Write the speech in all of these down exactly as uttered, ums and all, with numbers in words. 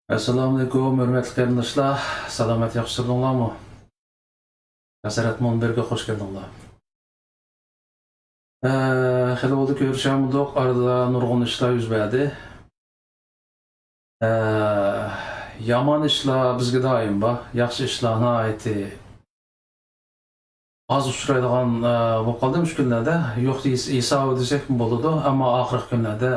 ئەسسالامۇئەلەيكۇم، ھۆرمەتلىك قېرىنداشلار. سالامەت، ياخشى تۇردۇڭلارمۇ؟ ھەسرەت مۇنبىرىگە خوش كەلدىڭلار. ئە، خېلى بولدى كۆرۈشەلمىدۇق. ئارىدا نۇرغۇن ئىشلار يۈز بەردى. ئە، يامان ئىشلار بىزگە دائىم بار. ياخشى ئىشلار ناھايىتى ئاز ئۇچرايدىغان، ئە، بولۇپ قالدى مۇشۇ كۈنلەردە. يوق دېيس-، ھېسابى دېسەكمۇ بولىدۇ، ئەمما ئاخىرقى كۈنلەردە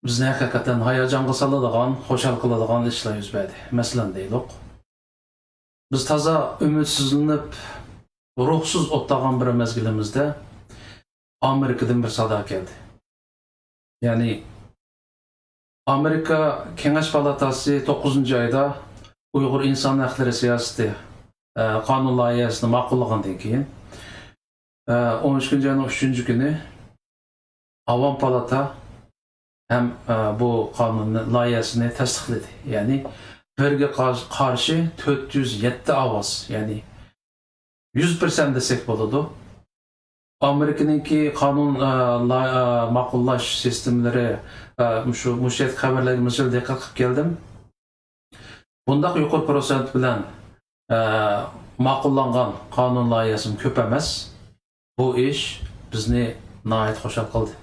بىزنى ھەقىقەتەن ھاياجانغا سالىدىغان، خۇشال قىلىدىغان ئىشلار يۈز بەردى. مەسىلەن دەيلۇق، بىز تازا ئۈمىدسىزلىنىپ، روھسىز ئولتۇرغان بىر مەزگىلىمىزدە ئامېرىكىدىن بىر سادا كەلدى. يەنى ئامېرىكا كېڭەش پالاتاسى توققۇزىنچى ئايدا ئۇيغۇر ئىنسان ھەقلىرى سىياسىتى، ئە، قانۇن لايىھەسىنى ماقۇللىغاندىن كېيىن، ئە، ئون ئىككىنچى ئاينىڭ ئۈچىنچى كۈنى ئاۋام پالاتا ھەم، ئە، بۇ قانۇن لايىھەسىنى تەستىقلىدى. يەنى بىرگە قار-، قارشى تۆت يۈز يەتتە ئاۋاز، يەنى يۈز پىرسەنت دېسەك بولىدۇ. ئامېرىكىنىڭكى قانۇن، ئە، لا-، ئە، ماقۇللاش سىستېمىلىرى، ئە، مۇشۇ، مۇشۇ يەردىكى خەۋەرلەرگە مىسال دىققەت قىلىپ كەلدىم. بۇنداق يۇقىرى پىروتسېنت بىلەن، ئە، ماقۇللانغان قانۇن لايىھەسىمۇ كۆپ ئەمەس. بۇ ئىش بىزنى ناھايىتى خۇشال قىلدى.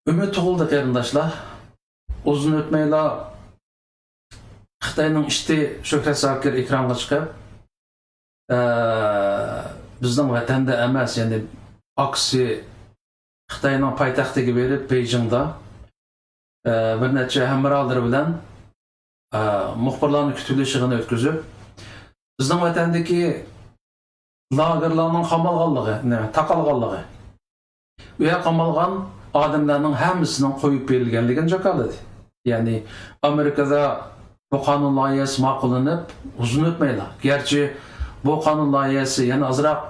ئۈمىد تۇغۇلدى، قېرىنداشلار. ئۇزۇن ئۆتمەيلا خىتاينىڭ ئىتى شۆھرەت زاكىر ئېكرانغا چىقىپ، ئە، بىزنىڭ ۋەتەندە ئەمەس، يەنى ئاكىسى خىتاينىڭ پايتەختىگە بېرىپ، بېيجىڭدا، ئە، بىر نەچچە ھەمراھلىرى بىلەن، ئە، مۇخبىرلارنى كۈتۈۋېلىش يىغىنى ئۆتكۈزۈپ، بىزنىڭ ۋەتەندىكى لاگېرلارنىڭ قامالغانلىقى، نېمە، تاقالغانلىقى، ئۇ يەرگە قامالغان ئادەملەرنىڭ ھەممىسىنىڭ قويۇپ بېرىلگەنلىكىنى جاكارلىدى. يەنى ئامېرىكىدا بۇ قانۇن لايىھەسى ماقۇللىنىپ، ئۇزۇن ئۆتمەيلا، گەرچە بۇ قانۇن لايىھەسى يەنە ئازراق،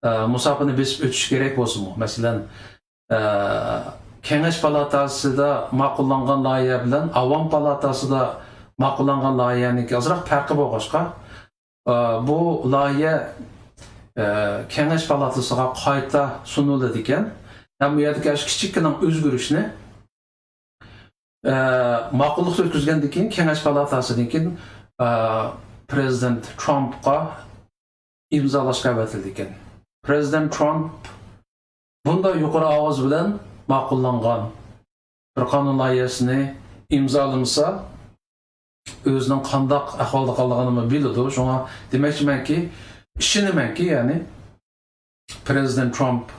ئە، مۇساپىنى بېسىپ ئۆتۈشى كېرەك بولسىمۇ، مەسىلەن، ئە، كېڭەش پالاتاسىدا ماقۇللانغان لايىھە بىلەن ئاۋام پالاتاسىدا ماقۇللانغان لايىھەنىڭكى ئازراق پەرقى بولغاچقا، ئە، بۇ لايىھە، ئە، كېڭەش پالاتاسىغا قايتا سۇنۇلىدىكەن. ھەم بۇ يەردىكى ئاشۇ كىچىككىنە ئۆزگىرىشنى، ئە، ماقۇللۇقتا ئۆتكۈزگەندىن كېيىن، كېڭەش پالاتاسىدىن كېيىن، ئە، پرېزىدېنت ترامپقا ئىمزالاشقا ئەۋەتىلىدىكەن. پرېزىدېنت ترامپ بۇنداق يۇقىرى ئاۋاز بىلەن ماقۇللانغان بىر قانۇن لايىھەسىنى ئىمزالىمىسا، ئۆزىنىڭ قانداق ئەھۋالدا قالىدىغىنىنى بىلىدۇ. شۇڭا دېمەكچىمەنكى، ئىشىنىمەنكى، يەنى پرېزىدېنت ترامپ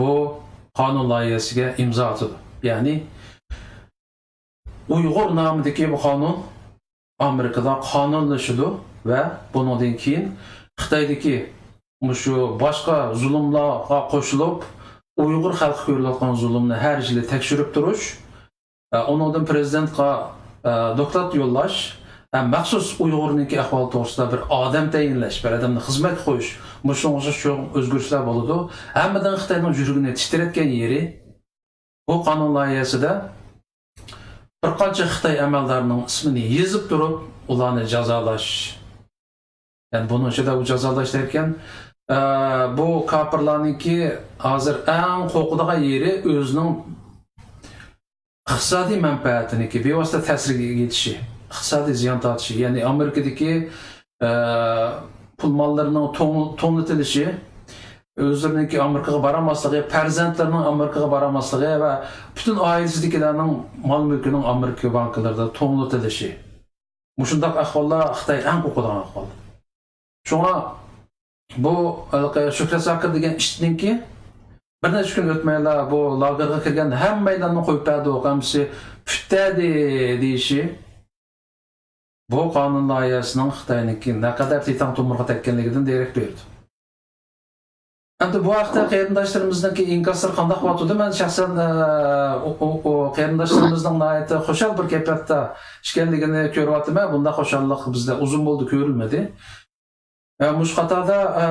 بۇ قانۇن لايىھەسىگە ئىمزا ئاتىدۇ. يەنى ئۇيغۇر نامىدىكى بۇ قانۇن ئامېرىكىدا قانۇنلىشىدۇ ۋە بۇنىڭدىن كېيىن خىتايدىكى مۇشۇ باشقا زۇلۇملارغا قوشۇلۇپ، ئۇيغۇر خەلقى كۆرۈلۈۋاتقان زۇلۇمنى ھەر يىلى تەكشۈرۈپ تۇرۇش، ئە، ئۇنىڭدىن پرېزىدېنتقا، ئە، دوكلات يوللاش، ھەم مەخسۇس ئۇيغۇرنىڭكى ئەھۋالى توغرىسىدا بىر ئادەم تەيىنلەش، بىر ئادەمنى خىزمەتكە قويۇش، مۇشۇنىڭغا ئوخشاش چوڭ ئۆزگىرىشلەر بولىدۇ. ھەممىدىن خىتاينىڭ يۈرىكىنى تىترەتكەن يېرى، بۇ قانۇن لايىھەسىدە بىر قانچە خىتاي ئەمەلدارىنىڭ ئىسمىنى يېزىپ تۇرۇپ، ئۇلارنى جازالاش. يەنى بۇنىڭ ئىچىدە ئۇ جازالاش دەركەن، ئە، بۇ كاپىرلارنىڭكى ھازىر ئەڭ قورقىدىغان يېرى ئۆزىنىڭ ئىقتىسادىي مەنپەئەتىنىڭكى بىۋاسىتە تەسىرگە يېتىشى، ئىقتىسادىي زىيان تارتىشى. يەنى ئامېرىكىدىكى، ئە، پۇل ماللىرىنىڭ توڭ-، توڭلىتىلىشى، ئۆزلىرىنىڭكى ئامېرىكىغا بارالماسلىقى، پەرزەنتلىرىنىڭ ئامېرىكىغا بارالماسلىقى ۋە پۈتۈن ئائىلىسىدىكىلەرنىڭ مال-مۈلكىنىڭ ئامېرىكا بانكىلىرىدا توڭلىتىلىشى. مۇشۇنداق ئەھۋاللار خىتاي ئەڭ قورقىدىغان ئەھۋال. شۇڭا بۇ ھېلىقى شۆھرەت زاكىر دېگەن ئىتنىڭكى بىر نەچچە كۈن ئۆتمەيلا بۇ لاگېرغا كىرگەن ھەممەيلەننى قويۇپ بەردۇق، ھەممىسى پۈتتەدى دېيىشى، بۇ قانۇن لايىھەسىنىڭ خىتاينىڭكى نەقەدەر تېتەڭ تومۇرغا تەگكەنلىكىدىن دېرەك بېرىدۇ. ئەمدى بۇ ھەقتە قېرىنداشلىرىمىزنىڭكى ئىنكاسلىرى قانداق بولۇۋاتىدۇ؟ مەن شەخسەن، ئە، ئۇ، ئۇ، ئۇ قېرىنداشلىرىمىزنىڭ ناھايىتى خۇشال بىر كەيپىياتتا ئىكەنلىكىنى كۆرۈۋاتىمەن. بۇنداق خۇشاللىق بىزدە ئۇزۇن بولدى كۆرۈلمىدى. ئە، مۇشۇ قاتاردا، ئە،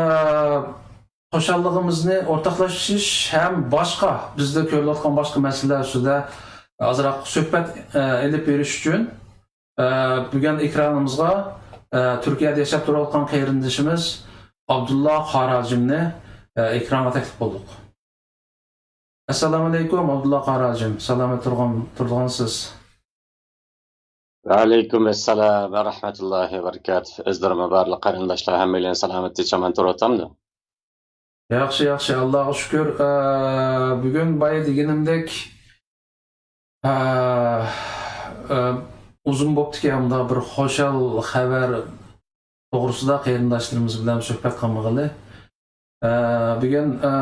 خۇشاللىقىمىزنى ئورتاقلىشىش ھەم باشقا، بىزدە كۆرۈلۈۋاتقان باشقا مەسىلىلەر ئۈستىدە ئازراق سۆھبەت، ئە، ئېلىپ بېرىش ئۈچۈن، ئە، بۈگۈن ئېكرانىمىزغا، ئە، تۈركىيەدە ياشاپ تۇرۇۋاتقان قېرىندىشىمىز ئابدۇللا قاراجىمنى، ئە، ئېكرانغا تەكلىپ قىلدۇق. ئەسسالامۇئەلەيكۇم، ئابدۇللا قاراجىم. سالامەت تۇرغان، تۇرغانسىز؟ ۋەئەلەيكۇم ئەسسالام ۋە رەھمەتۇللاھى ۋە بەرىكاتۇھ. ئۆزلىرىمۇ بارلىق قېرىنداشلار، ھەممەيلەن سالامەتلىك، ئامان تۇرۇۋاتامدۇ؟ ياخشى، ياخشى، ئاللاغا شۈكۈر. ئە، بۈگۈن بايا دېگىنىمدەك، ئە، ئە، ئۇزۇن بوپتىكەن، مۇنداق بىر خۇشال خەۋەر توغرىسىدا قېرىنداشلىرىمىز بىلەن سۆھبەت قىلمىغىلى. ئە، بۈگۈن، ئە،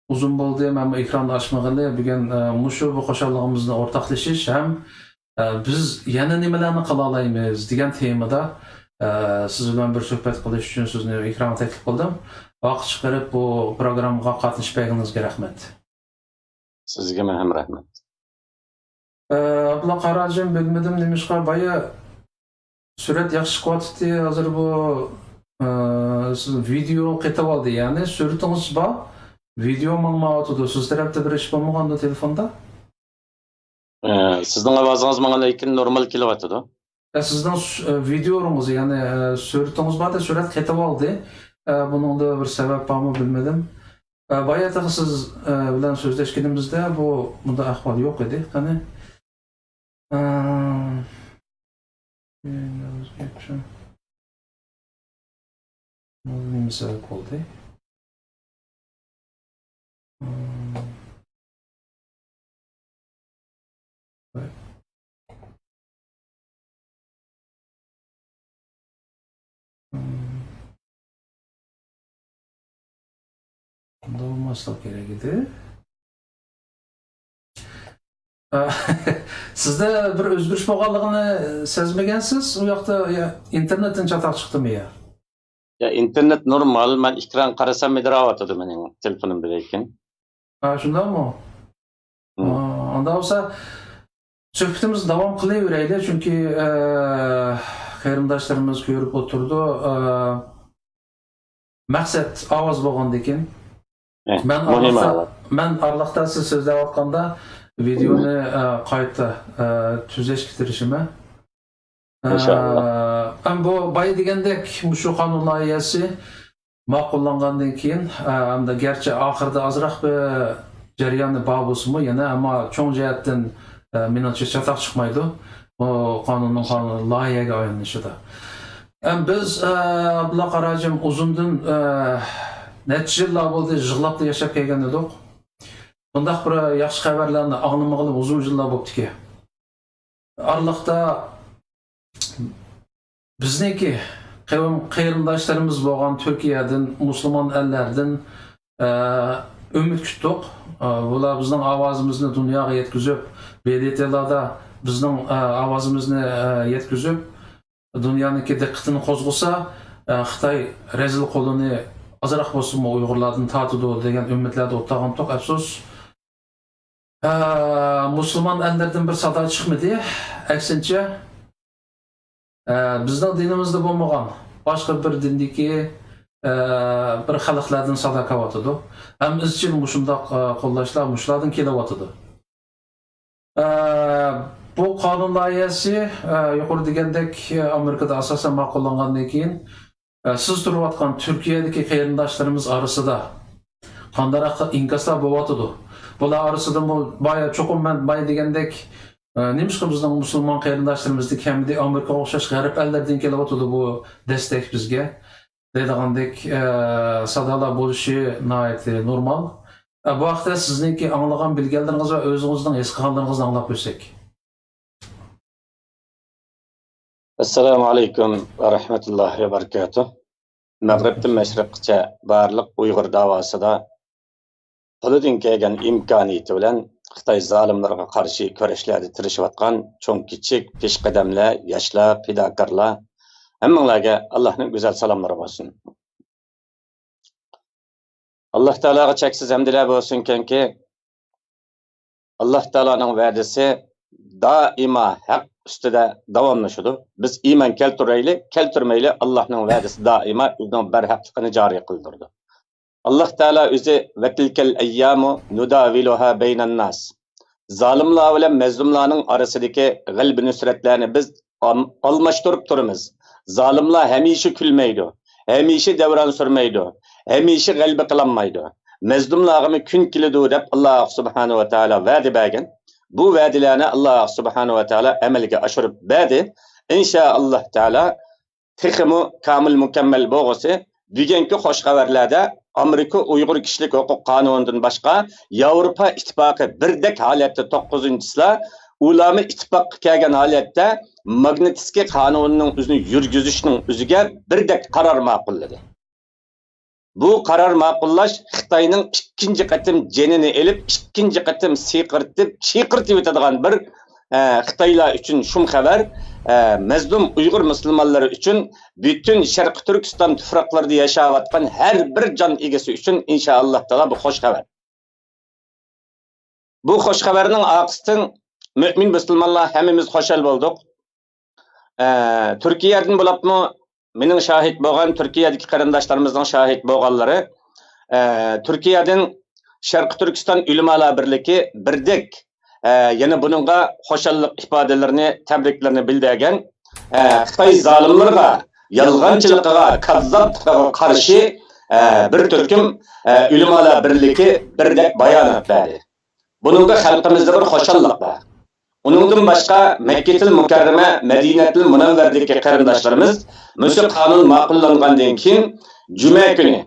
ئۇزۇن بولدى، مەنمۇ ئېكراننى ئاچمىغىلى. بۈگۈن، ئە، مۇشۇ بىر خۇشاللىقىمىزنى ئورتاقلىشىش ھەم، ئە، بىز يەنە نېمىلەرنى قىلالايمىز دېگەن تېمىدا، ئە، سىز بىلەن بىر سۆھبەت قىلىش ئۈچۈن سىزنى ئېكرانغا تەكلىپ قىلدىم. ۋاقىت چىقىرىپ بۇ پروگراممىغا قاتنىشىپ بەرگىنىڭىزگە رەھمەت. سىزگىمۇ ھەم رەھمەت. ئە، ئابدۇللا قاراجىم، بىلمىدىم نېمىشقا بايا سۈرەت ياخشى چىقىۋاتىتتى. ھازىر بۇ، ئە، سىز ۋىدېو قېتىۋالدى، يەنى سۈرىتىڭىز بار، ۋىدېو ماڭمايۋاتىدۇ. سىز تەرەپتە بىر ئىش بولمىغاندۇ تېلېفوندا؟ ئە، سىزنىڭ ئاۋازىڭىز ماڭا لېكىن نورمال كېلىۋاتىدۇ. ئە، سىزنىڭ سۈ-، ئە، ۋىدېولىرىڭىز، يەنى، ئە، سۈرىتىڭىز بار-دە، سۈرەت قېتىۋالدى. ئە، بۇنىڭدا بىر سەۋەب بارمۇ بىلمىدىم. ئە، بايا تېخى سىز، ئە، بىلەن سۆزلەشكىنىمىزدە بۇ، بۇنداق ئەھۋال يوق ئىدى. قېنى. ئە، نېمە سەۋەب بولدى؟ بولماسلىق كېرەك ئىدى. سىزدە بىر ئۆزگىرىش بولغانلىقىنى سەزمىگەنسىز؟ ئۇ ياقتا يا ئىنتېرنېتتىن چاتاق چىقتىمۇ يا؟ يا، ئىنتېرنېت نورمال، مەن ئېكران قارىسام مىدىراۋاتىدۇ مېنىڭ تېلېفونۇمدا لېكىن. ھا، شۇنداقمۇ؟ ھا، ئاندا بولسا سۆھبىتىمىزنى داۋام قىلىۋېرەيلى، چۈنكى، ئە، قېرىنداشلىرىمىز كۆرۈپ ئولتۇرىدۇ. ئە، مەقسەت ئاۋاز بولغاندىكىن. ئە، مەن مۇھىم ئارىلىقتا، ئاۋاز. مەن ئارىلىقتا سىز سۆزلەۋاتقاندا ۋىدېونى، ئە، قايتا، ئە، تۈزەشكە تىرىشىمەن. ئىنشاللا. ئە، ئەم بۇ بايا دېگەندەك مۇشۇ قانۇن لايىھەسى ماقۇللانغاندىن كېيىن، ئە، ئەمدى گەرچە ئاخىرىدا ئازراق بىر جەريانى بار بولسىمۇ، يەنە ئەمما چوڭ جەھەتتىن، ئە، مېنىڭچە چاتاق چىقمايدۇ بۇ قانۇننىڭ قانۇن لايىھەگە ئايلىنىشىدا. ئەم بىز، ئە، ئابدۇللا قاراجىم ئۇزۇندىن، ئە، نەچچە يىللار بولدى يىغلاپلا ياشاپ كەلگەن ئىدۇق. بۇنداق بىر ياخشى خەۋەرلەرنى ئاڭلىمىغىلى ئۇزۇن يىللار بوپتىكەن. ئارىلىقتا بىزنىڭكى قەۋم قېرىنداشلىرىمىز بولغان تۈركىيەدىن، مۇسۇلمان ئەللەردىن، ئە، ئۈمىد كۈتتۇق. ئە، بۇلار بىزنىڭ ئاۋازىمىزنى دۇنياغا يەتكۈزۈپ، ب د ت لاردا بىزنىڭ، ئە، ئاۋازىمىزنى، ئە، يەتكۈزۈپ، دۇنيانىڭكى دىققىتىنى قوزغىسا، ئە، خىتاي رەزىل قولىنى ئازراق بولسىمۇ ئۇيغۇرلاردىن تارتىدۇ دېگەن ئۈمىدلەردە ئولتۇرغانتۇق. ئەپسۇس، ئە، مۇسۇلمان ئەللەردىن بىر سادا چىقمىدى. ئەكسىنچە، ئە، بىزنىڭ دىنىمىزدا بولمىغان باشقا بىر دىندىكى، ئە، بىر خەلقلەردىن سادا كېلىۋاتىدۇ. ھەم ئىزچىل مۇشۇنداق، ئە، قوللاشلار مۇشۇلاردىن كېلىۋاتىدۇ. ئە، بۇ قانۇن لايىھەسى، ئە، يۇقىرى دېگەندەك، ئامېرىكىدا ئاساسەن ماقۇللانغاندىن كېيىن، ئە، سىز تۇرۇۋاتقان تۈركىيەدىكى قېرىنداشلىرىمىز ئارىسىدا قانداقراق ئىنكاسلار بولۇۋاتىدۇ؟ بۇلار ئارىسىدىمۇ بايا، چوقۇم مەن بايا دېگەندەك، ئە، نېمىشقا بىزنىڭ مۇسۇلمان قېرىنداشلىرىمىزدىن كەلمىدى؟ ئامېرىكىغا ئوخشاش غەرب ئەللىرىدىن كېلىۋاتىدۇ بۇ دەستەك بىزگە دەيدىغاندەك، ئە، سادالار بولۇشى ناھايىتى نورمال. ئە، بۇ ھەقتە سىزنىڭكى ئاڭلىغان، بىلگەنلىرىڭىز ۋە ئۆزىڭىزنىڭ ھېس قىلغانلىرىڭىزنى ئاڭلاپ ئۆتسەك. ئەسسالامۇ ئەلەيكۇم ۋە رەھمەتۇللاھى ۋە بەرىكاتۇھ. مەغرىبتىن مەشرىققىچە بارلىق ئۇيغۇر داۋاسىدا قولىدىن كەلگەن ئىمكانىيىتى بىلەن خىتاي زالىملىرىغا قارشى كۈرەشلەردە تىرىشىۋاتقان چوڭ-كىچىك، پېشقەدەملەر، ياشلار، پىداكارلار، ھەممىڭلارگە ئاللاھنىڭ گۈزەل سالاملىرى بولسۇن. ئاللاھ تائالاغا چەكسىز ھەمدىلەر بولسۇنكەنكى، ئاللاھ تائالانىڭ ۋەدىسى دائىما ھەق ئۈستىدە داۋاملىشىدۇ. بىز ئىمان كەلتۈرەيلى، كەلتۈرمەيلى، ئاللاھنىڭ ۋەدىسى دائىما ئۆزىنىڭ بەرھەقلىقىنى جارى قىلدۇرىدۇ. ئاللاھ تائالا ئۆزى، «ۋەتىلكەل ئەييامۇ نۇداۋىلۇھا بەينەنناس.» زالىملار بىلەن مەزلۇملارنىڭ ئارىسىدىكى غەلىبە نۇسرەتلەرنى بىز ئام-، ئالماشتۇرۇپ تۇرىمىز. زالىملار ھەمىشە كۈلمەيدۇ، ھەمىشە دەۋران سۈرمەيدۇ، ھەمىشە غەلىبە قىلالمايدۇ. مەزلۇملارغىمۇ كۈن كېلىدۇ دەپ ئاللاھ سۇبھانەھۇ ۋە تائالا ۋەدە بەرگەن. بۇ ۋەدىلەرنى ئاللا سۇبھانەھۇ ۋە تائالا ئەمەلگە ئاشۇرۇپ بەردى. ئىنشائاللا تائالا تېخىمۇ كامىل مۇكەممەل بولغۇسى، بۈگۈنكى خوش خەۋەرلەردە ئامېرىكا ئۇيغۇر كىشىلىك ھوقۇق قانۇنىدىن باشقا ياۋروپا ئىتتىپاقى بىردەك ھالەتتە توققۇزىنچى چىسلا ئۇلارمۇ ئىتتىپاققا كەلگەن ھالەتتە ماگنىتسكىي قانۇنىنىڭ ئۆزىنى يۈرگۈزۈشنىڭ ئۆزىگە بىردەك قارار ماقۇللىدى. بۇ قارار ماقۇللاش خىتاينىڭ ئىككىنچى قېتىم جېنىنى ئېلىپ، ئىككىنچى قېتىم سىقىرتىپ، چىقىرتىۋېتىدىغان بىر، ئە، خىتايلار ئۈچۈن شۇم خەۋەر، ئە، مەزلۇم ئۇيغۇر مۇسۇلمانلىرى ئۈچۈن، پۈتۈن شەرقىي تۈركىستان تۇپراقلىرىدا ياشاۋاتقان ھەر بىر جان ئىگىسى ئۈچۈن ئىنشائاللا تائالا بۇ خوش خەۋەر. بۇ خوش خەۋەرنىڭ ئارقىسىدىن مۆمىن مۇسۇلمانلار ھەممىمىز خۇشال بولدۇق. ئە، تۈركىيەدىن بولۇپمۇ مېنىڭ شاھىت بولغان، تۈركىيەدىكى قېرىنداشلىرىمىزنىڭ شاھىت بولغانلىرى، ئە، تۈركىيەدىن شەرقىي تۈركىستان ئۆلىمالار بىرلىكى بىردەك، ئە، يەنە بۇنىڭغا خۇشاللىق ئىپادىلىرىنى، تەبرىكلىرىنى بىلدۈرگەن. ئە، خىتاي زالىملىرىغا، يالغانچىلىقىغا، كاززاپلىقىغا قارشى، ئە، بىر تۈركۈم، ئە، ئۆلىمالار بىرلىكى بىردەك بايانات بەردى. بۇنىڭدا خەلقىمىزدە بىر خۇشاللىق بار. ئۇنىڭدىن باشقا، مەككىتىل مۇكەررەمە، مەدىنەتىل مۇنەۋۋەردىكى قېرىنداشلىرىمىز مۇشۇ قانۇن ماقۇللانغاندىن كېيىن، جۈمە كۈنى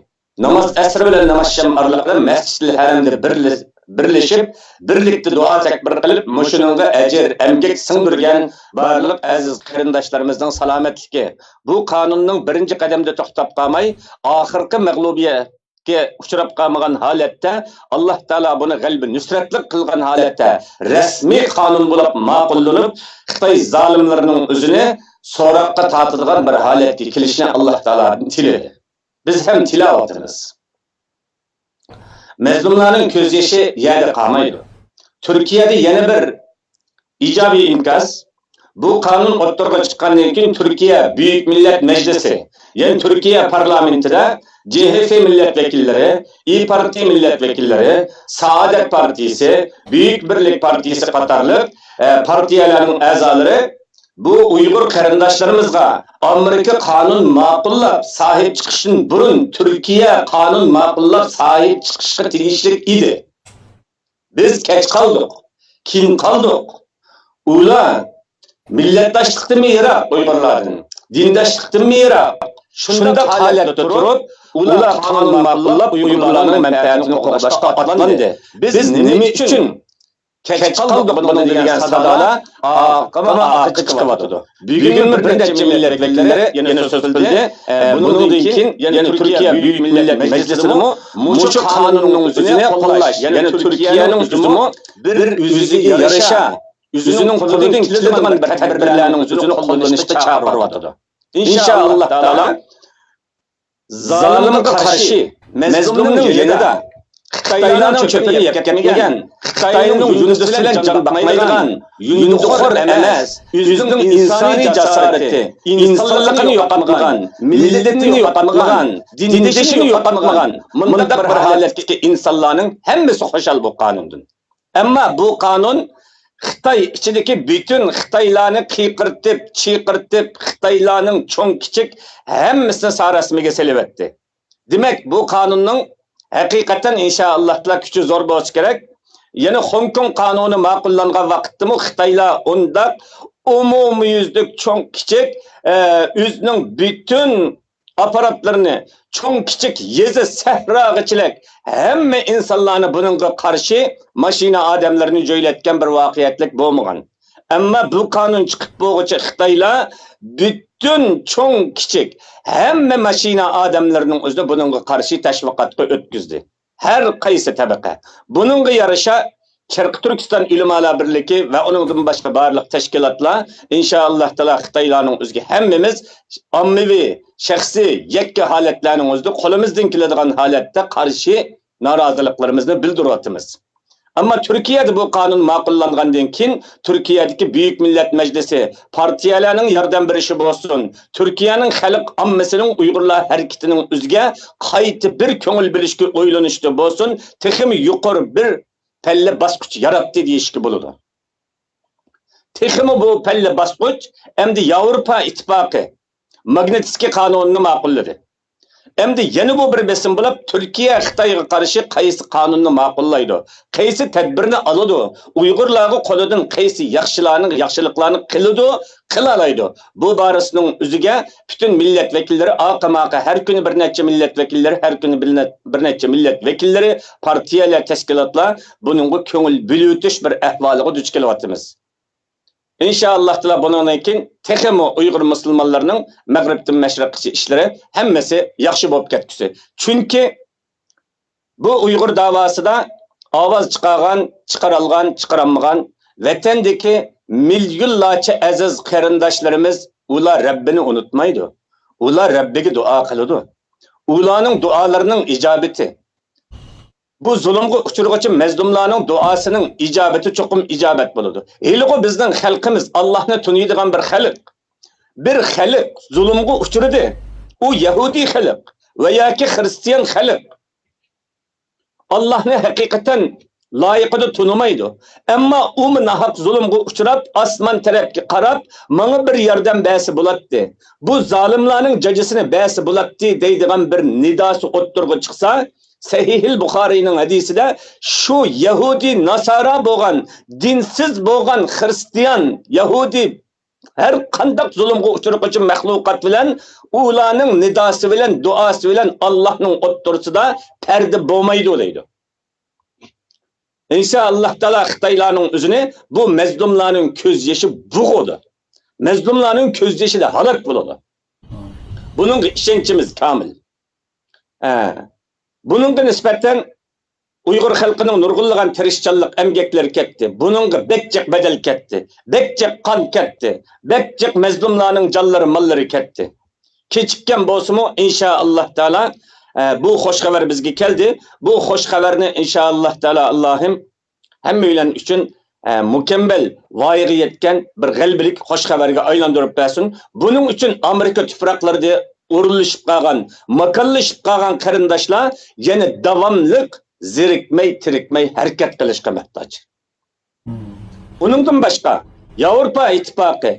ناماز ئەسىر بىلەن ناماز شام ئارىلىقىدا مەسجىدىل ھەرەمدە بىرلە-، بىرلىشىپ، بىرلىكتە دۇئا تەكبىر قىلىپ، مۇشۇنىڭغا ئەجىر، ئەمگەك سىڭدۈرگەن بارلىق ئەزىز قېرىنداشلىرىمىزنىڭ سالامەتلىكى، بۇ قانۇننىڭ بىرىنچى قەدەمدە توختاپ قالماي، ئاخىرقى مەغلۇبىيەت ئۇچراپ قالمىغان ھالەتتە، ئاللا تائالا بۇنى غەلىبە نۇسرەتلىك قىلغان ھالەتتە رەسمىي قانۇن بولۇپ ماقۇللىنىپ، خىتاي زالىملىرىنىڭ ئۆزىنى سوراققا تارتىدىغان بىر ھالەتكە كېلىشىنى ئاللا تائالادىن تىلىدى. بىز ھەم تىلەۋاتىمىز. مەزلۇملارنىڭ كۆز يېشى يەردە قالمايدۇ. تۈركىيەدە يەنە بىر ئىجابىي ئىنكاس. بۇ قانۇن ئوتتۇرىغا چىققاندىن كېيىن، تۈركىيە بۈيۈك مىللەت مەجلىسى، يەنى تۈركىيە پارلامېنتىدا جې ھې پې مىللەت ۋەكىللىرى، ئىيى پارتىيە مىللەت ۋەكىللىرى، سائادەت پارتىيىسى، بۈيۈك بىرلىك پارتىيىسى قاتارلىق، ئە، پارتىيەلەرنىڭ ئەزالىرى بۇ ئۇيغۇر قېرىنداشلىرىمىزغا ئامېرىكا قانۇن ماقۇللاپ ساھىب چىقىشتىن بۇرۇن تۈركىيە قانۇن ماقۇللاپ ساھىب چىقىشقا تېگىشلىك ئىدى. بىز كەچ قالدۇق، كېيىن قالدۇق. ئۇلار مىللەتداشلىقتىنمۇ يىراق ئۇيغۇرلاردىن، دىنداشلىقتىنمۇ يىراق. شۇنداق ھالەتتە تۇرۇپ، ئۇلار قانۇن ماقۇللاپ ئۇيغۇرلارنىڭ مەنپەئەتىنى قوغداشقا ئاتلاندى. بىز نېمە ئۈچۈن كەچ قالدۇق بۇنىڭدىن دېگەن سادالار ئارقىمۇ ئارقا چىقىۋاتىدۇ. بۈگۈنمۇ بىر نەچچە مىللەت ۋەكىللىرى يەنە سۆز قىلدى. ئە، بۇنىڭدىن كېيىن يەنە تۈركىيە بۈيۈك مىللەت مەجلىسىمۇ مۇشۇ قانۇننىڭ ئۆزىنى قوللاش، يەنە تۈركىيەنىڭ ئۆزىمۇ بىر ئۆزىگە يارىشا، ئۆزىنىڭ قولىدىن كېلىدىغان بىر تەدبىرلەرنىڭ ئۆزىنى قوللىنىشقا چاقىرىۋاتىدۇ. ئىنشائاللا تائالا، زالىمغا قارشى مەزلۇمنىڭ يېنىدا، خىتايلارنىڭ چۆپىنى يەپ كەتمىگەن، خىتاينىڭ يۇندىسى بىلەن جان باقمايدىغان، يۇندىخور ئەمەس، ئۆزىنىڭ ئىنسانىي جاسارىتى، ئىنسانلىقىنى يوقاتمىغان، مىللىتىنى يوقاتمىغان، دىندىشىنى يوقاتمىغان، مۇنداق بىر ھالەتتىكى ئىنسانلارنىڭ ھەممىسى خۇشال بۇ قانۇندىن. ئەمما بۇ قانۇن خىتاي ئىچىدىكى پۈتۈن خىتايلارنى قىيقىرتىپ، چىقىرتىپ، خىتايلارنىڭ چوڭ-كىچىك ھەممىسىنى ساراسىمىگە سېلىۋەتتى. دېمەك، بۇ قانۇننىڭ ھەقىقەتەن، ئىنشائاللا تائالا، كۈچى زور بولسا كېرەك. يەنە خوڭكوڭ قانۇنى ماقۇللانغان ۋاقىتتىمۇ خىتايلار ئۇنداق ئومۇميۈزلۈك چوڭ-كىچىك، ئە، ئۆزىنىڭ پۈتۈن ئاپپاراتلىرىنى، چوڭ-كىچىك، يېزا، سەھراغىچىلىك ھەممە ئىنسانلارنى بۇنىڭغا قارشى ماشىنا ئادەملىرىنى جۆيلەتكەن بىر ۋەقەلىك بولمىغان. ئەمما بۇ قانۇن چىقىپ بولغۇچە خىتايلار پۈتۈن چوڭ-كىچىك ھەممە ماشىنا ئادەملىرىنىڭ ئۆزىنى بۇنىڭغا قارشى تەشۋىقاتقا ئۆتكۈزدى. ھەر قايسى تەبىقە. بۇنىڭغا يارىشا، شەرقىي تۈركىستان ئۆلىمالار بىرلىكى ۋە ئۇنىڭدىن باشقا بارلىق تەشكىلاتلار، ئىنشائاللا تائالا، خىتايلارنىڭ ئۆزىگە ھەممىمىز ئاممىۋى، شەخسىي، يەككە ھالەتلەرنىڭ ئۆزىدە قولىمىزدىن كېلىدىغان ھالەتتە قارشى نارازىلىقلىرىمىزنى بىلدۈرۈۋاتىمىز. ئەمما تۈركىيەدە بۇ قانۇن ماقۇللانغاندىن كېيىن، تۈركىيەدىكى بۈيۈك مىللەت مەجلىسى، پارتىيەلەرنىڭ ياردەم بېرىشى بولسۇن، تۈركىيەنىڭ خەلق ئاممىسىنىڭ ئۇيغۇرلار ھەرىكىتىنىڭ ئۆزىگە قايتا بىر كۆڭۈل بۆلۈشكە ئويلىنىشتا بولسۇن، تېخىمۇ يۇقىرى بىر پەللە باسقۇچ ياراتتى دېيىشكە بولىدۇ. تېخىمۇ بۇ پەللە باسقۇچ ئەمدى ياۋروپا ئىتتىپاقى ماگنىتسكىي قانۇنىنى ماقۇللىدى. ئەمدى يەنە بۇ بىر بېسىم بولۇپ، تۈركىيە خىتايغا قارشى قايسى قانۇننى ماقۇللايدۇ، قايسى تەدبىرنى ئالىدۇ، ئۇيغۇرلارغا قولىدىن قايسى ياخشىلارنىڭ ياخشىلىقلارنى قىلىدۇ، قىلالايدۇ. بۇ بارىسىنىڭ ئۆزىگە پۈتۈن مىللەت ۋەكىللىرى، ئاقا ماقا ھەر كۈنى بىر نەچچە مىللەت ۋەكىللىرى، ھەر كۈنى بىر نە-، بىر نەچچە مىللەت ۋەكىللىرى، پارتىيەلەر، تەشكىلاتلار بۇنىڭغا كۆڭۈل بۆلۈۋېتىش بىر ئەھۋالىغا دۇچ كېلىۋاتىمىز. ئىنشائاللاھ تائالا بۇنىڭدىن كېيىن تېخىمۇ ئۇيغۇر مۇسۇلمانلىرىنىڭ مەغرىبتىن مەشرىققىچە ئىشلىرى ھەممىسى ياخشى بولۇپ كەتكۈسى. چۈنكى بۇ ئۇيغۇر داۋاسىدا ئاۋاز چىقارغان، چىقارالغان، چىقارالمىغان ۋەتەندىكى مىليونلارچە ئەزىز قېرىنداشلىرىمىز، ئۇلار رەببىنى ئۇنتۇمايدۇ. ئۇلار رەببىگە دۇئا قىلىدۇ. ئۇلارنىڭ دۇئالىرىنىڭ ئىجابىتى. بۇ زۇلۇمغا ئۇچرىغۇچى مەزلۇملارنىڭ دۇئاسىنىڭ ئىجابىتى چوقۇم ئىجابەت بولىدۇ. ھېلىقۇ بىزنىڭ خەلقىمىز ئاللاھنى تونۇيدىغان بىر خەلق. بىر خەلق زۇلۇمغا ئۇچرىدى. ئۇ يەھۇدىي خەلق ۋە ياكى خىرىستىيان خەلق. ئاللاھنى ھەقىقەتەن لايىقىدا تونۇمايدۇ. ئەمما ئۇمۇ ناھەق زۇلۇمغا ئۇچراپ، ئاسمان تەرەپكە قاراپ، ماڭا بىر ياردەم بەرسە بولاتتى، بۇ زالىملارنىڭ جاجىسىنى بەرسە بولاتتى دەيدىغان بىر نىداسى ئوتتۇرىغا چىقسا، سەھىھىل بۇخارىينىڭ ھەدىسىدە شۇ يەھۇدىي ناسارا بولغان، دىنسىز بولغان خىرىستىيان، يەھۇدىي ھەر قانداق زۇلۇمغا ئۇچرىغۇچى مەخلۇقات بىلەن ئۇلارنىڭ نىداسى بىلەن، دۇئاسى بىلەن ئاللاھنىڭ ئوتتۇرىسىدا پەردە بولمايدۇ دەيدۇ. ئىنشائاللاھ تائالا خىتايلارنىڭ ئۆزىنى بۇ مەزلۇملارنىڭ كۆز يېشى بوغىدۇ. مەزلۇملارنىڭ كۆز يېشىدا ھالاك بولىدۇ. بۇنىڭغا ئىشەنچىمىز كامىل. ھە. بۇنىڭغا نىسبەتەن ئۇيغۇر خەلقىنىڭ نۇرغۇنلىغان تىرىشچانلىق ئەمگەكلىرى كەتتى. بۇنىڭغا بەك جىق بەدەل كەتتى. بەك جىق قان كەتتى. بەك جىق مەزلۇملارنىڭ جانلىرى، ماللىرى كەتتى. كېچىككەن بولسىمۇ، ئىنشائاللاھ تائالا، ئە، بۇ خوش خەۋەر بىزگە كەلدى. بۇ خوش خەۋەرنى ئىنشائاللاھ تائالا ئاللاھىم ھەممەيلەن ئۈچۈن، ئە، مۇكەممەل ۋايىغا يەتكەن بىر غەلىبىلىك خوش خەۋەرگە ئايلاندۇرۇپ بەرسۇن. بۇنىڭ ئۈچۈن ئامېرىكا تۇپراقلىرىدا ئورۇنلىشىپ قالغان، ماكانلىشىپ قالغان قېرىنداشلار يەنە داۋاملىق زېرىكمەي، تېرىكمەي ھەرىكەت قىلىشقا موھتاج. ئۇنىڭدىن باشقا، ياۋروپا ئىتتىپاقى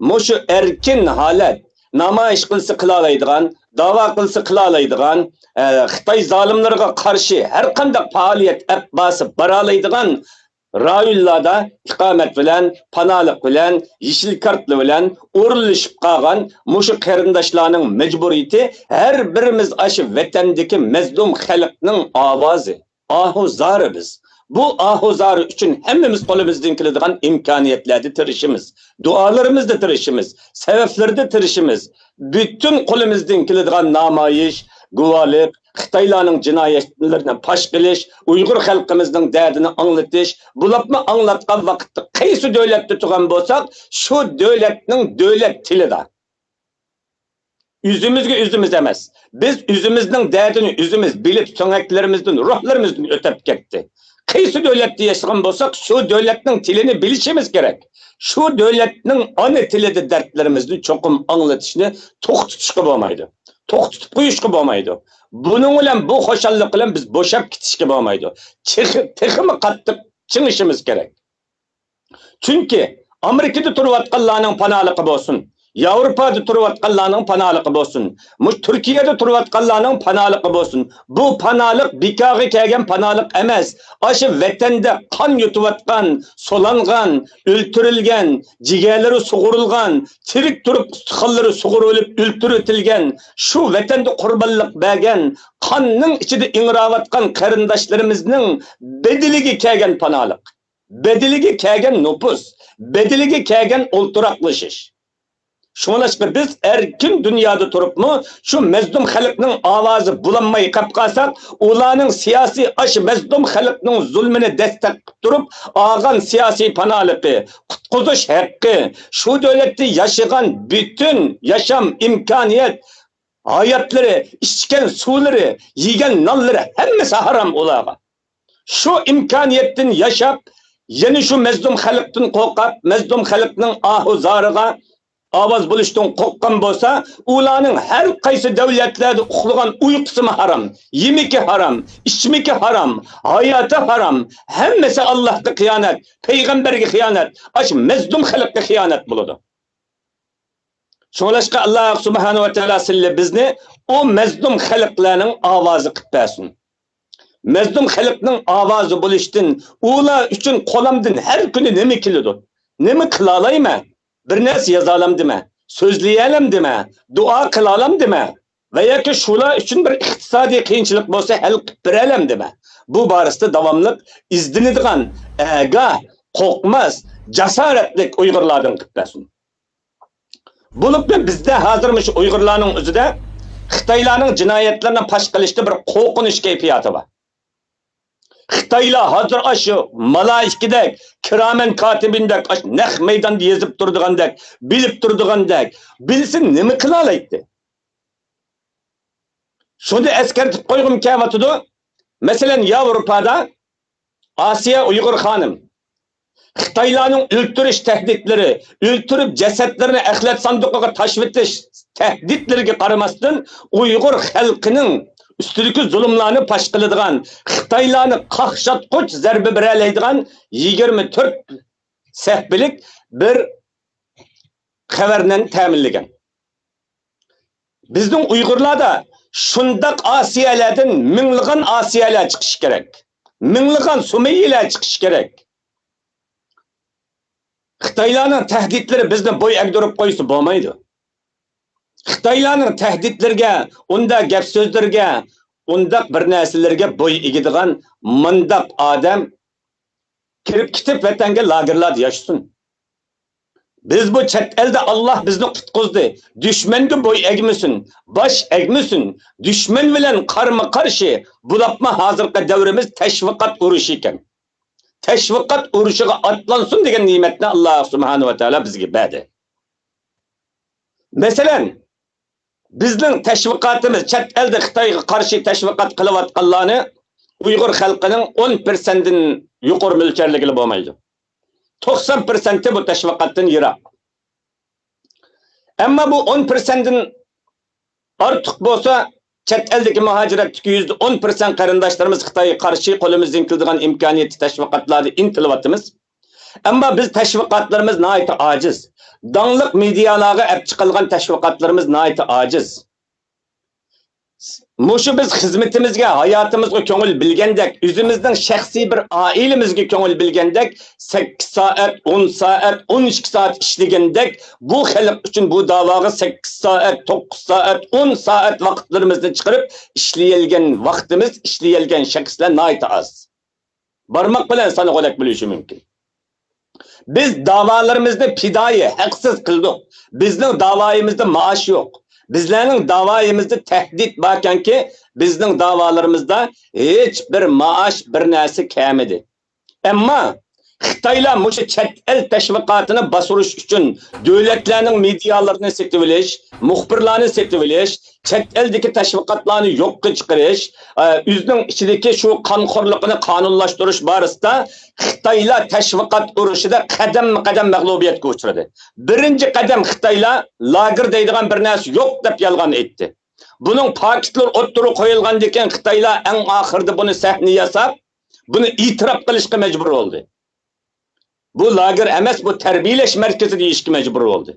مۇشۇ ئەركىن ھالەت، نامايىش قىلسا قىلالايدىغان، داۋا قىلسا قىلالايدىغان، ئە، خىتاي زالىملىرىغا قارشى ھەر قانداق پائالىيەت ئەپ بارسا بارالايدىغان رايونلاردا ئىقامەت بىلەن، پاناھلىق بىلەن، يېشىل كارتلا بىلەن ئورۇنلىشىپ قالغان مۇشۇ قېرىنداشلارنىڭ مەجبۇرىيىتى، ھەر بىرىمىز ئاشۇ ۋەتەندىكى مەزلۇم خەلقنىڭ ئاۋازى. ئاھۇ زارى بىز. بۇ ئاھۇ زارى ئۈچۈن ھەممىمىز قولىمىزدىن كېلىدىغان ئىمكانىيەتلەردە تىرىشىمىز. دۇئالىرىمىزدا تىرىشىمىز. سەۋەبلەردە تىرىشىمىز. پۈتۈن قولىمىزدىن كېلىدىغان نامايىش، گۇۋاھلىق، خىتايلارنىڭ جىنايەتلىرىنى پاش قىلىش، ئۇيغۇر خەلقىمىزنىڭ دەردىنى ئاڭلىتىش، بولۇپمۇ ئاڭلاتقان ۋاقىتتا قايسى دۆلەتتە تۇرغان بولساق، شۇ دۆلەتنىڭ دۆلەت تىلىدا. ئۆزىمىزگە ئۆزىمىز ئەمەس. بىز ئۆزىمىزنىڭ دەردىنى ئۆزىمىز بىلىپ، سۆڭەكلىرىمىزدىن، روھلىرىمىزدىن ئۆتۈپ كەتتى. قايسى دۆلەتتە ياشىغان بولساق، شۇ دۆلەتنىڭ تىلىنى بىلىشىمىز كېرەك. شۇ دۆلەتنىڭ ئانا تىلىدا دەردلىرىمىزنى چوقۇم ئاڭلىتىشنى توختىتىشقا بولمايدۇ. توختىتىپ قويۇشقا بولمايدۇ. بۇنىڭ بىلەن، بۇ خۇشاللىق بىلەن بىز بوشاپ كېتىشكە بولمايدۇ. چېخى-، تېخىمۇ قاتتىق چىڭىشىمىز كېرەك. چۈنكى ئامېرىكىدا تۇرۇۋاتقانلارنىڭ پاناھلىقى بولسۇن، ياۋروپادا تۇرۇۋاتقانلارنىڭ پاناھلىقى بولسۇن، مۇشۇ تۈركىيەدە تۇرۇۋاتقانلارنىڭ پاناھلىقى بولسۇن. بۇ پاناھلىق بىكارغا كەلگەن پاناھلىق ئەمەس. ئاشۇ ۋەتەندە قان يۇتۇۋاتقان، سولانغان، ئۆلتۈرۈلگەن، جىگەرلىرى سۇغۇرۇلغان، تىرىك تۇرۇپ ئۇستىخانلىرى سۇغۇرۇلۇپ ئۆلتۈرۈۋېتىلگەن، شۇ ۋەتەندە قۇربانلىق بەرگەن، قاننىڭ ئىچىدە ئىڭراۋاتقان قېرىنداشلىرىمىزنىڭ بەدىلىگە كەلگەن پاناھلىق. بەدىلىگە كەلگەن نوپۇس، بەدىلىگە كەلگەن ئولتۇراقلىشىش. شۇڭلاشقا بىز ئەركىن دۇنيادا تۇرۇپمۇ شۇ مەزلۇم خەلقنىڭ ئاۋازى بولالماي قېلىپ قالساق، ئۇلارنىڭ سىياسىي، ئاشۇ مەزلۇم خەلقنىڭ زۇلمىنى دەستەك قىلىپ تۇرۇپ ئالغان سىياسىي پاناھلىقى، قۇتقۇزۇش ھەققى، شۇ دۆلەتتە ياشىغان پۈتۈن ياشام ئىمكانىيەت، ھاياتلىرى، ئىچكەن سۇلىرى، يېگەن نانلىرى ھەممىسى ھارام ئۇلارغا. شۇ ئىمكانىيەتتىن ياشاپ، يەنە شۇ مەزلۇم خەلقتىن قورقۇپ، مەزلۇم خەلقنىڭ ئاھۇ زارىغا ئاۋاز بولۇشتىن قورققان بولسا، ئۇلارنىڭ ھەر قايسى دۆلەتلەردە ئۇخلىغان ئۇيقۇسىمۇ ھارام، يېمىكى ھارام، ئىچمىكى ھارام، ھاياتى ھارام، ھەممىسى ئاللاھقا خىيانەت، پەيغەمبەرگە خىيانەت، ئاشۇ مەزلۇم خەلققە خىيانەت بولىدۇ. شۇڭلاشقا ئاللا سۇبھانەھۇ ۋە تائالا سىلى بىزنى ئۇ مەزلۇم خەلقلەرنىڭ ئاۋازى قىلىپ بەرسۇن. مەزلۇم خەلقنىڭ ئاۋازى بولۇشتىن ئۇلار ئۈچۈن قولۇمدىن ھەر كۈنى نېمە كېلىدۇ؟ نېمە قىلالايمەن؟ بىر نەرسە يازالامدىمەن؟ سۆزلىيەلەمدىمەن؟ دۇئا قىلالامدىمەن؟ ۋە ياكى شۇلار ئۈچۈن بىر ئىقتىسادىي قىيىنچىلىق بولسا ھەل قىلىپ بېرەلەمدىمەن؟ بۇ بارىسىدا داۋاملىق ئىزدىنىدىغان، ئاگاھ، قورقماس، جاسارەتلىك ئۇيغۇرلاردىن قىلىپ بەرسۇن. بولۇپمۇ بىزدە ھازىر مۇشۇ ئۇيغۇرلارنىڭ ئۆزىدە خىتايلارنىڭ جىنايەتلىرىنى پاش قىلىشتا بىر قورقۇنچ كەيپىياتى بار. خىتايلار ھازىر ئاشۇ مالائىكىدەك، كىرامەن كاتىبىندەك ئاشۇ نەق مەيداندا يېزىپ تۇرىدىغاندەك، بىلىپ تۇرىدىغاندەك، بىلسە نېمە قىلالايتتى؟ شۇنى ئەسكەرتىپ قويغۇم كېلىۋاتىدۇ. مەسىلەن، ياۋروپادا، ئاسىيە ئۇيغۇر خانىم، خىتايلارنىڭ ئۆلتۈرۈش تەھدىتلىرى، ئۆلتۈرۈپ جەسەتلىرىنى ئەخلەت ساندۇقىغا تاشلىۋېتىش تەھدىتلىرىگە قارىماستىن، ئۇيغۇر خەلقىنىڭ ئۈستىدىكى زۇلۇملارنى پاش قىلىدىغان، خىتايلارنى قاقشاتقۇچ زەربە بېرەلەيدىغان يىگىرمە تۆت سەھىپىلىك بىر خەۋەرنى تەمىنلىگەن. بىزنىڭ ئۇيغۇرلاردا شۇنداق ئاسىيەلەردىن مىڭلىغان ئاسىيەلەر چىقىشى كېرەك. مىڭلىغان سۇمەييەلەر چىقىشى كېرەك. خىتايلارنىڭ تەھدىتلىرى بىزنى بوي ئەگدۈرۈپ قويسا بولمايدۇ. خىتايلارنىڭ تەھدىتلىرىگە، ئۇنداق گەپ سۆزلىرىگە، ئۇنداق بىر نەرسىلەرگە بوي ئېگىدىغان مۇنداق ئادەم كىرىپ كېتىپ ۋەتەنگە لاگېرلاردا ياشىسۇن. بىز بۇ چەت ئەلدە ئاللاھ بىزنى قۇتقۇزدى. دۈشمەنگە بوي ئەگمىسۇن، باش ئەگمىسۇن. دۈشمەن بىلەن قارمۇ قارشى بولۇپمۇ ھازىرقى دەۋرىمىز تەشۋىقات ئۇرۇشى ئىكەن. تەشۋىقات ئۇرۇشىغا ئاتلانسۇن دېگەن نېمەتنى ئاللاھ سۇبھانەھۇ ۋە تائالا بىزگە بەردى. مەسىلەن، بىزنىڭ تەشۋىقاتىمىز، چەت ئەلدە خىتايغا قارشى تەشۋىقات قىلىۋاتقانلارنى ئۇيغۇر خەلقىنىڭ ئون پىرسەنتتىن يۇقىرى مۆلچەرلىگىلى بولمايدۇ. توقسان پىرسەنتى بۇ تەشۋىقاتتىن يىراق. ئەمما بۇ ئون پىرسەنتتىن ئارتۇق بولسا، چەت ئەلدىكى مۇھاجىرەتتىكى يۈزدە ئون پىرسەنت قېرىنداشلىرىمىز خىتايغا قارشى قولىمىزدىن كېلىدىغان ئىمكانىيەتتە تەشۋىقاتلاردا ئىنتىلىۋاتىمىز. ئەمما بىز تەشۋىقاتلىرىمىز ناھايىتى ئاجىز. داڭلىق مېدىيالارغا ئەپ چىقىلغان تەشۋىقاتلىرىمىز ناھايىتى ئاجىز. مۇشۇ بىز خىزمىتىمىزگە، ھاياتىمىزغا كۆڭۈل بىلگەندەك، ئۆزىمىزنىڭ شەخسىي بىر ئائىلىمىزگە كۆڭۈل بىلگەندەك، سەككىز سائەت، ئون سائەت، ئون ئىككى سائەت ئىشلىگەندەك، بۇ خەلق ئۈچۈن بۇ داۋاغا سەككىز سائەت، توققۇز سائەت، ئون سائەت ۋاقىتلىرىمىزنى چىقىرىپ ئىشلىيەلگەن ۋاقتىمىز، ئىشلىيەلگەن شەخسلەر ناھايىتى ئاز. بارماق بىلەن سانىغۇدەك بولۇشى مۇمكىن. بىز داۋالىرىمىزنى پىدائىي، ھەقسىز قىلدۇق. بىزنىڭ داۋايىمىزدا مائاش يوق. بىزلەرنىڭ داۋايىمىزدا تەھدىت باركەنكى، بىزنىڭ داۋالىرىمىزدا ھېچ بىر مائاش، بىر نەرسە كەلمىدى. ئەمما خىتايلار مۇشۇ چەت ئەل تەشۋىقاتىنى باسۇرۇش ئۈچۈن دۆلەتلەرنىڭ مېدىيالىرىنى سېتىۋېلىش، مۇخبىرلارنى سېتىۋېلىش، چەت ئەلدىكى تەشۋىقاتلارنى يوققا چىقىرىش، ئە، ئۆزىنىڭ ئىچىدىكى شۇ قانخورلۇقىنى قانۇنلاشتۇرۇش بارىسىدا خىتايلار تەشۋىقات ئۇرۇشىدا قەدەممۇ قەدەم مەغلۇبىيەتكە ئۇچرىدى. بىرىنچى قەدەم خىتايلار لاگېر دەيدىغان بىر نەرسە يوق دەپ يالغان ئېيتتى. بۇنىڭ پاكىتلىرى ئوتتۇرىغا قويۇلغاندىن كېيىن خىتايلار ئەڭ ئاخىرىدا بۇنى سەھنە ياساپ، بۇنى ئېتىراپ قىلىشقا مەجبۇر بولدى. بۇ لاگېر ئەمەس، بۇ تەربىيەلەش مەركىزى دېيىشكە مەجبۇر بولدى.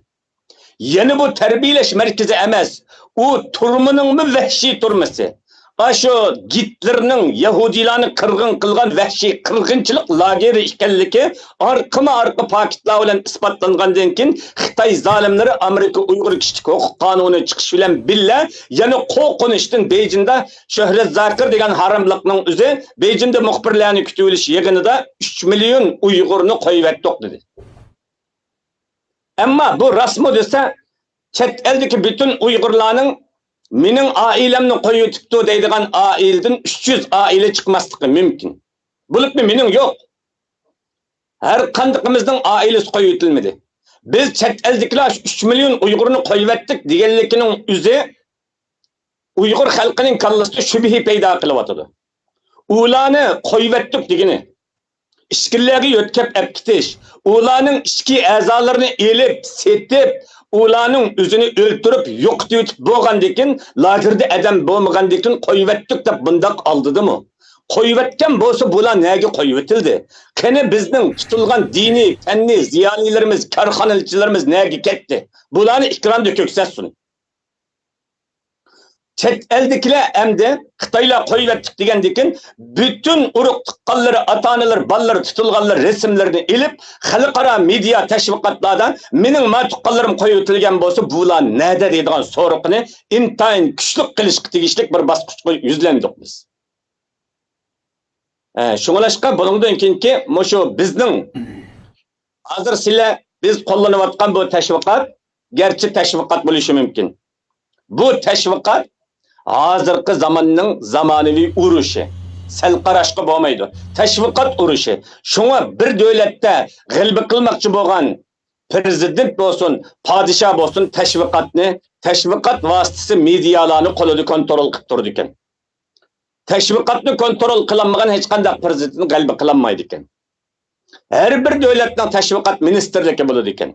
يەنە بۇ تەربىيەلەش مەركىزى ئەمەس، ئۇ تۈرمىنىڭمۇ ۋەھشىي تۈرمىسى. ئاشۇ گىتلېرنىڭ يەھۇدىيلارنى قىرغىن قىلغان ۋەھشىي قىرغىنچىلىق لاگېرى ئىكەنلىكى ئارقىمۇ ئارقا پاكىتلار بىلەن ئىسپاتلانغاندىن كېيىن، خىتاي زالىملىرى ئامېرىكا ئۇيغۇر كىشىلىك ھوقۇق قانۇنى چىقىش بىلەن بىللە يەنە قورقۇنچتىن بېيجىڭدا شۆھرەت زاكىر دېگەن ھاراملىقنىڭ ئۆزى بېيجىڭدا مۇخبىرلارنى كۈتۈۋېلىش يىغىنىدا ئۈچ مىليون ئۇيغۇرنى قويۇۋەتتۇق دېدى. ئەمما بۇ راستمۇ دېسە، چەت ئەلدىكى پۈتۈن ئۇيغۇرلارنىڭ مېنىڭ ئائىلەمنى قويۇۋېتىپتۇ دەيدىغان ئائىلىدىن ئۈچ يۈز ئائىلە چىقماسلىقى مۇمكىن. بولۇپمۇ مېنىڭ يوق. ھەر قاندىقىمىزنىڭ ئائىلىسى قويۇۋېتىلمىدى. بىز چەت ئەلدىكىلەر ئۈچ مىليون ئۇيغۇرنى قويۇۋەتتۇق دېگەنلىكىنىڭ ئۆزى ئۇيغۇر خەلقىنىڭ كاللىسىدا شۈبھە پەيدا قىلىۋاتىدۇ. ئۇلارنى قويۇۋەتتۇق دېگىنى، ئىچكىرىلەرگە يۆتكەپ ئەپ كېتىش، ئۇلارنىڭ ئىچكى ئەزالىرىنى ئېلىپ، سېتىپ، ئۇلارنىڭ ئۆزىنى ئۆلتۈرۈپ، يوقىتىۋېتىپ بولغاندىكىن، لاگېردا ئادەم بولمىغاندىكىن قويۇۋەتتۇق دەپ بۇنداق ئالدىدىمۇ؟ قويۇۋەتكەن بولسا، بۇلار نەگە قويۇۋېتىلدى؟ قېنى بىزنىڭ تۇتۇلغان دىنىي، پەننىي زىيالىيلىرىمىز، كارخانىچىلىرىمىز نەگە كەتتى؟ بۇلارنى ئېكراندا كۆرسەتسۇن. چەت ئەلدىكىلەر ئەمدى خىتايلار قويۇۋەتتۇق دېگەندىكىن، پۈتۈن ئۇرۇق تۇغقانلىرى، ئاتا-ئانىلىرى، بالىلىرى تۇتۇلغانلار رەسىملىرىنى ئېلىپ، خەلقئارا مېدىيا تەشۋىقاتلاردا مېنىڭ ما تۇغقانلىرىم قويۇۋېتىلگەن بولسا، بۇلار نەدە دەيدىغان سورىقىنى ئىنتايىن كۈچلۈك قىلىشقا تېگىشلىك بىر باسقۇچقا يۈزلەندۇق بىز. ئە، شۇڭلاشقا بۇنىڭدىن كېيىنكى مۇشۇ بىزنىڭ ھازىر سىلەر بىز قوللىنىۋاتقان بۇ تەشۋىقات، گەرچە تەشۋىقات بولۇشى مۇمكىن، بۇ تەشۋىقات ھازىرقى زاماننىڭ زامانىۋى ئۇرۇشى. سەل قاراشقا بولمايدۇ. تەشۋىقات ئۇرۇشى. شۇڭا بىر دۆلەتتە غەلىبە قىلماقچى بولغان پىرېزىدېنت بولسۇن، پادىشاھ بولسۇن، تەشۋىقاتنى، تەشۋىقات ۋاسىتىسى مېدىيالارنى قولىدا كونترول قىلىپ تۇرىدىكەن. تەشۋىقاتنى كونترول قىلالمىغان ھېچقانداق پىرېزىدېنت غەلىبە قىلالمايدىكەن. ھەر بىر دۆلەتنىڭ تەشۋىقات مىنىستىرلىكى بولىدىكەن.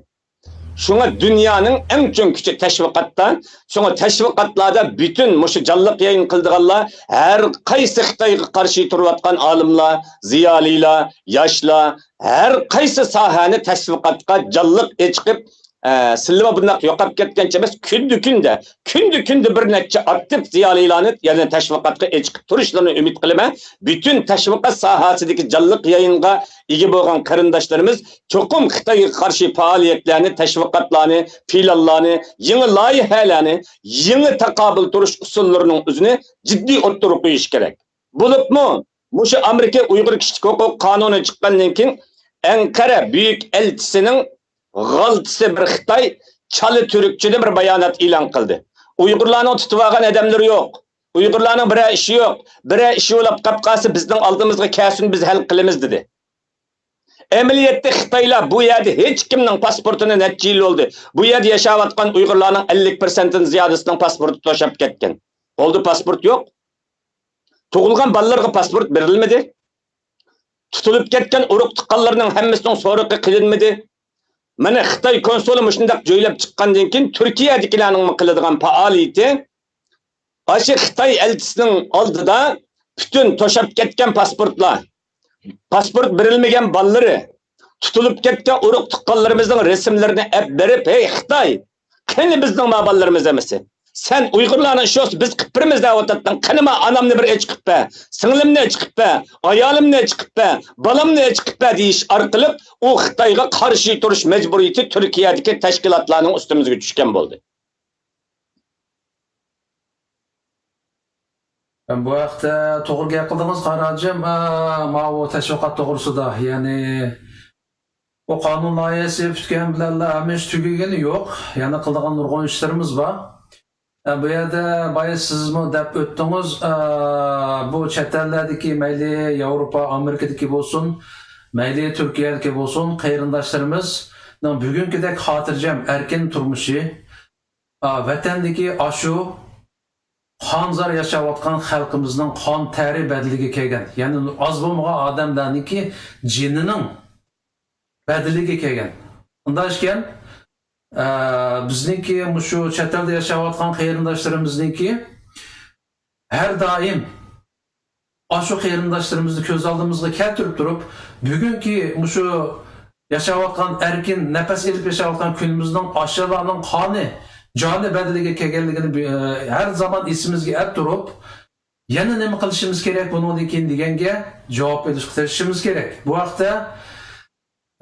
شۇڭا دۇنيانىڭ ئەڭ چوڭ كۈچى تەشۋىقاتتا. شۇڭا تەشۋىقاتلاردا پۈتۈن مۇشۇ جانلىق يايىن قىلىدىغانلار، ھەر قايسى خىتايغا قارشى تۇرۇۋاتقان ئالىملار، زىيالىيلار، ياشلار، ھەر قايسى ساھەنى تەشۋىقاتقا جانلىق ئېچىقىپ، ئە، سىلىمۇ بۇنداق يوقاپ كەتكەنچە ئەمەس، كۈندە كۈندە، كۈندە كۈندە بىر نەچچە ئاكتىپ زىيالىيلارنى يەنە تەشۋىقاتقا ئېچىقىپ تۇرۇشلىرىنى ئۈمىد قىلىمەن. پۈتۈن تەشۋىقات ساھەسىدىكى جانلىق يايىنغا ئىگە بولغان قېرىنداشلىرىمىز چوقۇم خىتايغا قارشى پائالىيەتلەرنى، تەشۋىقاتلارنى، پىلانلارنى، يېڭى لايىھەلەرنى، يېڭى تاقابىل تۇرۇش ئۇسۇللىرىنىڭ ئۆزىنى جىددىي ئوتتۇرىغا قويۇشى كېرەك. بولۇپمۇ مۇشۇ ئامېرىكا ئۇيغۇر كىشىلىك ھوقۇق قانۇنى چىققاندىن كېيىن ئەنقەرە بۈيۈك ئەلچىسىنىڭ غالتىسى بىر خىتاي چالا تۈركچىدە بىر بايانات ئېلان قىلدى. ئۇيغۇرلارنىڭ تۇتۇۋالغان ئادەملىرى يوق. ئۇيغۇرلارنىڭ بىرەر ئىشى يوق. بىرەر ئىشى بولاپ قاپ قالسا بىزنىڭ ئالدىمىزغا كەلسۇن، بىز ھەل قىلىمىز، دېدى. ئەمەلىيەتتە خىتايلار بۇ يەردە ھېچكىمنىڭ پاسپورتىنى نەچچە يىل بولدى. بۇ يەردە ياشاۋاتقان ئۇيغۇرلارنىڭ ئەللىك پىرسەنتتىن زىيادىسىنىڭ پاسپورتى توشاپ كەتكەن. قولدا پاسپورت يوق. تۇغۇلغان بالىلىرىغا پاسپورت بېرىلمىدى. تۇتۇلۇپ كەتكەن ئۇرۇق تۇغقانلىرىنىڭ ھەممىسىنىڭ سورىقى قىلىنمىدى. مانا خىتاي كونسۇلى مۇشۇنداق جۆيلەپ چىققاندىن كېيىن تۈركىيەدىكىلەرنىڭمۇ قىلىدىغان پائالىيىتى ئاشۇ خىتاي ئەلچىسىنىڭ ئالدىدا پۈتۈن توشاپ كەتكەن پاسپورتلار، پاسپورت بېرىلمىگەن بالىلىرى، تۇتۇلۇپ كەتكەن ئۇرۇق تۇغقانلىرىمىزنىڭ رەسىملىرىنى ئەپ بېرىپ، ھەي خىتاي، قېنى بىزنىڭ ما بالىلىرىمىز ئەمىسە؟ سەن ئۇيغۇرلارنىڭ ئىشى بولسا بىز قىلىپ بېرىمىز دەۋاتاتتىڭ. قېنى ما ئانامنى بىر ئېچىقىپ بەر، سىڭلىمنى ئېچىقىپ بەر، ئايالىمنى ئېچىقىپ بەر، بالامنى ئېچىقىپ بەر دېيىش ئارقىلىق ئۇ خىتايغا قارشى تۇرۇش مەجبۇرىيىتى تۈركىيەدىكى تەشكىلاتلارنىڭ ئۈستىمىزگە چۈشكەن بولدى. بۇ ھەقتە توغرا گەپ قىلدىڭىز، قارا ھاجىم. ئە، ماۋۇ تەشۋىقات توغرىسىدا، يەنى بۇ قانۇن لايىھەسى پۈتكەن بىلەنلا ھەممە ئىش تۈگىگىنى يوق. يەنە قىلىدىغان نۇرغۇن ئىشلىرىمىز بار. ئە، بۇ يەردە بايا سىزمۇ دەپ ئۆتتىڭىز، ئە، بۇ چەت ئەللەردىكى، مەيلى ياۋروپا، ئامېرىكىدىكى بولسۇن، مەيلى تۈركىيەدىكى بولسۇن، قېرىنداشلىرىمىزنىڭ بۈگۈنكىدەك خاتىرجەم، ئەركىن تۇرمۇشى، ئا، ۋەتەندىكى ئاشۇ قان-زار ياشاۋاتقان خەلقىمىزنىڭ قان تەرى بەدىلىگە كەلگەن، يەنى ئاز بولمىغان ئادەملەرنىڭكى جېنىنىڭ بەدىلىگە كەلگەن. ئۇنداق ئىكەن، ئە، بىزنىڭكى مۇشۇ چەت ئەلدە ياشاۋاتقان قېرىنداشلىرىمىزنىڭكى ھەر دائىم ئاشۇ قېرىنداشلىرىمىزنى كۆز ئالدىمىزغا كەلتۈرۈپ تۇرۇپ، بۈگۈنكى مۇشۇ ياشاۋاتقان، ئەركىن نەپەس ئېلىپ ياشاۋاتقان كۈنىمىزنىڭ ئاشۇلارنىڭ قانى، جانى بەدىلىگە كەلگەنلىكىنى بى-، ھەر زامان ئېسىمىزگە ئەپ تۇرۇپ، يەنە نېمە قىلىشىمىز كېرەك بۇنىڭدىن كېيىن دېگەنگە جاۋاب بېرىشقا تىرىشىشىمىز كېرەك. بۇ ھەقتە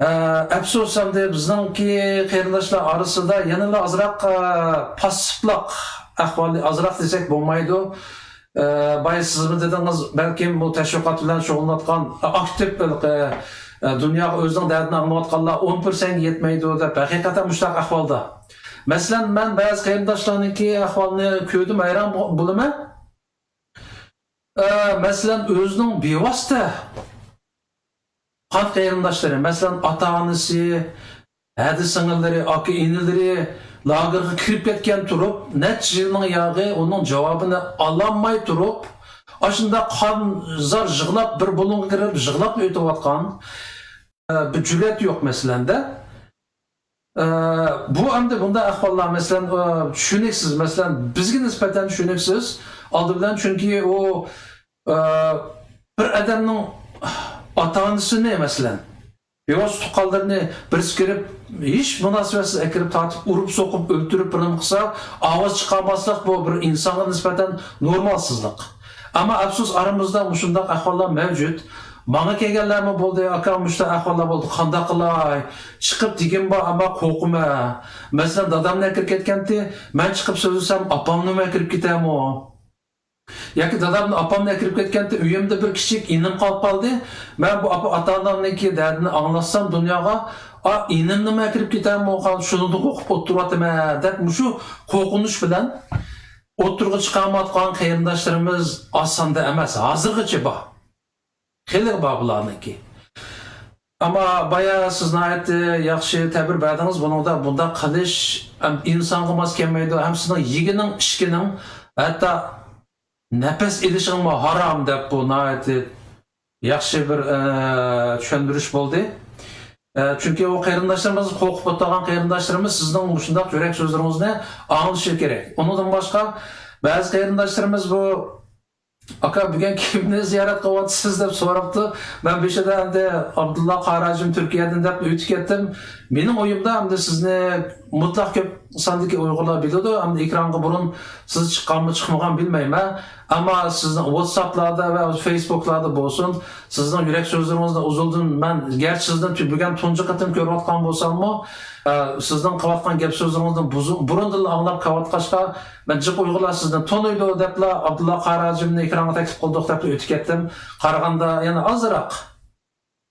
ئە، ئەپسۇس، ئەمدى بىزنىڭكى قېرىنداشلار ئارىسىدا يەنىلا ئازراق، ئە، پاسسىپلىق ئەھۋالى ئازراق دېسەك بولمايدۇ. ئە، بايا سىزمۇ دېدىڭىز، بەلكىم بۇ تەشۋىقات بىلەن شۇغۇللىنىۋاتقان، ئە، ئاكتىپ، ئە، دۇنياغا ئۆزىنىڭ دەردىنى ئاڭلىۋاتقانلار ئون پىرسەنتكە يەتمەيدۇ دەپ، ھەقىقەتەن مۇشۇنداق ئەھۋالدا. مەسىلەن، مەن بەزى قېرىنداشلارنىڭكى ئەھۋالىنى كۆردۈم، ھەيران بو-، بولىمەن. ئە، مەسىلەن، ئۆزىنىڭ بىۋاسىتە قان قېرىنداشلىرى، مەسىلەن، ئاتا-ئانىسى، ھەدە سىڭىللىرى، ئاكا-ئىنىلىرى لاگېرغا كىرىپ كەتكەن تۇرۇپ، نەچچە يىلنىڭ ياغى ئۇنىڭ جاۋابىنى ئالالماي تۇرۇپ، ئاشۇنداق قان-زار يىغلاپ، بىر بۇلۇڭغا كىرىپ يىغلاپلا ئۆتۈۋاتقان، ئە، بىر جۈرئەت يوق، مەسىلەندە. ئە، بۇ ئەمدى بۇنداق ئەھۋاللار، مەسىلەن، ئە، چۈشىنىكسىز، مەسىلەن، بىزگە نىسبەتەن چۈشىنىكسىز. ئالدى بىلەن، چۈنكى ئۇ، ئە، بىر ئادەمنىڭ ئاتا-ئانىسىنى، مەسىلەن، بىۋاسىتە تۇغقانلىرىنى بىرسى كىرىپ، ھېچ مۇناسىۋەتسىز ئەكىرىپ تارتىپ، ئۇرۇپ سوقۇپ ئۆلتۈرۈپ بىر نېمە قىلسا، ئاۋاز چىقارماسلىق، بۇ بىر ئىنسانغا نىسبەتەن نورمالسىزلىق. ئەمما ئەپسۇس، ئارىمىزدا مۇشۇنداق ئەھۋاللار مەۋجۇت. ماڭا كەلگەنلەرمۇ بولدى، ئاكا، مۇشۇنداق ئەھۋاللار بولدى، قانداق قىلاي؟ چىقىپ دېگىن بار، ئەمما قورقىمەن. مەسىلەن، دادامنى ئەكىرىپ كەتكەنتى، مەن چىقىپ سۆزلىسەم، ئاپامنىمۇ ئەكىرىپ كېتەرمۇ؟ ياكى دادامنى، ئاپامنى ئەكىرىپ كەتكەنتى، ئۆيۈمدە بىر كىچىك ئىنىم قېلىپ قالدى. مەن بۇ ئاپا، ئاتا-ئانامنىڭكى دەردىنى ئاڭلاتسام دۇنياغا، ئا، ئىنىمنىمۇ ئەكىرىپ كېتەرمۇ، شۇنىڭدىن قورقۇپ ئولتۇرۇۋاتىمەن، دەپ مۇشۇ قورقۇنچ بىلەن ئوتتۇرىغا چىقارمايۋاتقان قېرىنداشلىرىمىز ئاز ساندا ئەمەس، ھازىرغىچە بار. خېلى بار بۇلارنىڭكى. ئەمما بايا سىز ناھايىتى ياخشى تەبىر بەردىڭىز. بۇنىڭدا بۇنداق قىلىش، ئەم، ئىنسانغا ماس كەلمەيدۇ. ھەم سىزنىڭ يېگىنىڭ، ئىچكىنىڭ، ھەتتا نەپەس ئېلىشىڭمۇ ھارام دەپ، بۇ ناھايىتى ياخشى بىر، ئە، چۈشەندۈرۈش بولدى. ئە، چۈنكى ئۇ قېرىنداشلىرىمىز، قورقۇپ ئولتۇرغان قېرىنداشلىرىمىز سىزنىڭ مۇشۇنداق يۈرەك سۆزلىرىڭىزنى ئاڭلىشى كېرەك. ئۇنىڭدىن باشقا، بەزى قېرىنداشلىرىمىز بۇ، «ئاكا، بۈگۈن كىمنى زىيارەت قىلىۋاتىسىز؟» دەپ سوراپتۇ. مەن بېشىدا ئەمدى، «ئابدۇللا قارى ھاجىم تۈركىيەدىن» دەپ ئۆتۈپ كەتتىم. مېنىڭ ئويۇمدا ئەمدى سىزنى مۇتلەق كۆپ ساندىكى ئۇيغۇرلار بىلىدۇ. ئەمدى ئېكرانغا بۇرۇن سىز چىققانمۇ، چىقمىغان بىلمەيمەن. ئەمما سىزنىڭ ۋاتساپلاردا ۋە فېيسبۇكلاردا بولسۇن، سىزنىڭ يۈرەك سۆزلىرىڭىزنى ئۇزۇندىن، مەن گەرچە سىزنى تۈ-، بۈگۈن تۇنجى قېتىم كۆرۈۋاتقان بولساممۇ، ئە، سىزنىڭ قىلىۋاتقان گەپ سۆزلىرىڭىزنى بۇزۇ-، بۇرۇندىنلا ئاڭلاپ كېلىۋاتقاچقا، مەن جىق ئۇيغۇرلار سىزنى تونۇيدۇ دەپلا ئابدۇللا قارى ھاجىمنى ئېكرانغا تەكلىپ قىلدۇق دەپلا ئۆتۈپ كەتتىم. قارىغاندا يەنە ئازراق،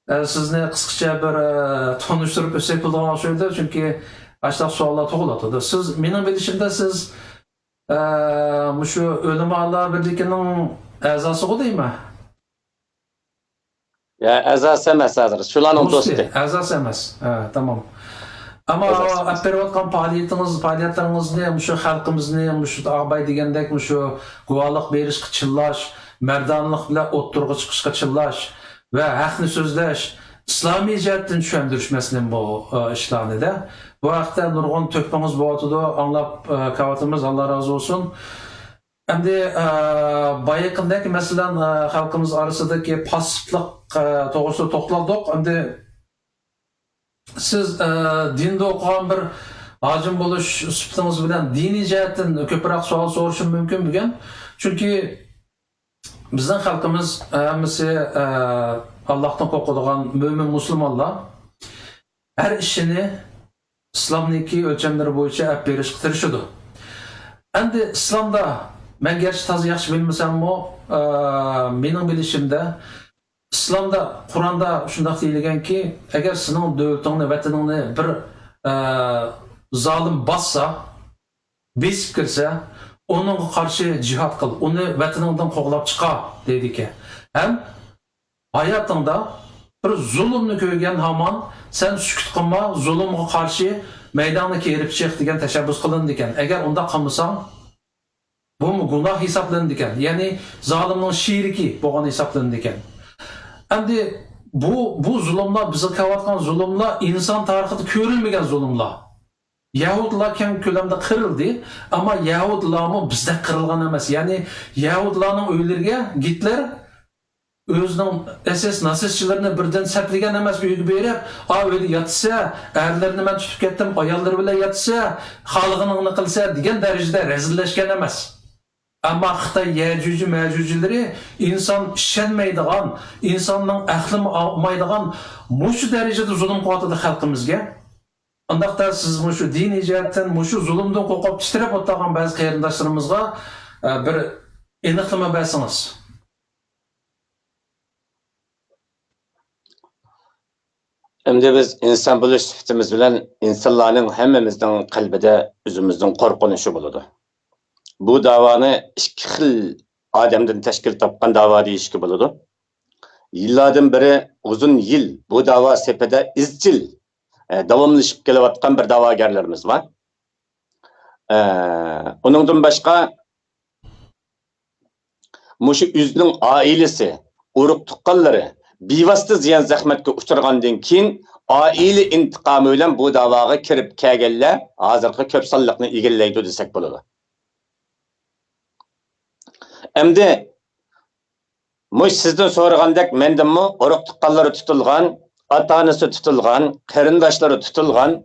ئە، سىزنى قىسقىچە بىر، ئە، تونۇشتۇرۇپ ئۆتسەك بولىدىغان ئوخشايدۇ، چۈنكى ئاشۇنداق سوئاللار تۇغۇلۇۋاتىدۇ. سىز، مېنىڭ بىلىشىمدە سىز، ئە، مۇشۇ ئۆلىمالار بىرلىكىنىڭ ئەزاسىغۇ دەيمەن؟ يا، ئەزاسى ئەمەس ھازىر. شۇلارنىڭ دوستى، دوستى. ئەزاسى ئەمەس. ھە، تامام. ئەمما ئەزاسى ئەمەس. ئەپ بېرىۋاتقان پائالىيىتىڭىز، پائالىيەتلىرىڭىزنى مۇشۇ خەلقىمىزنى، مۇشۇ ئاباي دېگەندەك، مۇشۇ گۇۋاھلىق بېرىشقا چىللاش، مەردانىلىق بىلەن ئوتتۇرىغا چىقىشقا چىللاش ۋە ھەقنى سۆزلەش، ئىسلامىي جەھەتتىن چۈشەندۈرۈش مەسىلىم بۇ، ئى، ئىشلارنى-دە. بۇ ھەقتە نۇرغۇن تۆھپىڭىز بولۇۋاتىدۇ، ئاڭلاپ، ئى، كېلىۋاتىمىز، ئاللا رازى بولسۇن. ئەمدى، ئە، بايىقىدەك، مەسىلەن، ئە، خەلقىمىز ئارىسىدىكى پاسسىپلىق، ئە، توغرىسىدا توختالدۇق. ئەمدى سىز، ئە، دىندا ئوقۇغان بىر ھاجىم بولۇش سۈپىتىڭىز بىلەن دىنىي جەھەتتىن كۆپرەك سوئال سورىشىم مۇمكىن بۈگۈن. چۈنكى بىزنىڭ خەلقىمىز ھەممىسى، ئە، ئاللاھتىن قورقىدىغان مۆمىن مۇسۇلمانلار. ھەر ئىشىنى ئىسلامنىڭكى ئۆلچەملىرى بويىچە ئەپ بېرىشقا تىرىشىدۇ. ئەمدى ئىسلامدا، مەن گەرچە تازا ياخشى بىلمىسەممۇ، ئە، مېنىڭ بىلىشىمدە، ئىسلامدا، قۇرئاندا شۇنداق دېيىلگەنكى، ئەگەر سېنىڭ دۆلىتىڭنى، ۋەتىنىڭنى بىر، ئە، زالىم باسسا، بېسىپ كىرسە، ئۇنىڭغا قارشى جىھاد قىل، ئۇنى ۋەتىنىڭدىن قوغلاپ چىقار، دەيدىكەن. ھەم ھاياتىڭدا بىر زۇلۇمنى كۆرگەن ھامان سەن سۈكۈت قىلما، زۇلۇمغا قارشى مەيدانغا كېلىپ چىق دېگەن تەشەببۇس قىلىنىدىكەن. ئەگەر ئۇنداق قىلمىساڭ، بۇمۇ گۇناھ ھېسابلىنىدىكەن. يەنى زالىمنىڭ شېرىكى بولغان ھېسابلىنىدىكەن. ئەمدى بۇ، بۇ زۇلۇملار، بىزگە كېلىۋاتقان زۇلۇملار ئىنسان تارىخىدا كۆرۈلمىگەن زۇلۇملار. يەھۇدىيلار كەڭ كۆلەمدە قىرىلدى، ئەمما يەھۇدىيلارمۇ بىزدەك قىرىلغان ئەمەس. يەنى يەھۇدىيلارنىڭ ئۆيلىرىگە گىتلېر ئۆزىنىڭ ئېس ئېس ناسىستچىلىرىنى بىردىن سەپلىگەن ئەمەس، ئۆيىگە بېرىپ، «ئا، ئۆيدە ياتسا، ئەرلىرىنى مەن تۇتۇپ كەتتىم، ئاياللىرى بىلەن ياتسا، خالىغىنىڭنى قىلسا» دېگەن دەرىجىدە رەزىللەشكەن ئەمەس. ئەمما خىتاي يەجۈجى مەجۈجىلىرى ئىنسان ئىشەنمەيدىغان، ئىنساننىڭ ئەقلىمۇ ئالمايدىغان مۇشۇ دەرىجىدە زۇلۇم قىلىۋاتىدۇ خەلقىمىزگە. ئۇنداقتا سىز مۇشۇ دىنىي جەھەتتىن مۇشۇ زۇلۇمدىن قورقۇپ تىترەپ ئولتۇرغان بەزى قېرىنداشلىرىمىزغا، ئە، بىر ئېنىقلىما بەرسىڭىز. ئەمدى بىز ئىنسان بولۇش سۈپىتىمىز بىلەن ئىنسانلارنىڭ ھەممىمىزنىڭ قەلبىدە ئۆزىمىزنىڭ قورقۇنچى بولىدۇ. بۇ داۋانى ئىككى خىل ئادەمدىن تەشكىل تاپقان داۋا دېيىشكە بولىدۇ. يىللاردىن بېرى، ئۇزۇن يىل بۇ داۋا سېپىدە ئىزچىل، ئە، داۋاملىشىپ كېلىۋاتقان بىر داۋاگەرلىرىمىز بار. ئە، ئۇنىڭدىن باشقا، مۇشۇ ئۆزىنىڭ ئائىلىسى، ئۇرۇق-تۇغقانلىرى بىۋاسىتە زىيان-زەخمەتكە ئۇچرىغاندىن كېيىن، ئائىلە ئىنتىقامى بىلەن بۇ داۋاغا كىرىپ كەلگەنلەر ھازىرقى كۆپ سانلىقنى ئىگىلەيدۇ دېسەك بولىدۇ. ئەمدى مۇشۇ سىزدىن سورىغاندەك، مەندىنمۇ ئۇرۇق-تۇغقانلىرى تۇتۇلغان، ئاتا-ئانىسى تۇتۇلغان، قېرىنداشلىرى تۇتۇلغان،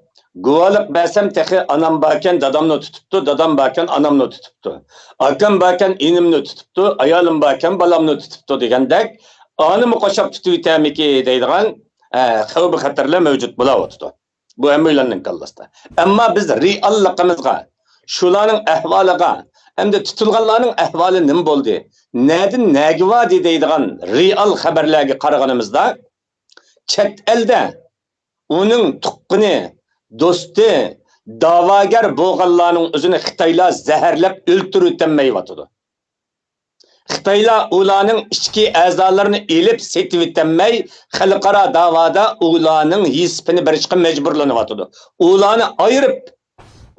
گۇۋاھلىق بەرسەم تېخى ئانام باركەن دادامنى تۇتۇپتۇ، دادام باركەن ئانامنى تۇتۇپتۇ، ئاكام باركەن ئىنىمنى تۇتۇپتۇ، ئايالىم باركەن بالامنى تۇتۇپتۇ دېگەندەك، ئانىمۇ قوشاپ تۇتۇۋېتەرمىكى دەيدىغان، ئە، خەۋپى خەتەرلەر مەۋجۇت بولاۋاتىدۇ. بۇ ھەممەيلەننىڭ كاللىسىدا. ئەمما بىز رېئاللىقىمىزغا، شۇلارنىڭ ئەھۋالىغا، ئەمدى تۇتۇلغانلارنىڭ ئەھۋالى نېمە بولدى، نەدىن نەگە باردى دەيدىغان رېئال خەۋەرلەرگە قارىغىنىمىزدا، چەت ئەلدە ئۇنىڭ تۇغقىنى، دوستى، دەۋاگەر بولغانلارنىڭ ئۆزىنى خىتايلار زەھەرلەپ ئۆلتۈرۈۋېتەلمەيۋاتىدۇ. خىتايلار ئۇلارنىڭ ئىچكى ئەزالىرىنى ئېلىپ سېتىۋېتەلمەي، خەلقئارا دەۋادا ئۇلارنىڭ ھېسابىنى بېرىشقا مەجبۇرلىنىۋاتىدۇ. ئۇلارنى ئايرىپ،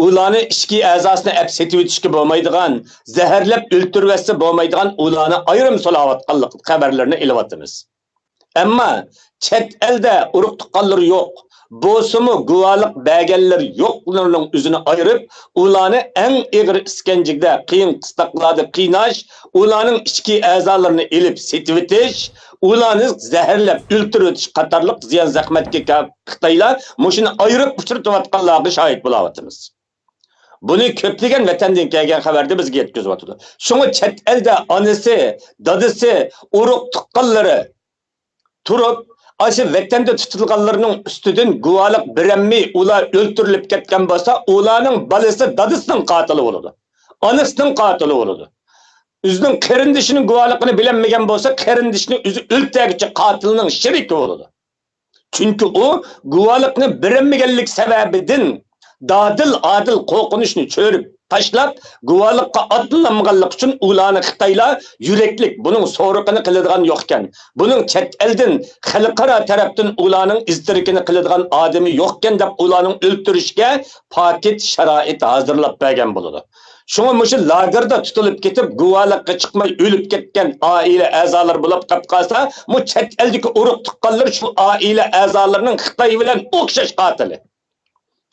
ئۇلارنى ئىچكى ئەزاسىنى ئەپ سېتىۋېتىشكە بولمايدىغان، زەھەرلەپ ئۆلتۈرۈۋەتسە بولمايدىغان ئۇلارنى ئايرىم سولاۋاتقانلىق خەۋەرلىرىنى ئېلىۋاتىمىز. ئەمما چەت ئەلدە ئۇرۇق تۇغقانلىرى يوق، بولسىمۇ گۇۋاھلىق بەرگەنلىرى يوقلىرىنىڭ ئۆزىنى ئايرىپ، ئۇلارنى ئەڭ ئېغىر ئىسكەنجىدە، قىيىن قىستاقلاردا قىيناش، ئۇلارنىڭ ئىچكى ئەزالىرىنى ئېلىپ سېتىۋېتىش، ئۇلارنى زەھەرلەپ ئۆلتۈرۈۋېتىش قاتارلىق زىيان زەخمەتكە كە-، خىتايلار مۇشۇنى ئايرىپ ئۇچرىتىۋاتقانلارغا شاھىت بولاۋاتىمىز. بۇنى كۆپلىگەن ۋەتەندىن كەلگەن خەۋەردە بىزگە يەتكۈزۈۋاتىدۇ. شۇڭا چەت ئەلدە ئانىسى، دادىسى، ئۇرۇق تۇغقانلىرى تۇرۇپ، ئاشۇ ۋەتەندە تۇتۇلغانلىرىنىڭ ئۈستىدىن گۇۋاھلىق بېرەلمەي، ئۇلار ئۆلتۈرۈلۈپ كەتكەن بولسا، ئۇلارنىڭ بالىسى دادىسىنىڭ قاتىلى بولىدۇ. ئانىسىنىڭ قاتىلى بولىدۇ. ئۆزىنىڭ قېرىندىشىنىڭ گۇۋاھلىقىنى بېرەلمىگەن بولسا، قېرىندىشىنى ئۆزى ئۆلتۈرگۈچى قاتىلنىڭ شېرىكى بولىدۇ. چۈنكى ئۇ گۇۋاھلىقنى بېرەلمىگەنلىك سەۋەبىدىن دادىل ئادىل قورقۇنچنى چۆرۈپ تاشلاپ، گۇۋاھلىققا ئاتلانمىغانلىقى ئۈچۈن ئۇلارنى خىتايلار يۈرەكلىك بۇنىڭ سورىقىنى قىلىدىغان يوقكەن، بۇنىڭ چەت ئەلدىن، خەلقئارا تەرەپتىن ئۇلارنىڭ ئىز تىرىكىنى قىلىدىغان ئادىمى يوقكەن دەپ ئۇلارنىڭ ئۆلتۈرۈشىگە پاكىت شارائىت ھازىرلاپ بەرگەن بولىدۇ. شۇڭا مۇشۇ لاگېردا تۇتۇلۇپ كېتىپ، گۇۋاھلىققا چىقماي ئۆلۈپ كەتكەن ئائىلە ئەزالىرى بولۇپ قېلىپ قالسا، مۇ چەت ئەلدىكى ئۇرۇق تۇغقانلىرى شۇ ئائىلە ئەزالىرىنىڭ خىتاي بىلەن ئوخشاش قاتىلى.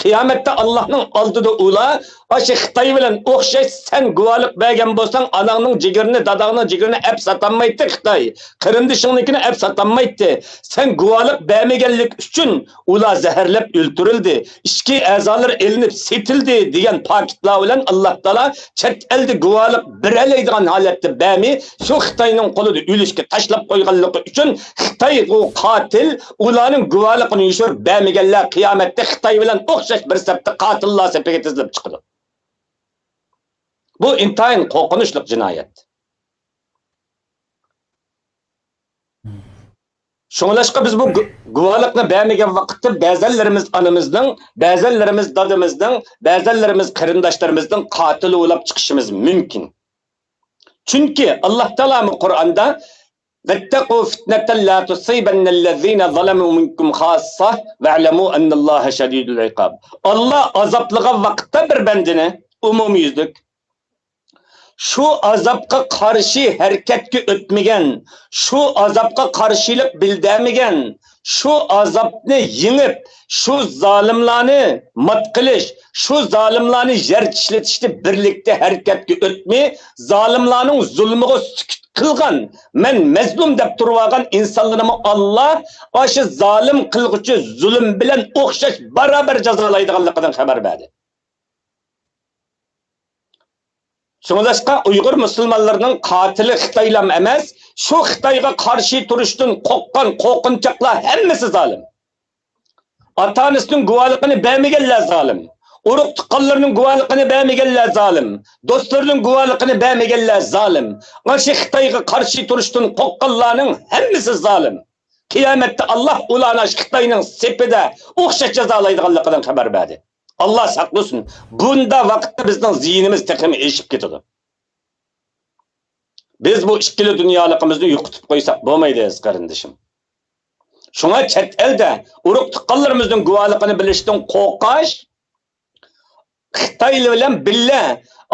قىيامەتتە ئاللاھنىڭ ئالدىدا ئۇلار، ئاشۇ خىتاي بىلەن ئوخشاش، سەن گۇۋاھلىق بەرگەن بولساڭ، ئاناڭنىڭ جىگىرىنى، داداڭنىڭ جىگىرىنى ئەپ ساتالمايتتى خىتاي. قېرىندىشىڭنىڭكىنى ئەپ ساتالمايتتى. سەن گۇۋاھلىق بەرمىگەنلىك ئۈچۈن ئۇلار زەھەرلەپ ئۆلتۈرۈلدى، ئىچكى ئەزالىرى ئېلىنىپ سېتىلدى دېگەن پاكىتلار بىلەن ئاللا تائالا چەت ئەلدە گۇۋاھلىق بېرەلەيدىغان ھالەتتە بەرمەي، شۇ خىتاينىڭ قولىدا ئۆلۈشكە تاشلاپ قويغانلىقى ئۈچۈن خىتاي ئۇ قاتىل، ئۇلارنىڭ گۇۋاھلىقىنى يوشۇرۇپ بەرمىگەنلەر قىيامەتتە خىتاي بىلەن ئوخشاش بىر سەپتە قاتىللار سېپىگە تىزىلىپ چىقىدۇ. بۇ ئىنتايىن قورقۇنچلۇق جىنايەت. شۇڭلاشقا بىز بۇ گۇ-، گۇۋاھلىقنى بەرمىگەن ۋاقىتتا بەزەنلىرىمىز ئانىمىزنىڭ، بەزەنلىرىمىز دادىمىزنىڭ، بەزەنلىرىمىز قېرىنداشلىرىمىزنىڭ قاتىلى بولاپ چىقىشىمىز مۇمكىن. چۈنكى ئاللا تائالامۇ قۇرئاندا، «ۋەتتەقۇ فىتنەتەن لا تۇسىبەننەللەزىنە زەلەمۇ مىنكۇم خاسسە ۋەئلەمۇ ئەننەللاھە شەدىدۇل ئىقاب.» ئاللا ئازابلىغان ۋاقىتتا بىر بەندىنى ئومۇميۈزلۈك، شۇ ئازابقا قارشى ھەرىكەتكە ئۆتمىگەن، شۇ ئازابقا قارشىلىق بىلدۈرمىگەن، شۇ ئازابنى يېڭىپ، شۇ زالىملارنى مات قىلىش، شۇ زالىملارنى يەر چىشلىتىشتە بىرلىكتە ھەرىكەتكە ئۆتمەي، زالىملارنىڭ زۇلمىغا سۈكۈت قىلغان، مەن مەزلۇم دەپ تۇرۇۋالغان ئىنسانلارنىمۇ ئاللا ئاشۇ زالىم قىلغۇچى زۇلۇم بىلەن ئوخشاش بارابەر جازالايدىغانلىقىدىن خەۋەر بەردى. شۇڭلاشقا ئۇيغۇر مۇسۇلمانلىرىنىڭ قاتىلى خىتايلام ئەمەس، شۇ خىتايغا قارشى تۇرۇشتىن قورققان قورقۇنچاقلار ھەممىسى زالىم. ئاتا-ئانىسىنىڭ گۇۋاھلىقىنى بەرمىگەنلەر زالىم. ئۇرۇق-تۇغقانلىرىنىڭ گۇۋاھلىقىنى بەرمىگەنلەر زالىم. دوستلىرىنىڭ گۇۋاھلىقىنى بەرمىگەنلەر زالىم. ئاشۇ خىتايغا قارشى تۇرۇشتىن قورققانلارنىڭ ھەممىسى زالىم. قىيامەتتە ئاللا ئۇلارنى ئاشۇ خىتاينىڭ سېپىدە ئوخشاش جازالايدىغانلىقىدىن خەۋەر بەردى. ئاللا ساقلىسۇن. بۇنداق ۋاقىتتا بىزنىڭ زىيىنىمىز تېخىمۇ ئېشىپ كېتىدۇ. بىز بۇ ئىككىلا دۇنيالىقىمىزنى يوقىتىپ قويساق بولمايدۇ، ئەزىز قېرىندىشىم. شۇڭا چەت ئەلدە ئۇرۇق-تۇغقانلىرىمىزنىڭ گۇۋاھلىقىنى بىلىشتىن قورقۇش، خىتايلار بىلەن بىللە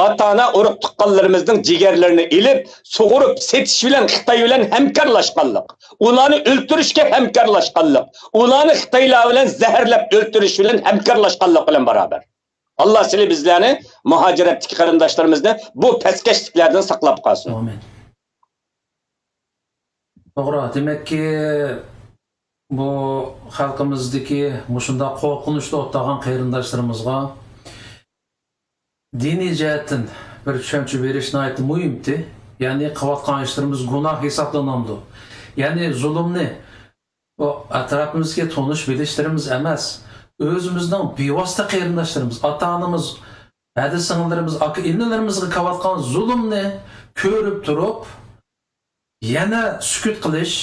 ئاتا-ئانا ئۇرۇق-تۇغقانلىرىمىزنىڭ جىگەرلىرىنى ئېلىپ، سۇغۇرۇپ سېتىش بىلەن خىتاي بىلەن ھەمكارلاشقانلىق، ئۇلارنى ئۆلتۈرۈشكە ھەمكارلاشقانلىق، ئۇلارنى خىتايلار بىلەن زەھەرلەپ ئۆلتۈرۈش بىلەن ھەمكارلاشقانلىق بىلەن باراۋەر. ئاللا سىلى بىزلەرنى، مۇھاجىرەتتىكى قېرىنداشلىرىمىزنى بۇ پەسكەشلىكلەردىن ساقلاپ قالسۇن. ئامىن. توغرا. دېمەككى، بۇ خەلقىمىزدىكى مۇشۇنداق قورقۇنچتا ئولتۇرغان قېرىنداشلىرىمىزغا دىنىي جەھەتتىن بىر چۈشەنچە بېرىش ناھايىتى مۇھىمتى. يەنى قىلىۋاتقان ئىشلىرىمىز گۇناھ ھېسابلىنامدۇ؟ يەنى زۇلۇمنى ئۇ ئەتراپىمىزدىكى تونۇش بىلىشلىرىمىز ئەمەس، ئۆزىمىزنىڭ بىۋاسىتە قېرىنداشلىرىمىز، ئاتا-ئانىمىز، ھەدە سىڭىللىرىمىز، ئاكا-ئىنىلىرىمىزغا قىلىۋاتقان زۇلۇمنى كۆرۈپ تۇرۇپ، يەنە سۈكۈت قىلىش،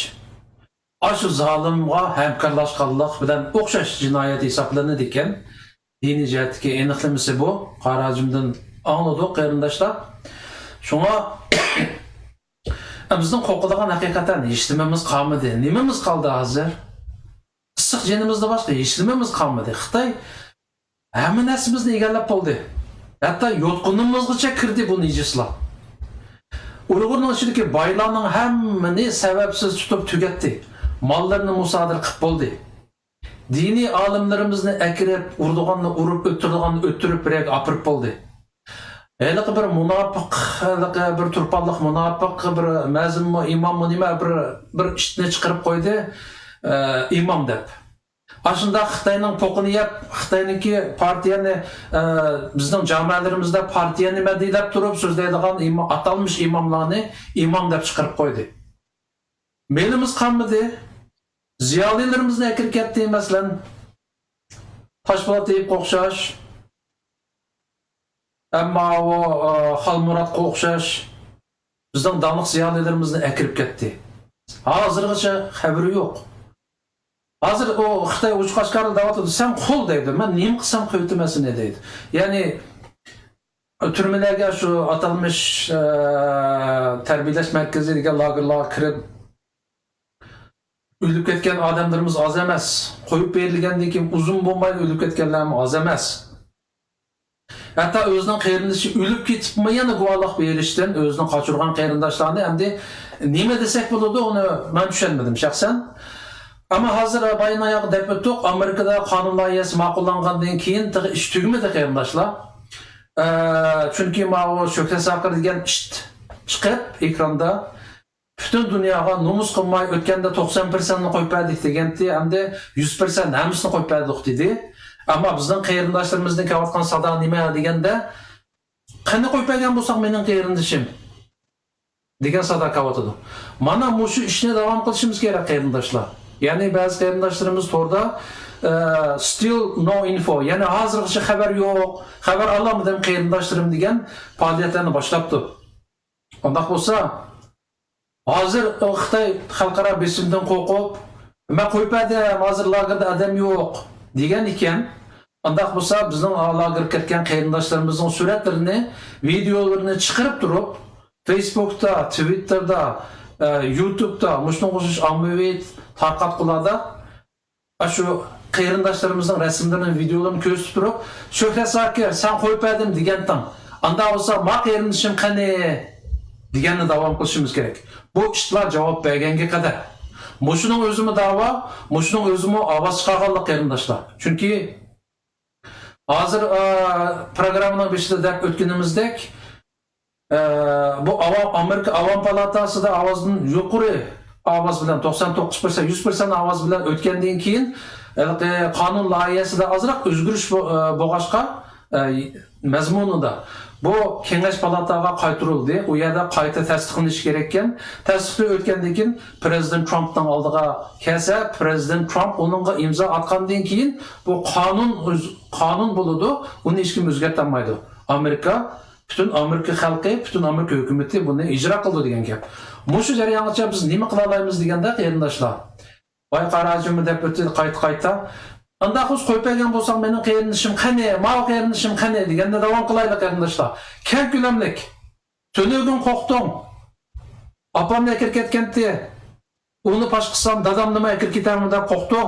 ئاشۇ زالىمغا ھەمكارلاشقانلىق بىلەن ئوخشاش جىنايەت ھېسابلىنىدىكەن. دىنىي جەھەتتىكى ئېنىقلىمىسى بۇ. قارا ھاجىمدىن ئاڭلىدۇق، قېرىنداشلار. شۇڭا بىزنىڭ قورقىدىغان ھەقىقەتەن ھېچنېمىمىز قالمىدى. نېمىمىز قالدى ھازىر؟ ئىسسىق جېنىمىزدىن باشقا ھېچنېمىمىز قالمىدى. خىتاي ھەممە نەرسىمىزنى ئىگىلەپ بولدى. ھەتتا يوتقىنىمىزغىچە كىردى بۇ نىجىسلار. ئۇيغۇرنىڭ ئىچىدىكى بايلارنىڭ ھەممىنى سەۋەبسىز تۇتۇپ تۈگەتتى. ماللىرىنى مۇسادىرە قىلىپ بولدى. دىنىي ئالىملىرىمىزنى ئەكىرىپ، ئۇرىدىغاننى ئۇرۇپ، ئۆتتۈرىدىغاننى ئۆتتۈرۈپ، بىر يەرگە ئاپىرىپ بولدى. ھېلىقى بىر مۇناپىق، ھېلىقى بىر تۇرپانلىق مۇناپىق، بىر مەزىنمۇ، ئىماممۇ نېمە، بىر، بىر ئىتنى چىقىرىپ قويدى، ئە، ئىمام دەپ. ئاشۇنداق خىتاينىڭ پوقىنى يەپ، خىتاينىڭكى پارتىيەنى، ئە، بىزنىڭ جامەلىرىمىزدە پارتىيەنى مەدھىيلەپ تۇرۇپ سۆزلەيدىغان ئىما-، ئاتالمىش ئىماملارنى ئىمام دەپ چىقىرىپ قويدى. مېلىمىز قالمىدى. زىيالىيلىرىمىزنى ئەكىرىپ كەتتى، مەسىلەن، تاشپولات تېيىپقا ئوخشاش، ئەمما ئۇ، ئە، خالمۇراتقا ئوخشاش بىزنىڭ داڭلىق زىيالىيلىرىمىزنى ئەكىرىپ كەتتى. ھازىرغىچە خەۋىرى يوق. ھازىر ئۇ خىتاي ئوچۇق-ئاشكارا دەۋاتىدۇ، «سەن قۇل» دەيدۇ، «مەن نېمە قىلسام قىلىۋېتىمەن سېنى» دەيدۇ. يەنى تۈرمىلەرگە شۇ ئاتالمىش، ئە، تەربىيەلەش مەركىزى دېگەن لاگېرلارغا كىرىپ ئۆلۈپ كەتكەن ئادەملىرىمىز ئاز ئەمەس. قويۇپ بېرىلگەندىن كېيىن ئۇزۇن بولمايلا ئۆلۈپ كەتكەنلەرمۇ ئاز ئەمەس. ھەتتا ئۆزىنىڭ قېرىندىشى ئۆلۈپ كېتىپمۇ يەنە گۇۋاھلىق بېرىشتىن، ئۆزىنى قاچۇرغان قېرىنداشلارنى ئەمدى نېمە دېسەك بولىدۇ، ئۇنى مەن چۈشەنمىدىم شەخسەن. ئەمما ھازىر بايىن ئاياغ دەپ ئۆتتۇق، ئامېرىكىدا قانۇن لايىھەسى ماقۇللانغاندىن كېيىن تېخى ئىش تۈگىمىدى، قېرىنداشلار. ئە، چۈنكى ماۋۇ شۆھرەت ساقىر دېگەن ئىت چىقىپ ئېكراندا، پۈتۈن دۇنياغا نومۇس قىلماي ئۆتكەندە توقسان پىرسەنتنى قويۇپ بەردۇق دېگەنتى، ئەمدى يۈز پىرسەنت ھەممىسىنى قويۇپ بەردۇق دېدى. ئەمما بىزنىڭ قېرىنداشلىرىمىزدىن كېلىۋاتقان سادا نېمە دېگەندە، قېنى قويۇپ بەرگەن بولساق مېنىڭ قېرىندىشىم دېگەن سادا كېلىۋاتىدۇ. مانا مۇشۇ ئىشنى داۋام قىلىشىمىز كېرەك، قېرىنداشلار. يەنى بەزى قېرىنداشلىرىمىز توردا، ئە، still no info، يەنى ھازىرغىچە خەۋەر يوق، خەۋەر ئالالمىدىم قېرىنداشلىرىم دېگەن پائالىيەتلەرنى باشلاپتۇ. ئۇنداق بولسا، ھازىر ئۇ خىتاي خەلقئارا بېسىمدىن قورقۇپ، «مەن قويۇپ بەردىم، ھازىر لاگېردا ئادەم يوق» دېگەن ئىكەن. ئانداق بولسا، بىزنىڭ لاگېرغا كەتكەن قېرىنداشلىرىمىزنىڭ سۈرەتلىرىنى، ۋىدېئولىرىنى چىقىرىپ تۇرۇپ، فېيسبۇكتا، تىۋىتتېردا، ئە، يۇتۇبتا، مۇشۇنىڭغا ئوخشاش ئاممىۋى تارقاتقۇلاردا ئاشۇ قېرىنداشلىرىمىزنىڭ رەسىملىرىنى، ۋىدېئولىرىنى كۆرسىتىپ تۇرۇپ، «شۆھرەت زاكىر، سەن قويۇپ بەردىم» دېگەنتىڭ. ئاندا بولسا، «ما قېرىندىشىم قېنى؟» دېگەننى داۋام قىلىشىمىز كېرەك. بۇ ئىتلار جاۋاب بەرگەنگە قەدەر. مۇشۇنىڭ ئۆزىمۇ داۋا، مۇشۇنىڭ ئۆزىمۇ ئاۋاز چىقارغانلىق، قېرىنداشلار. چۈنكى ھازىر، ئا، پروگراممىنىڭ بېشىدا دەپ ئۆتكىنىمىزدەك، ئە، بۇ ئاۋام، ئامېرىكا ئاۋام پالاتاسىدا ئاۋازدىن يۇقىرى ئاۋاز بىلەن، توقسان توققۇز پىرسەنت، يۈز پىرسەنت ئاۋاز بىلەن ئۆتكەندىن كېيىن، ھېلىقى قانۇن لايىھەسىدە ئازراق ئۆزگىرىش بو-، ئە، بولغاچقا، ئە، مەزمۇنىدا بۇ كېڭەش پالاتاغا قايتۇرۇلدى. ئۇ يەردە قايتا تەستىقلىنىشى كېرەككەن. تەستىقتىن ئۆتكەندىن كېيىن پىرېزىدېنت ترامپنىڭ ئالدىغا كەلسە، پىرېزىدېنت ترامپ ئۇنىڭغا ئىمزا ئاتقاندىن كېيىن بۇ قانۇن ئۆز-، قانۇن بولىدۇ، ئۇنى ھېچكىم ئۆزگەرتەلمەيدۇ. ئامېرىكا پۈتۈن ئامېرىكا خەلقى، پۈتۈن ئامېرىكا ھۆكۈمىتى بۇنى ئىجرا قىلىدۇ دېگەن گەپ. مۇشۇ جەريانغىچە بىز نېمە قىلالايمىز دېگەندە، قېرىنداشلار، ۋاي قارا جۈمە دەپ ئۆتتى قايتا-قايتا. ئانداق بولسا قويۇپ بەرگەن بولساڭ مېنىڭ قېرىندىشىم قېنى، ماۋۇ قېرىندىشىم قېنى دېگەندە داۋام قىلايلى، قېرىنداشلار. كەڭ كۆلەملىك. تۈنۈگۈن قورقتۇڭ. ئاپامنى ئەكىرىپ كەتكەنتى. ئۇنى پاش قىلسام، دادامنىمۇ ئەكىرىپ كېتەرمۇ دەپ قورقتۇڭ.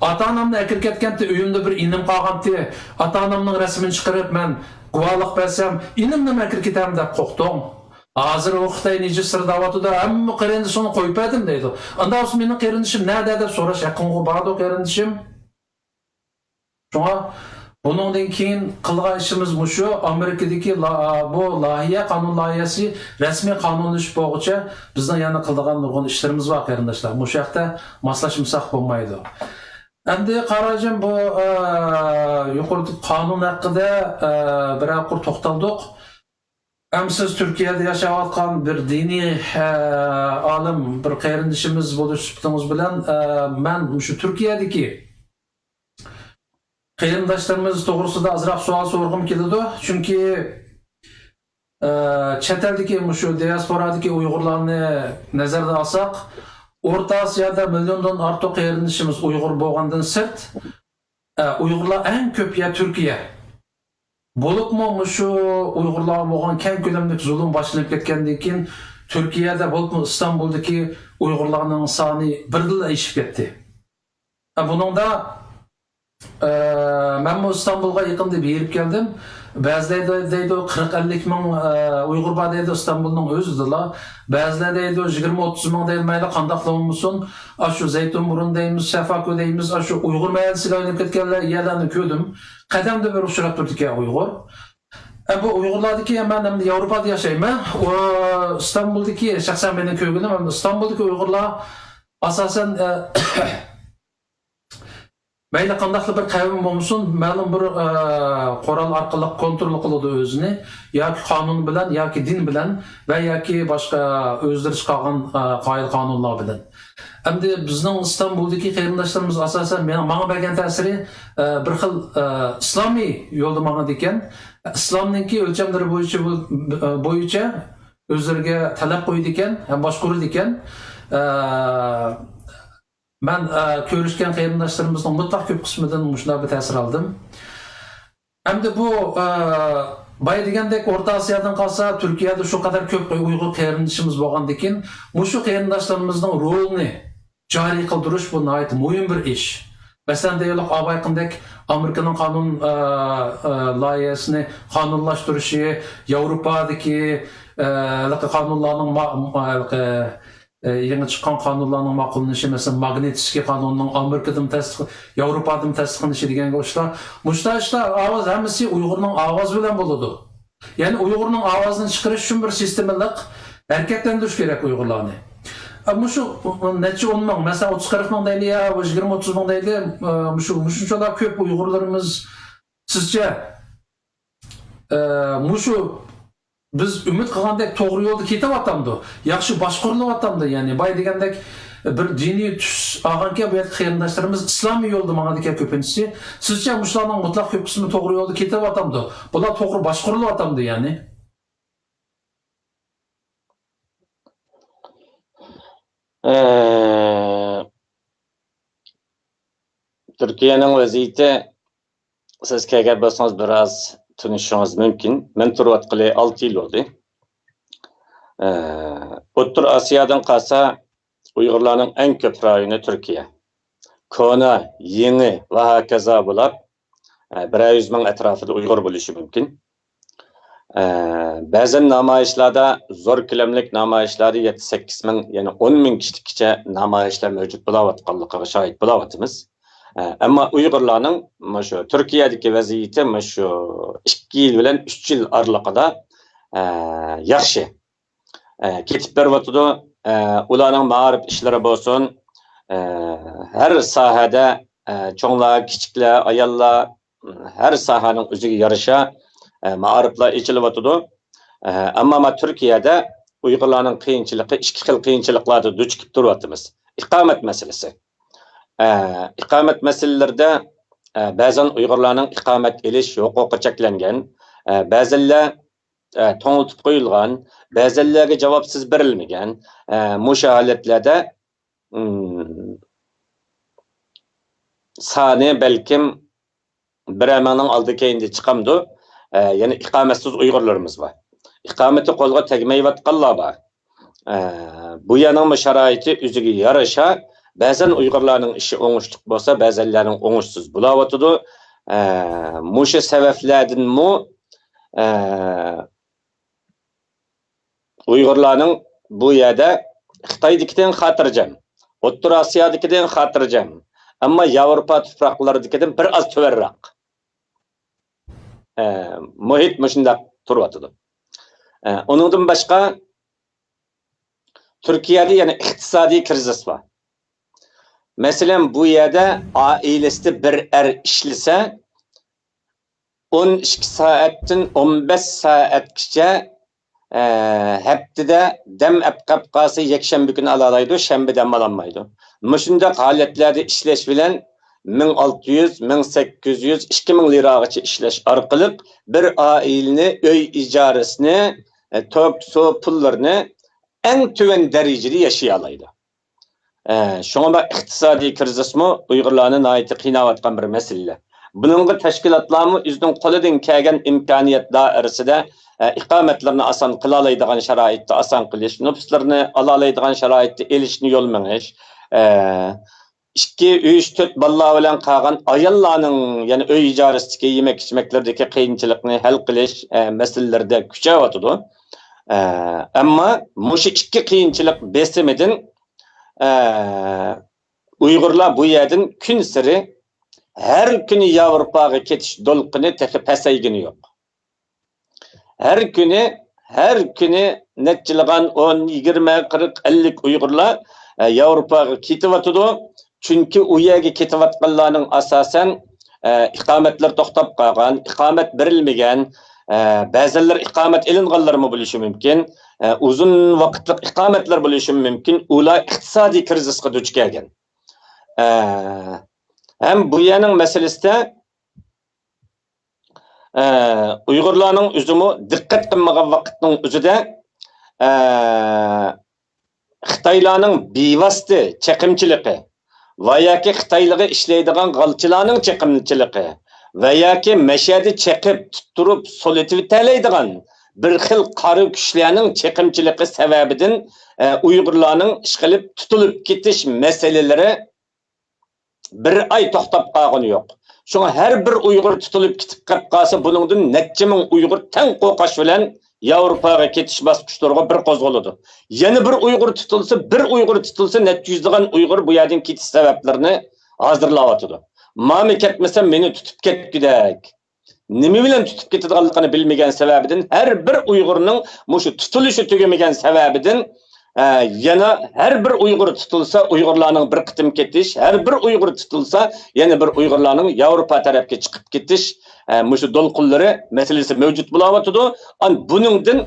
ئاتا-ئانامنى ئەكىرىپ كەتكەنتى، ئۆيۈمدە بىر ئىنىم قالغانتى. ئاتا-ئانامنىڭ رەسىمىنى چىقىرىپ، مەن گۇۋاھلىق بەرسەم، ئىنىمنىمۇ ئەكىرىپ كېتەرمۇ دەپ قورقتۇڭ. ھازىر ئۇ خىتاي نىجىسلىرى دەۋاتىدۇ، ھەممە قېرىندىشىڭنى قويۇپ بەردىم دەيدۇ. ئانداق بولسا مېنىڭ قېرىندىشىم نەدە دەپ سوراش ھەققىڭغۇ باردۇ، قېرىندىشىم. شۇڭا بۇنىڭدىن كېيىن قىلىدىغان ئىشىمىز مۇشۇ، ئامېرىكىدىكى لا-، بۇ لايىھە، قانۇن لايىھەسى رەسمىي قانۇنلىشىپ بولغۇچە بىزنىڭ يەنە قىلىدىغان نۇرغۇن ئىشلىرىمىز بار، قېرىنداشلار. مۇشۇ ھەقتە ماسلاشمىساق بولمايدۇ. ئەمدى قاراجىم، بۇ، ئە، يۇقىرىدىكى قانۇن ھەققىدە، ئە، بىرەر قۇر توختالدۇق. ئەمما سىز تۈركىيەدە ياشاۋاتقان بىر دىنىي، ئە، ئالىم، بىر قېرىندىشىمىز بولۇش سۈپىتىڭىز بىلەن، ئە، مەن مۇشۇ تۈركىيەدىكى قېرىنداشلىرىمىز توغرىسىدا ئازراق سوئال سورىغۇم كېلىدۇ. چۈنكى، ئە، چەت ئەلدىكى، مۇشۇ دىياسپورادىكى ئۇيغۇرلارنى نەزەردە ئالساق، ئورتا ئاسىيادا مىليوندىن ئارتۇق قېرىندىشىمىز ئۇيغۇر بولغاندىن سىرت، ئە، ئۇيغۇرلار ئەڭ كۆپ يەر تۈركىيە. بولۇپمۇ مۇشۇ ئۇيغۇرلارغا بولغان كەڭ كۆلەملىك زۇلۇم باشلىنىپ كەتكەندىن كېيىن، تۈركىيەدە، بولۇپمۇ ئىستانبۇلدىكى ئۇيغۇرلارنىڭ سانى بىردىنلا ئېشىپ كەتتى. ئە، بۇنىڭدا، ئە، مەنمۇ ئىستانبۇلغا يېقىندا بېرىپ كەلدىم. بەزىلەر دەيدۇ، قىرىق ئەللىك مىڭ، ئە، ئۇيغۇر بار دەيدۇ ئىستانبۇلنىڭ ئۆزىدىلا. بەزىلەر دەيدۇ، يىگىرمە ئوتتۇز مىڭ دەيدۇ، مەيلى قانداقلا بولمىسۇن، ئاشۇ زەيتۇنبۇرۇن دەيمىز، شەفاكۆ دەيمىز، ئاشۇ ئۇيغۇر مەھەللىسىگە ئايلىنىپ كەتكەنلەر يەرلەرنى كۆردۈم. قەدەمدە بىر ئۇچراپ تۇرىدىكەن ئۇيغۇر. ئە، بۇ ئۇيغۇرلاردىكى، مەن ئەمدى ياۋروپادا ياشايمەن. ئۇ ئىستانبۇلدىكى، شەخسەن مېنىڭ كۆرگىنىم، ئەمدى ئىستانبۇلدىكى ئۇيغۇرلار ئاساسەن، ئە، مەيلى قانداقلا بىر قەۋم بولمىسۇن، مەلۇم بىر، ئە، قورال ئارقىلىق كونترول قىلىدۇ ئۆزىنى، ياكى قانۇن بىلەن، ياكى دىن بىلەن ۋە ياكى باشقا ئۆزلىرى چىقارغان، ئە، قائىدە قانۇنلار بىلەن. ئەمدى بىزنىڭ ئىستانبۇلدىكى قېرىنداشلىرىمىز ئاساسەن مېنىڭ، ماڭا بەرگەن تەسىرى، ئە، بىر خىل، ئە، ئىسلامىي يولدا ماڭىدىكەن. ئىسلامنىڭكى ئۆلچەملىرى بويىچە بۇ، ئە، بويىچە ئۆزلىرىگە تەلەپ قويىدىكەن ھەم باشقۇرىدىكەن. ئە، مەن، ئە، كۆرۈشكەن قېرىنداشلىرىمىزنىڭ مۇتلەق كۆپ قىسمىدىن مۇشۇنداق بىر تەسىر ئالدىم. ئەمدى بۇ، ئە، بايا دېگەندەك ئورتا ئاسىيادىن قالسا، تۈركىيەدە شۇ قەدەر كۆپ ئۇيغۇر قېرىندىشىمىز بولغاندىكىن، مۇشۇ قېرىنداشلىرىمىزنىڭ رولىنى جارى قىلدۇرۇش بۇ ناھايىتى مۇھىم بىر ئىش. مەسىلەن، دەيلۇق، ئاۋايقىندەك ئامېرىكىنىڭ قانۇن، ئە، ئە، لايىھەسىنى قانۇنلاشتۇرۇشى، ياۋروپادىكى، ئە، ھېلىقى قانۇنلارنىڭ ما-، ما-، ھېلىقى، ئە، يېڭى چىققان قانۇنلارنىڭ ماقۇللىنىشى، مەسىلەن، ماگنىتسكىي قانۇنىنىڭ ئامېرىكىدىمۇ تەستىق-، ياۋروپادىمۇ تەستىقلىنىشى دېگەن ئىشلار. مۇشۇنداق ئىشلار ئاۋاز ھەممىسى ئۇيغۇرنىڭ ئاۋازى بىلەن بولىدۇ. يەنى ئۇيغۇرنىڭ ئاۋازىنى چىقىرىش ئۈچۈن بىر سىستېمىلىق ھەرىكەتلەندۈرۈش كېرەك ئۇيغۇرلارنى. ئە، مۇشۇ نەچچە ئون مىڭ، مەسىلەن، ئوتتۇز قىرىق مىڭ دەيلى يا يىگىرمە ئوتتۇز مىڭ دەيلى، ئە، مۇشۇ، مۇشۇنچىلا كۆپ ئۇيغۇرلىرىمىز سىزچە، ئە، مۇشۇ بىز ئۈمىد قىلغاندەك توغرا يولدا كېتىۋاتامدۇ؟ ياخشى باشقۇرۇلۇۋاتامدۇ؟ يەنى بايا دېگەندەك بىر دىنىي تۈس ئالغانكەن، بۇ يەردىكى قېرىنداشلىرىمىز ئىسلامىي يولدا ماڭىدىكەن كۆپىنچىسى. سىزچە مۇشۇلارنىڭ مۇتلەق كۆپ قىسمى توغرا يولدا كېتىۋاتامدۇ؟ بۇلار توغرا باشقۇرۇلۇۋاتامدۇ يەنى؟ ئە، تۈركىيەنىڭ ۋەزىيىتى سىز كەلگەن بولسىڭىز بىراز تونۇشۇشىڭىز مۇمكىن. مەن تۇرۇۋاتقىلى ئالتە يىل بولدى. ئە، ئوتتۇرا ئاسىيادىن قالسا ئۇيغۇرلارنىڭ ئەڭ كۆپ رايونى تۈركىيە. كونا، يېڭى ۋە ھاكازا بولاپ، ئە، بىرەر يۈز مىڭ ئەتراپىدا ئۇيغۇر بولۇشى مۇمكىن. ئە، بەزەن نامايىشلاردا، زور كۆلەملىك نامايىشلاردا يەتتە، سەككىز مىڭ، يەنى ئون مىڭ كىشىلىككىچە نامايىشلار مەۋجۇت بولاۋاتقانلىقىغا شاھىت بولاۋاتىمىز. ئە، ئەمما ئۇيغۇرلارنىڭ مۇشۇ تۈركىيەدىكى ۋەزىيىتى مۇشۇ ئىككى يىل بىلەن ئۈچ يىل ئارىلىقىدا، ئە، ياخشى، ئە، كېتىپ بېرىۋاتىدۇ. ئە، ئۇلارنىڭ مائارىپ ئىشلىرى بولسۇن، ئە، ھەر ساھەدە، ئە، چوڭلار، كىچىكلەر، ئاياللار، ھەر ساھەنىڭ ئۆزىگە يارىشا، ئە، مائارىپلار ئېچىلىۋاتىدۇ. ئە، ئەمما ما تۈركىيەدە ئۇيغۇرلارنىڭ قىيىنچىلىقى، ئىككى خىل قىيىنچىلىقلاردا دۇچ كېلىپ تۇرۇۋاتىمىز. ئىقامەت مەسىلىسى. ئە، ئىقامەت مەسىلىلىرىدە، ئە، بەزەن ئۇيغۇرلارنىڭ ئىقامەت ئېلىش ھوقۇقى چەكلەنگەن، ئە، بەزىلەر، ئە، توڭلىتىپ قويۇلغان، بەزىلەرگە جاۋابسىز بېرىلمىگەن، ئە، مۇشۇ ھالەتلەردە، ئىم، سانى بەلكىم بىرەر مىڭنىڭ ئالدى كەينىدە چىقامدۇ؟ ئە، يەنە ئىقامەتسىز ئۇيغۇرلىرىمىز بار. ئىقامىتى قولغا تەگمەيۋاتقانلار بار. ئە، بۇ يەرنىڭمۇ شارائىتى ئۆزىگە يارىشا، بەزەن ئۇيغۇرلارنىڭ ئىشى ئوڭۇشلۇق بولسا، بەزەنلەرنىڭ ئوڭۇشسىز بولاۋاتىدۇ. ئە، مۇشۇ سەۋەبلەردىنمۇ، ئە، ئۇيغۇرلارنىڭ بۇ يەردە خىتايدىكىدىن خاتىرجەم، ئوتتۇرا ئاسىيادىكىدىن خاتىرجەم، ئەمما ياۋروپا تۇپراقلىرىدىكىدىن بىر ئاز تۆۋەنرەك. ئە، مۇھىت مۇشۇنداق تۇرۇۋاتىدۇ. ئە، ئۇنىڭدىن باشقا، تۈركىيەدە يەنە ئىقتىسادىي كىرىزىس بار. مەسىلەن، بۇ يەردە ئائىلىسىدە بىر ئەر ئىشلىسە، ئون ئىككى سائەتتىن ئون بەش سائەتكىچە، ئە، ھەپتىدە دەم ئەپ قاپ قالسا، يەكشەنبە كۈنى ئالالايدۇ، شەنبە دەم ئالالمايدۇ. مۇشۇنداق ھالەتلەردە ئىشلەش بىلەن مىڭ ئالتە يۈز، مىڭ سەككىز يۈز، ئىككى مىڭ لىراغىچە ئىشلەش ئارقىلىق بىر ئائىلىنى، ئۆي ئىجارىسىنى، ئە، توك، سۇ پۇللىرىنى ئەڭ تۆۋەن دەرىجىدە ياشىيالايدۇ. ئە، شۇڭا بۇ ئىقتىسادىي كىرىزىسمۇ ئۇيغۇرلارنى ناھايىتى قىيناۋاتقان بىر مەسىلە. بۇنىڭغا تەشكىلاتلارمۇ ئۆزىنىڭ قولىدىن كەلگەن ئىمكانىيەت دائىرىسىدە، ئە، ئىقامەتلىرىنى ئاسان قىلالايدىغان شارائىتتا ئاسان قىلىش، نوپۇسلىرىنى ئالالايدىغان شارائىتتا ئېلىشنى يول مېڭىش، ئە، ئىككى، ئۈچ، تۆت بالىلار بىلەن قالغان ئاياللارنىڭ يەنە ئۆي ئىجارىسىدىكى، يېمەك-ئىچمەكلىرىدىكى قىيىنچىلىقنى ھەل قىلىش، ئە، مەسىلىلىرىدە كۈچەۋاتىدۇ. ئە، ئەمما مۇشۇ ئىككى قىيىنچىلىق بېسىمىدىن، ئە، ئۇيغۇرلار بۇ يەردىن كۈنسېرى ھەر كۈنى ياۋروپاغا كېتىش دولقۇنى تېخى پەسەيگىنى يوق. ھەر كۈنى، ھەر كۈنى نەچچىلىغان ئون، يىگىرمە، قىرىق، ئەللىك ئۇيغۇرلار، ئە، ياۋروپاغا كېتىۋاتىدۇ. چۈنكى ئۇ يەرگە كېتىۋاتقانلارنىڭ ئاساسەن، ئە، ئىقامەتلىرى توختاپ قالغان، ئىقامەت بېرىلمىگەن، ئە، بەزىلەر ئىقامەت ئېلىنغانلىرىمۇ بولۇشى مۇمكىن، ئە، ئۇزۇن ۋاقىتلىق ئىقامەتلەر بولۇشى مۇمكىن، ئۇلار ئىقتىسادىي كىرىزىسقا دۇچ كەلگەن. ئە، ھەم بۇ يەرنىڭ مەسىلىسىدە ئە، ئۇيغۇرلارنىڭ ئۆزىمۇ دىققەت قىلمىغان ۋاقىتنىڭ ئۆزىدە، ئە، خىتايلارنىڭ بىۋاسىتە چېقىمچىلىقى ۋە ياكى خىتايلىقى ئىشلەيدىغان غالچىلارنىڭ چېقىمچىلىقى ۋە ياكى مەشەدە چېقىپ تۇتتۇرۇپ سولىتىۋېتەلەيدىغان بىر خىل قارا كۈچلەرنىڭ چېقىمچىلىقى سەۋەبىدىن، ئە، ئۇيغۇرلارنىڭ ئىشقىلىپ تۇتۇلۇپ كېتىش مەسىلىلىرى بىر ئاي توختاپ قالغىنى يوق. شۇڭا ھەر بىر ئۇيغۇر تۇتۇلۇپ كېتىپ قېلىپ قالسا، بۇنىڭدىن نەچچە مىڭ ئۇيغۇر تەڭ قورقۇش بىلەن ياۋروپاغا كېتىش باسقۇچلىرىغا بىر قوزغىلىدۇ. يەنە بىر ئۇيغۇر تۇتۇلسا، بىر ئۇيغۇر تۇتۇلسا، نەچچە يۈزلىغان ئۇيغۇر بۇ يەردىن كېتىش سەۋەبلىرىنى ھازىرلاۋاتىدۇ. مانا كەتمىسەم، مېنى تۇتۇپ كەتكۈدەك. نېمە بىلەن تۇتۇپ كېتىدىغانلىقىنى بىلمىگەن سەۋەبىدىن، ھەر بىر ئۇيغۇرنىڭ مۇشۇ تۇتۇلۇشى تۈگىمىگەن سەۋەبىدىن، ئە، يەنە ھەر بىر ئۇيغۇر تۇتۇلسا، ئۇيغۇرلارنىڭ بىر قېتىم كېتىش، ھەر بىر ئۇيغۇر تۇتۇلسا، يەنە بىر ئۇيغۇرلارنىڭ ياۋروپا تەرەپكە چىقىپ كېتىش، ئە، مۇشۇ دولقۇنلىرى مەسىلىسى مەۋجۇت بولاۋاتىدۇ. ئان بۇنىڭدىن،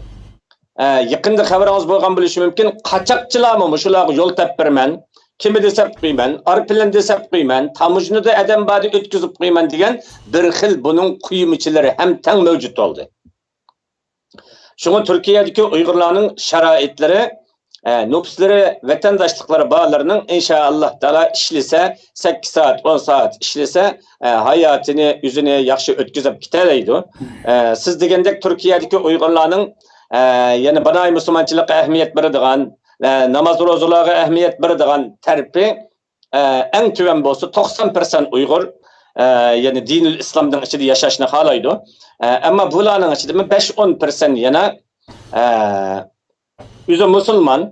ئە، يېقىندا خەۋىرىڭىز بولغان بولۇشى مۇمكىن، قاچاقچىلارمۇ مۇشۇلارغا يول تەپ بېرىمەن، كېمىدە سەپ قويىمەن، ئايروپىلاندا سەپ قويىمەن، تاموژنىدا ئادەم باردا ئۆتكۈزۈپ قويىمەن دېگەن بىر خىل بۇنىڭ قۇيمىچىلىرى ھەم تەڭ مەۋجۇت بولدى. شۇڭا تۈركىيەدىكى ئۇيغۇرلارنىڭ شارائىتلىرى، ئە، نوپۇسلىرى، ۋەتەنداشلىقلىرى بارلىرىنىڭ، ئىنشائاللا تائالا، ئىشلىسە، سەككىز سائەت، ئون سائەت ئىشلىسە، ئە، ھاياتىنى، ئۆزىنى ياخشى ئۆتكۈزۈپ كېتەلەيدۇ. ئە، سىز دېگەندەك تۈركىيەدىكى ئۇيغۇرلارنىڭ، ئە، يەنە باناي مۇسۇلمانچىلىققا ئەھمىيەت بېرىدىغان، ئە، ناماز روزىلارغا ئەھمىيەت بېرىدىغان تەرىپى، ئە، ئەڭ تۆۋەن بولسا توقسان پىرسەنت ئۇيغۇر، ئە، يەنى دىنىل ئىسلامنىڭ ئىچىدە ياشاشنى خالايدۇ. ئە، ئەمما بۇلارنىڭ ئىچىدىمۇ بەش ئون پىرسەنت يەنە، ئە، ئۆزى مۇسۇلمان،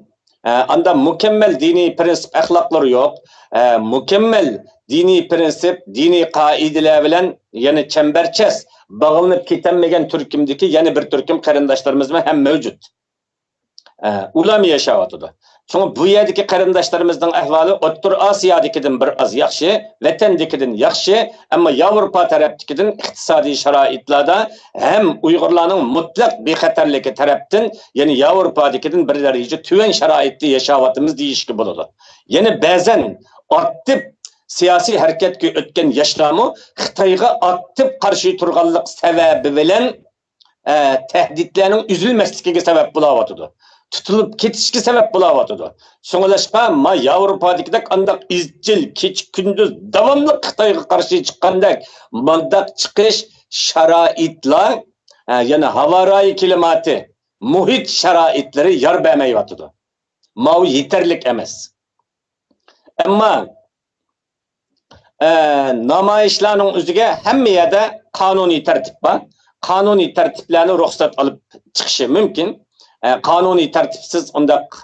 ئە، ئاندا مۇكەممەل دىنىي پىرىنسىپ ئەخلاقلىرى يوق، ئە، مۇكەممەل دىنىي پىرىنسىپ، دىنىي قائىدىلەر بىلەن يەنە چەمبەرچاس باغلىنىپ كېتەلمىگەن تۈركۈمدىكى يەنە بىر تۈركۈم قېرىنداشلىرىمىزمۇ ھەم مەۋجۇت. ئە، ئۇلارمۇ ياشاۋاتىدۇ. شۇڭا بۇ يەردىكى قېرىنداشلىرىمىزنىڭ ئەھۋالى ئوتتۇرا ئاسىيادىكىدىن بىر ئاز ياخشى، ۋەتەندىكىدىن ياخشى، ئەمما ياۋروپا تەرەپتىكىدىن ئىقتىسادىي شارائىتلاردا ھەم ئۇيغۇرلارنىڭ مۇتلەق بىخەتەرلىكى تەرەپتىن، يەنى ياۋروپادىكىدىن بىر دەرىجە تۆۋەن شارائىتتا ياشاۋاتىمىز دېيىشكە بولىدۇ. يەنە بەزەن ئاكتىپ سىياسىي ھەرىكەتكە ئۆتكەن ياشلارمۇ خىتايغا ئاكتىپ قارشى تۇرغانلىق سەۋەبى بىلەن ئە، تەھدىتلەرنىڭ ئۈزۈلمەسلىكىگە سەۋەب بولاۋاتىدۇ. تۇتۇلۇپ كېتىشكە سەۋەب بولاۋاتىدۇ. شۇڭلاشقا، ما ياۋروپادىكىدەك ئانداق ئىزچىل، كېچە-كۈندۈز داۋاملىق خىتايغا قارشى چىققاندەك مانداق چىقىش شارائىتلار، ئە، يەنى ھاۋا رايى كىلىماتى، مۇھىت شارائىتلىرى يار بەرمەيۋاتىدۇ. ماۋۇ يېتەرلىك ئەمەس. ئەمما ئە، نامايىشلارنىڭ ئۆزىگە ھەممە يەردە قانۇنىي تەرتىپ بار. قانۇنىي تەرتىپلەرنى رۇخسەت ئېلىپ چىقىشى مۇمكىن. ئە، قانۇنىي تەرتىپسىز ئۇنداق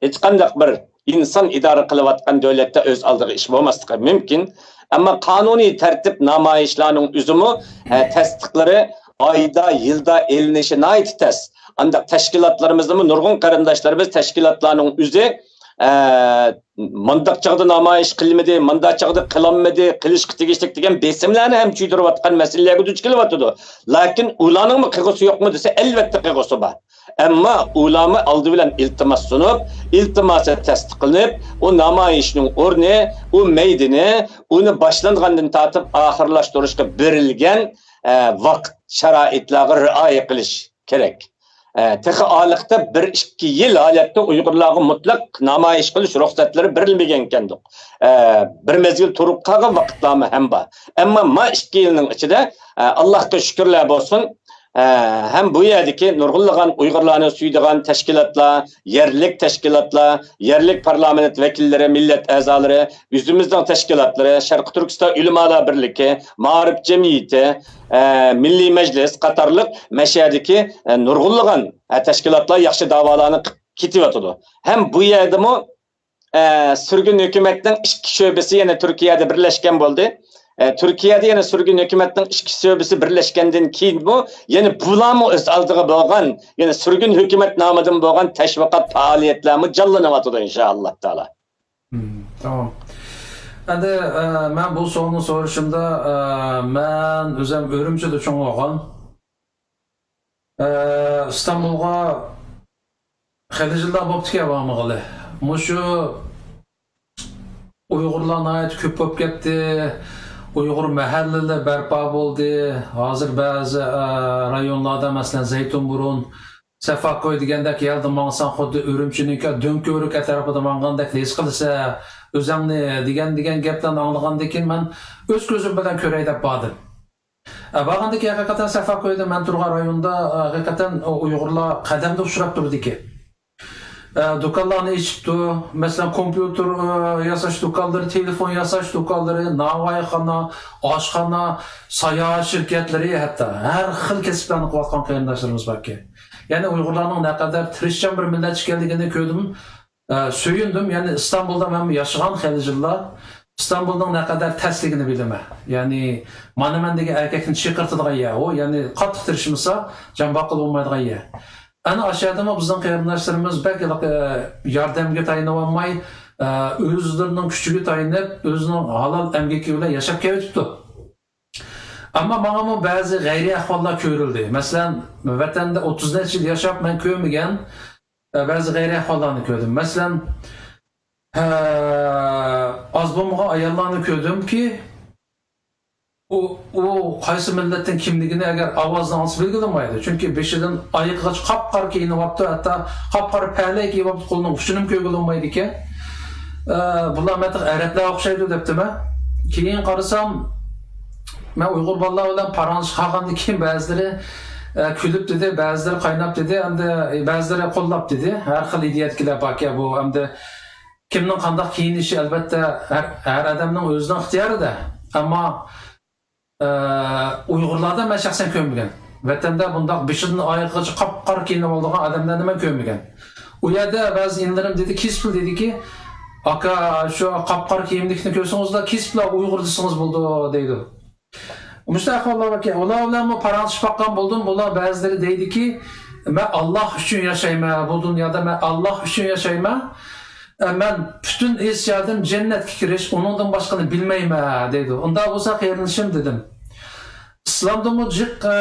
ھېچقانداق بىر ئىنسان ئىدارە قىلىۋاتقان دۆلەتتە ئۆز ئالدىغا ئىش بولماسلىقى مۇمكىن. ئەمما قانۇنىي تەرتىپ نامايىشلارنىڭ ئۆزىمۇ، ئە، تەستىقلىرى ئايدا، يىلدا ئېلىنىشى ناھايىتى تەس. ئانداق تەشكىلاتلىرىمىزدىمۇ نۇرغۇن قېرىنداشلىرىمىز تەشكىلاتلارنىڭ ئۆزى، ئە، مانداق چاغدا نامايىش قىلمىدى، مانداق چاغدا قىلالمىدى، قىلىشقا تېگىشلىك دېگەن بېسىملارنى ھەم چۈشۈرۈۋاتقان مەسىلىلەرگە دۇچ كېلىۋاتىدۇ. لېكىن ئۇلارنىڭمۇ قىغۇسى يوقمۇ دېسە، ئەلۋەتتە قىغۇسى بار. ئەمما ئۇلارمۇ ئالدى بىلەن ئىلتىماس سۇنۇپ، ئىلتىماسى تەستىقلىنىپ، ئۇ نامايىشنىڭ ئورنى، ئۇ مەيدىنى، ئۇنى باشلانغاندىن تارتىپ ئاخىرلاشتۇرۇشقا بېرىلگەن، ئە، ۋاقىت، شارائىتلارغا رىئايە قىلىش كېرەك. ئە، تېخى ئارىلىقتا بىر ئىككى يىل ھالەتتە ئۇيغۇرلارغا مۇتلەق نامايىش قىلىش رۇخسەتلىرى بېرىلمىگەنكەندۇق. ئە، بىر مەزگىل تۇرۇپ قالغان ۋاقىتلارمۇ ھەم بار. ئەمما ما ئىككى يىلنىڭ ئىچىدە، ئە، ئاللاھقا شۈكۈرلەر بولسۇن، ئە، ھەم بۇ يەردىكى نۇرغۇنلىغان ئۇيغۇرلارنى سۆيىدىغان تەشكىلاتلار، يەرلىك تەشكىلاتلار، يەرلىك پارلامېنت ۋەكىللىرى، مىللەت ئەزالىرى، ئۆزىمىزنىڭ تەشكىلاتلىرى، شەرقىي تۈركىستان ئۆلىمالار بىرلىكى، مائارىپ جەمئىيىتى، ئە، مىللىي مەجلىس قاتارلىق مەشەدىكى، ئە، نۇرغۇنلىغان، ئە، تەشكىلاتلار ياخشى داۋالارنى قىلىپ كېتىۋاتىدۇ. ھەم بۇ يەردىمۇ، ئە، سۈرگۈن ھۆكۈمەتنىڭ ئىككى شۆبىسى يەنە تۈركىيەدە بىرلەشكەن بولدى. ئە، تۈركىيەدە يەنە سۈرگۈن ھۆكۈمەتنىڭ ئىككى شۆبىسى بىرلەشكەندىن كېيىنمۇ يەنە بۇلارمۇ ئۆز ئالدىغا بولغان، يەنە سۈرگۈن ھۆكۈمەت نامىدىن بولغان تەشۋىقات پائالىيەتلەرمۇ جانلىنىۋاتىدۇ، ئىنشائاللا تائالا. Hmm, tamam. Endi e, men bu so'rovni so'rashimda e, men o'zim Urumchida cho'ng'agan. E, Istanbulga xeyli yillar bo'ptiki bormag'ili. Mushu Uyg'urlar nihoyat ko'p bo'lib ketdi. Uyg'ur mahallalari barpo bo'ldi. Hozir ba'zi e, rayonlarda, masalan, Zaytunburun, Safakoy degandek yerda mangsang xuddi Urumchining do'ng ko'rik atrofida mangandek his qilasan o'zingni degan degan gaplarni anglagandan keyin men o'z ko'zim bilan ko'ray deb bordim. E, borgandan keyin haqiqatan Safakoyda men turgan rayonda e, haqiqatan Uyg'urlar qadamda uchrab turdi ekan. E, do'konlarni ichibdi. Masalan, kompyuter e, yasash do'konlari, telefon yasash do'konlari, novvoyxona, oshxona, sayohat shirkatlari, hatto har xil kasblarni qilayotgan qarindoshlarimiz bor ekan. Ya'ni Uyg'urlarning naqadar tirishchan bir millat ekanligini ko'rdim. E, suyundim. Ya'ni Istanbulda men yashagan xeyli yillar. Istanbulning naqadar tasligini bilaman. Ya'ni mana men degan erkakni chaqirtiradigan yer u. Ya'ni qattiq tirishmasa, jon boqqa bo'lmaydigan yer. Ana o'sha yerdami bizning qarindoshlarimiz bak yordamga tayanib olmay, e, o'zlarining kuchiga tayanib, o'zining halol emgaki bilan yashab kelyapti. Ammo menga ba'zi g'ayriy ahvollar ko'rildi. Masalan, vatanda o'ttiz necha yil yashab men ko'rmagan e, ba'zi g'ayriy ahvollarni ko'rdim. Masalan, e, oz bo'lmagan ayollarni ko'rdimki, u, u qaysi millatdan kimligini agar ovozini olsa bilgilolmaydi. Chunki boshidan oyoqqigacha qop-qora kiyinib olibdi, hatto qop-qora pala kiyib olibdi, qo'lining uchini ko'rgilolmaydi ekan. E, bular mantiq arablarga o'xshaydi debdiman. Keyin qarasam, men uyg'ur bolalar bilan paranjik qilgandan keyin ba'zilari e, kulib dedi, ba'zilari qaynab dedi, endi ba'zilari qo'llab dedi. Har xil ideyadagilar borki bu endi kimning qandoq kiyinishi albatta har, har odamning o'zining ixtiyorida. Ammo e, uyg'urlarda men shaxsan ko'rmagan. Vatanda bundoq boshidan oyoqqigacha qop-qora kiyinib oladigan odamlarni men ko'rmagan. U yerda ba'zi inlarim dedi, kesib dediki, aka, shu qop-qora kiyimlikni ko'rsangiz-da, kesiblar uyg'ur desangiz bo'ldi, deydi. Mustaqillar va ular bilan paranjishib boqqan bo'ldim. Bular ba'zilari deydiki, men Alloh uchun yashayman, bu dunyoda men Alloh uchun yashayman. E, men butun hissiyotdan jannatga kirish, uningdan boshqani bilmayman, deydi. Unda bo'lsa, qarindoshim, dedim, islomdami jiq e,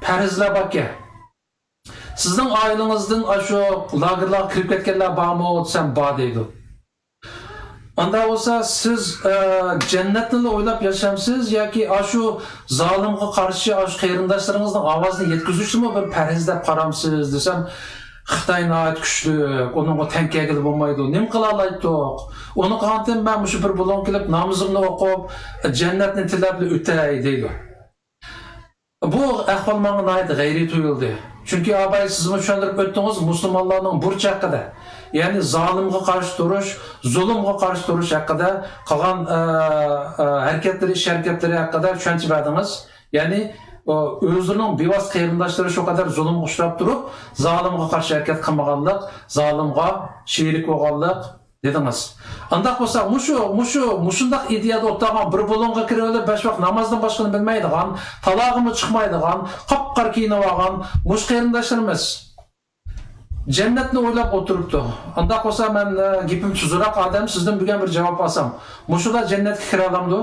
farzlar borki, sizning oilangizdan shu lagerlarga kirib ketganlar bormi desam, bor, deydi. Unda bo'lsa, siz e, jannatni o'ylab yashamsiz yoki shu zolimga qarshi shu qarindoshlaringizning ovozini yetkazishni bir farz deb qaramsiz desam, Xitoy nihoyat kuchli, uningga tang kelgili bo'lmaydi. Nima qila olaydiq? Uni qantin men shu bir bulon kelib namozimni o'qib, jannatni tilab o'tay, deydi. Bu ahvol menga nihoyat g'ayriy tuyuldi. Chunki, abay, sizmi tushuntirib o'tdingiz musulmonlarning burchi haqida, ya'ni zolimga qarshi turish, zulmga qarshi turish haqida qilgan e, e, harakatlari, ish harakatlari haqida tushuncha berdingiz. Ya'ni o'zlarining bevosita qarindoshlari shu qadar zulmga uchrab turib, zolimga qarshi harakat qilmaganlik, zolimga sherik bo'lganlik, دېدىڭىز. ئانداق بولسا، مۇشۇ، مۇشۇ، مۇشۇنداق ئىدىيەدە ئولتۇرغان، بىر بۇلۇڭغا كىرىۋېلىپ، بەش ۋاق نامازدىن باشقىنى بىلمەيدىغان، تالاغىمۇ چىقمايدىغان، قاپقارا كىيىنىۋالغان مۇشۇ قېرىنداشلىرىمىز جەننەتنى ئويلاپ ئولتۇرۇپتۇ. ئانداق بولسا، مەن، ئە، گېپىم تۈزۈكراق ئادەم، سىزدىن بۈگۈن بىر جاۋاب ئالسام، مۇشۇلار جەننەتكە كىرەلامدۇ؟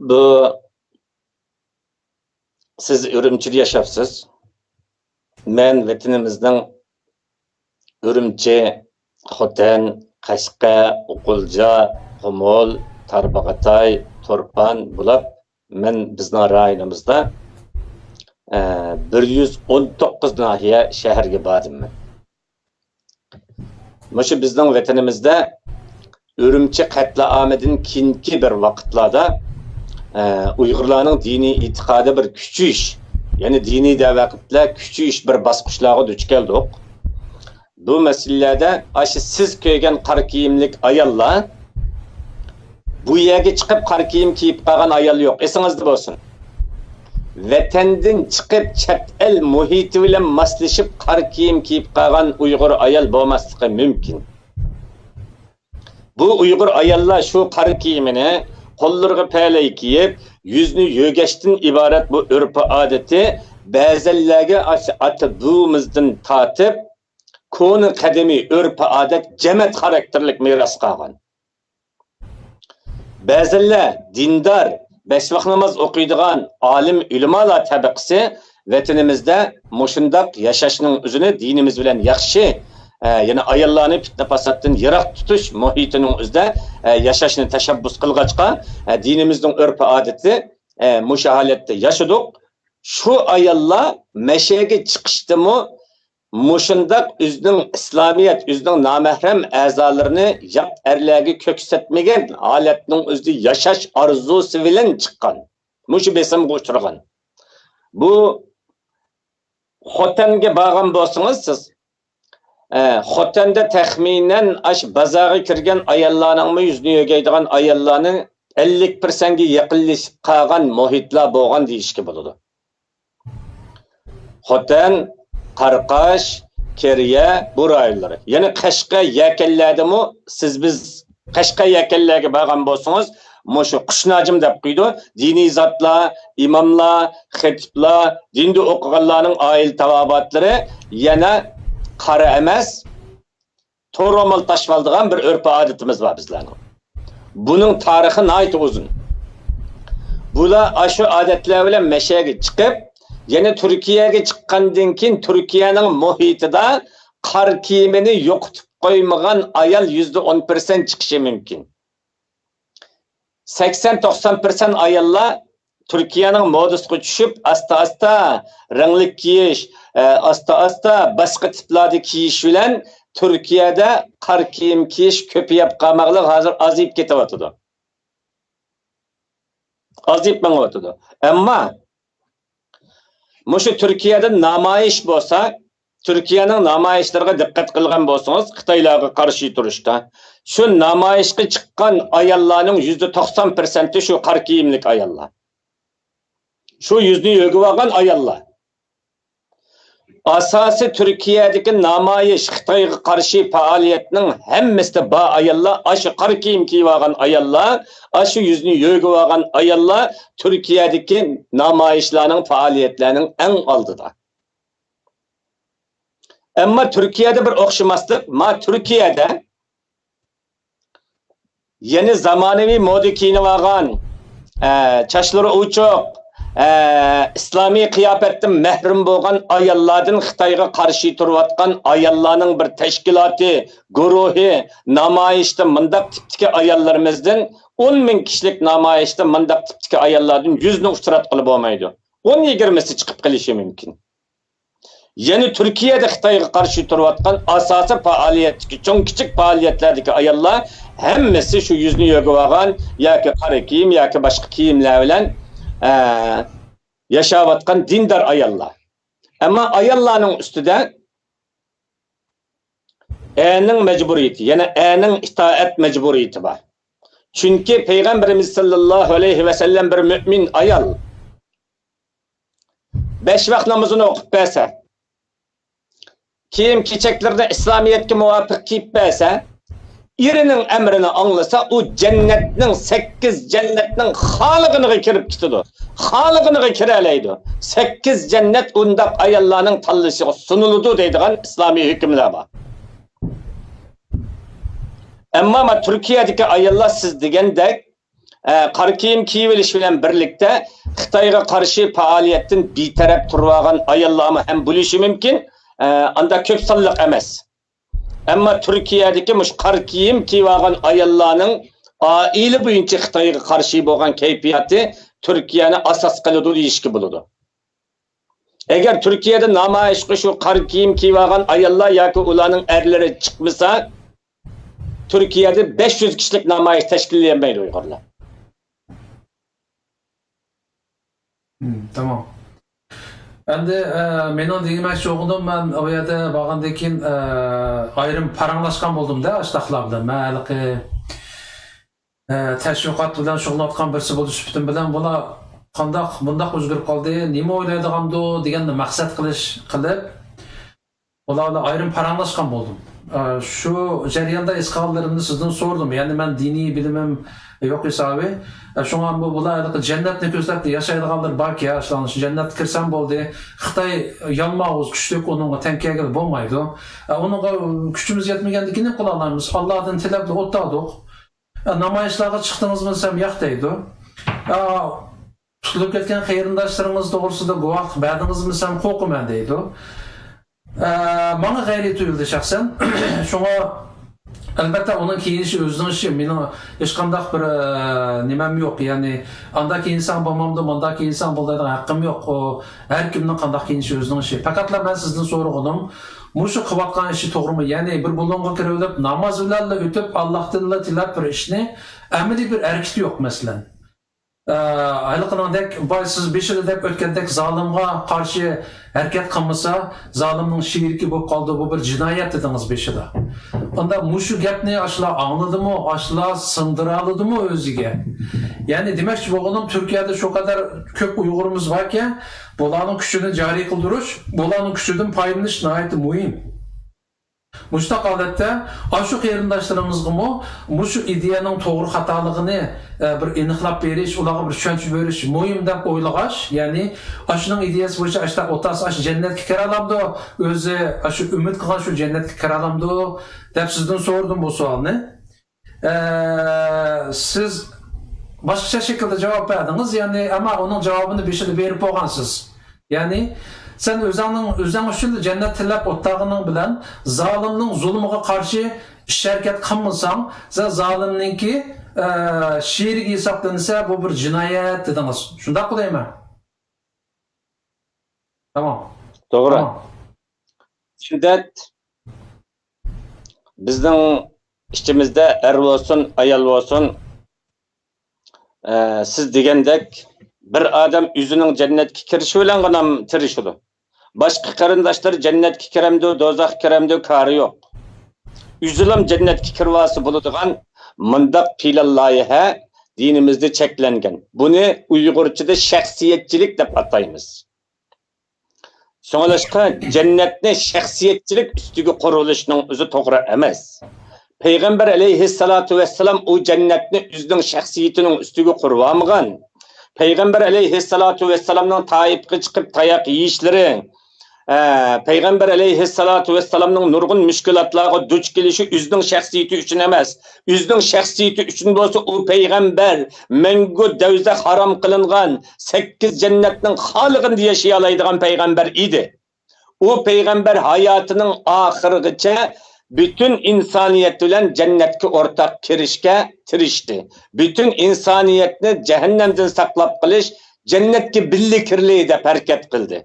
بۇ، سىز ئۈرۈمچىدە ياشاپسىز. مەن ۋەتىنىمىزنىڭ ئۈرۈمچى، خوتەن، قەشقەر، غۇلجا، قۇمۇل، تارباغاتاي، تۇرپان بولۇپ، مەن بىزنىڭ رايونىمىزدا، ئە، بىر يۈز ئون توققۇز ناھىيە، شەھەرگە باردىم مەن. مۇشۇ بىزنىڭ ۋەتىنىمىزدە ئۈرۈمچى قەتلىئامىدىن كېيىنكى بىر ۋاقىتلاردا، ئە، ئۇيغۇرلارنىڭ دىنىي ئېتىقادى بىر كۈچىيىش، يەنى دىنىي دەۋەقىتلەر كۈچىيىش بىر باسقۇچلارغا دۇچ كەلدۇق. بۇ مەسىلىلەردە ئاشۇ سىز كۆرگەن قارا كىيىملىك ئاياللار بۇ يەرگە چىقىپ قارا كىيىم كىيىپ قالغان ئايال يوق، ئېسىڭىزدە بولسۇن. ۋەتەندىن چىقىپ، چەت ئەل مۇھىتى بىلەن ماسلىشىپ، قارا كىيىم كىيىپ قالغان ئۇيغۇر ئايال بولماسلىقى مۇمكىن. بۇ ئۇيغۇر ئاياللار شۇ قارا كىيىمىنى، قوللىرىغا پەلەي كىيىپ، يۈزنى يۆگەشتىن ئىبارەت بۇ ئۆرپ-ئادىتى بەزەنلەرگە ئاشۇ ئاتا-بوۋىمىزدىن تارتىپ، كونا قەدىمىي ئۆرپ-ئادەت، جەمەت خاراكتېرلىك مىراس قالغان. بەزىلەر دىندار، بەش ۋاق ناماز ئوقۇيدىغان ئالىم ئۆلىمالار تەبىقىسى ۋەتىنىمىزدە مۇشۇنداق ياشاشنىڭ ئۆزىنى دىنىمىز بىلەن ياخشى، ئە، يەنى ئاياللارنى پىتنە-پاساتتىن يىراق تۇتۇش مۇھىتىنىڭ ئۆزىدە، ئە، ياشاشنى تەشەببۇس قىلغاچقا، ئە، دىنىمىزنىڭ ئۆرپ-ئادىتى، ئە، مۇشۇ ھالەتتە ياشىدۇق. شۇ ئاياللار مەشەگە چىقىشتىمۇ مۇشۇنداق ئۆزىنىڭ ئىسلامىيەت، ئۆزىنىڭ نامەھرەم ئەزالىرىنى يات ئەرلەرگە كۆرسەتمىگەن ھالەتنىڭ ئۆزىدە ياشاش ئارزۇسى بىلەن چىققان. مۇشۇ بېسىمغا ئۇچرىغان. بۇ خوتەنگە بارغان بولسىڭىز سىز، ئە، خوتەندە تەخمىنەن ئاشۇ بازارغا كىرگەن ئاياللارنىڭمۇ يۈزىنى يۆگەيدىغان ئاياللارنىڭ ئەللىك پىرسەنتكە يېقىنلىشىپ قالغان مۇھىتلار بولغان دېيىشكە بولىدۇ. خوتەن، قاراقاش، كېرىيە، بۇ رايونلىرى. يەنە قەشقەر يەكەنلەردىمۇ سىز بىز قەشقەر يەكەنلەرگە بارغان بولسىڭىز، مۇشۇ قۇشناجىم دەپ قويىدۇ. دىنىي زاتلار، ئىماملار، خېتىپلار، دىندا ئوقۇغانلارنىڭ ئائىلە تاۋابىئاتلىرى يەنە قارا ئەمەس، تور رومال تاشلىۋالىدىغان بىر ئۆرپ-ئادىتىمىز بار بىزلەرنىڭ. بۇنىڭ تارىخى ناھايىتى ئۇزۇن. بۇلار ئاشۇ ئادەتلەر بىلەن مەشەگە چىقىپ، يەنە تۈركىيەگە چىققاندىن كېيىن تۈركىيەنىڭ مۇھىتىدا قارا كىيىمىنى يوقىتىپ قويمىغان ئايال يۈزدە ئون پىرسەنت چىقىشى مۇمكىن. سەكسەن توقسان پىرسەنت ئاياللار تۈركىيەنىڭ مودىسىغا چۈشۈپ، ئاستا-ئاستا رەڭلىك كىيىش، ئە، ئاستا-ئاستا باشقا تىپلاردا كىيىش بىلەن تۈركىيەدە قارا كىيىم كىيىش كۆپىيىپ قالماقلىق، ھازىر ئازىيىپ كېتىۋاتىدۇ. ئازىيىپ مېڭىۋاتىدۇ. ئەمما مۇشۇ تۈركىيەدە نامايىش بولسا، تۈركىيەنىڭ نامايىشلىرىغا دىققەت قىلغان بولسىڭىز، خىتايلارغا قارشى تۇرۇشتا، شۇ نامايىشقا چىققان ئاياللارنىڭ يۈزدە توقسان پىرسەنتى شۇ قارا كىيىملىك ئاياللار. شۇ يۈزنى يۆگىۋالغان ئاياللار. ئاساسىي تۈركىيەدىكى نامايىش، خىتايغا قارشى پائالىيەتنىڭ ھەممىسىدە بار ئاياللار، ئاشۇ قارا كىيىم كىيىۋالغان ئاياللار، ئاشۇ يۈزنى يۆگىۋالغان ئاياللار تۈركىيەدىكى نامايىشلارنىڭ، پائالىيەتلەرنىڭ ئەڭ ئالدىدا. ئەمما تۈركىيەدە بىر ئوخشىماسلىق، ما تۈركىيەدە يەنى زامانىۋى مودا كىيىنىۋالغان، ئە، چاچلىرى ئوچۇق، ئە، ئىسلامىي قىياپەتتىن مەھرۇم بولغان ئاياللاردىن خىتايغا قارشى تۇرۇۋاتقان ئاياللارنىڭ بىر تەشكىلاتى، گۇرۇھى، نامايىشتا مۇنداق تىپتىكى ئاياللىرىمىزدىن، ئون مىڭ كىشىلىك نامايىشتا مۇنداق تىپتىكى ئاياللاردىن يۈزنى ئۇچراتقىلى بولمايدۇ. ئون يىگىرمىسى چىقىپ قېلىشى مۇمكىن. يەنە تۈركىيەدە خىتايغا قارشى تۇرۇۋاتقان ئاساسىي پائالىيەتتىكى، چوڭ كىچىك پائالىيەتلەردىكى ئاياللار ھەممىسى شۇ يۈزنى يۆگىۋالغان ياكى قارا كىيىم ياكى باشقا كىيىملەر بىلەن، ئە، ياشاۋاتقان دىندار ئاياللار. ئەمما ئاياللارنىڭ ئۈستىدە ئەرنىڭ مەجبۇرىيىتى، يەنى ئەرنىڭ ئىتائەت مەجبۇرىيىتى بار. چۈنكى پەيغەمبىرىمىز ساللاللاھۇ ئەلەيھى ۋەسەللەم بىر مۆمىن ئايال بەش ۋاق نامىزىنى ئوقۇپ بەرسە، كىيىم-كېچەكلىرىنى ئىسلامىيەتكە مۇۋاپىق كىيىپ بەرسە، ئېرىنىڭ ئەمرىنى ئاڭلىسا، ئۇ جەننەتنىڭ، سەككىز جەننەتنىڭ خالىغىنىغا كىرىپ كېتىدۇ. خالىغىنىغا كىرەلەيدۇ. سەككىز جەننەت ئۇنداق ئاياللارنىڭ تاللىشىغا سۇنۇلىدۇ دەيدىغان ئىسلامىي ھۆكۈملەر بار. ئەمما مانا تۈركىيەدىكى ئاياللار سىز دېگەندەك، ئە، قارا كىيىم كىيىۋېلىش بىلەن بىرلىكتە خىتايغا قارشى پائالىيەتتىن بىتەرەپ تۇرۇۋالغان ئاياللارمۇ ھەم بولۇشى مۇمكىن. ئە، ئاندا كۆپ سانلىق ئەمەس. ئەمما تۈركىيەدىكى مۇشۇ قارا كىيىم كىيىۋالغان ئاياللارنىڭ ئائىلە بويىچە خىتايغا قارشى بولغان كەيپىياتى تۈركىيەنى ئاساس قىلىدۇ دېيىشكە بولىدۇ. ئەگەر تۈركىيەدە نامايىشقا شۇ قارا كىيىم كىيىۋالغان ئاياللار ياكى ئۇلارنىڭ ئەرلىرى چىقمىسا، تۈركىيەدە بەش يۈز كىشىلىك نامايىش تەشكىللىيەلمەيدۇ ئۇيغۇرلار. Hmm, tamam. Endi e, mening demoqchi bo'lganim, men u yerda borgandan keyin e, ayrim paranglashgan bo'ldim-da, ashliqlar bilan. Men haligi e, tashviqot bilan shug'ullanayotgan birisi bo'lish supatim bilan bular qandoq bundoq o'zgarib qoldi, nima o'ylaydigandu deganni maqsad qilish qilib, ular bilan ayrim paranglashgan bo'ldim. E, shu jarayonda his qilganlarimni sizdan so'radim. Ya'ni men diniy bilimim yo'q hisobi. E, shunga bu bular haligi jannatni ko'zlab yashaydiganlar borki, shularni shu jannatga kirsam bo'ldi. Xitoy yalmog'iz kuchlik, uningga teng kelgili bo'lmaydi. E, uningga kuchimiz yetmagandan keyin nima qila olamiz? Allohdan tilab o'tirdik. E, namoyishlarga chiqdingizmi desam, yo'q deydi. E, tutulib ketgan qarindoshlaringiz to'g'risida guvohlik berdingizmi desam, qo'rqaman deydi. Ә, маңа ғайри түйілді шәхсән. Шуңа, әлбәттә, оның киініші өзінің іші. Менің ешқандақ бір ә, немем жоқ. Яғни, анда киінсең болмамды, мында киінсең бол деген хақым жоқ. О, әркімнің қандақ киініші өзінің іші. Пәкәтлә мен сізден сорғаным, мушы қылып атқан іші тоғрымы? Яғни, бір бұлыңға кіріп, намаз білән өтіп, Аллахтан ла тілеп бір ішіне әмәли бір әрекеті жоқ, мәселен. ھېلىقىنىڭدەك بايا سىز بېشىدا دەپ ئۆتكەندەك زالىمغا قارشى ھەرىكەت قىلمىسا، زالىمنىڭ شېرىكى بولۇپ قالىدۇ، بۇ بىر جىنايەت دېدىڭىز بېشىدا. ئاندا مۇشۇ گەپنى ئاشۇلار ئاڭلىدىمۇ، ئاشۇلار سىڭدۈرالىدىمۇ ئۆزىگە؟ يەنى دېمەكچى بولغىنىم، تۈركىيەدە شۇ قەدەر كۆپ ئۇيغۇرىمىز باركەن، بۇلارنىڭ كۈچىنى جارى قىلدۇرۇش، بۇلارنىڭ كۈچىدىن پايدىلىنىش ناھايىتى مۇھىم. مۇشۇنداق ھالەتتە ئاشۇ قېرىنداشلىرىمىزغىمۇ مۇشۇ ئىدىيەنىڭ توغرا خاتالىقىنى بىر ئېنىقلاپ بېرىش، ئۇلارغا بىر چۈشەنچە بېرىش مۇھىم دەپ ئويلىغاچ، يەنى ئاشۇنىڭ ئىدىيەسى بويىچە ئاشۇنداق ئولتۇرسا ئاشۇ جەننەتكە كىرەلامدۇ؟ ئۆزى ئاشۇ ئۈمىد قىلغان شۇ جەننەتكە كىرەلامدۇ؟ دەپ سىزدىن سورىدىم بۇ سوئالنى. ئە، سىز باشقىچە شەكىلدە جاۋاب بەردىڭىز، يەنى، ئەمما ئۇنىڭ جاۋابىنى بېشىدا بېرىپ بولغانسىز. يەنى، سەن ئۆزۈڭنىڭ، ئۆزۈڭ ئۈچۈن جەننەت تىلەپ ئولتۇرغىنىڭ بىلەن زالىمنىڭ زۇلۇمىغا قارشى ئىش-ھەرىكەت قىلمىساڭ، سەن زالىمنىڭكى، ئە، شېرىكى ھېسابلىنىسەن، بۇ بىر جىنايەت دېدىڭىز. شۇنداققۇ دەيمەن؟ تامام. توغرا. تامام. شىددەت بىزنىڭ ئىچىمىزدە ئەر بولسۇن، ئايال بولسۇن، ئە، سىز دېگەندەك بىر ئادەم ئۆزىنىڭ جەننەتكە كىرىشى بىلەنغىنام تىرىشىدۇ. باشقا قېرىنداشلىرى جەننەتكە كىرەمدۇ، دوزاخقا كىرەمدۇ، كارى يوق. ئۆزىلام جەننەتكە كىرىۋالسا بولىدىغان مۇنداق پىلان لايىھە دىنىمىزدە چەكلەنگەن. بۇنى ئۇيغۇرچىدا شەخسىيەتچىلىك دەپ ئاتايمىز. شۇڭلاشقا جەننەتنى شەخسىيەتچىلىك ئۈستىگە قۇرۇلۇشنىڭ ئۆزى توغرا ئەمەس. پەيغەمبەر ئەلەيھىسسالاتۇ ۋەسسالام ئۇ جەننەتنى ئۆزىنىڭ شەخسىيىتىنىڭ ئۈستىگە قۇرۇۋالمىغان. پەيغەمبەر ئەلەيھىسسالاتۇ ۋەسسالامنىڭ تائىپقا چىقىپ تاياق يېيىشلىرى، ئە، پەيغەمبەر ئەلەيھىسسالاتۇ ۋەسسالامنىڭ نۇرغۇن مۈشكۈلاتلارغا دۇچ كېلىشى ئۆزىنىڭ شەخسىيىتى ئۈچۈن ئەمەس. ئۆزىنىڭ شەخسىيىتى ئۈچۈن بولسا، ئۇ پەيغەمبەر مەڭگۈ دەۋزەخ ھارام قىلىنغان سەككىز جەننەتنىڭ خالىغىنىدا ياشىيالايدىغان پەيغەمبەر ئىدى. ئۇ پەيغەمبەر ھاياتىنىڭ ئاخىرىغىچە پۈتۈن ئىنسانىيەت بىلەن جەننەتكە ئورتاق كىرىشكە تىرىشتى. پۈتۈن ئىنسانىيەتنى جەھەننەمدىن ساقلاپ قېلىش، جەننەتكە بىللە كىرىلى دەپ ھەرىكەت قىلدى.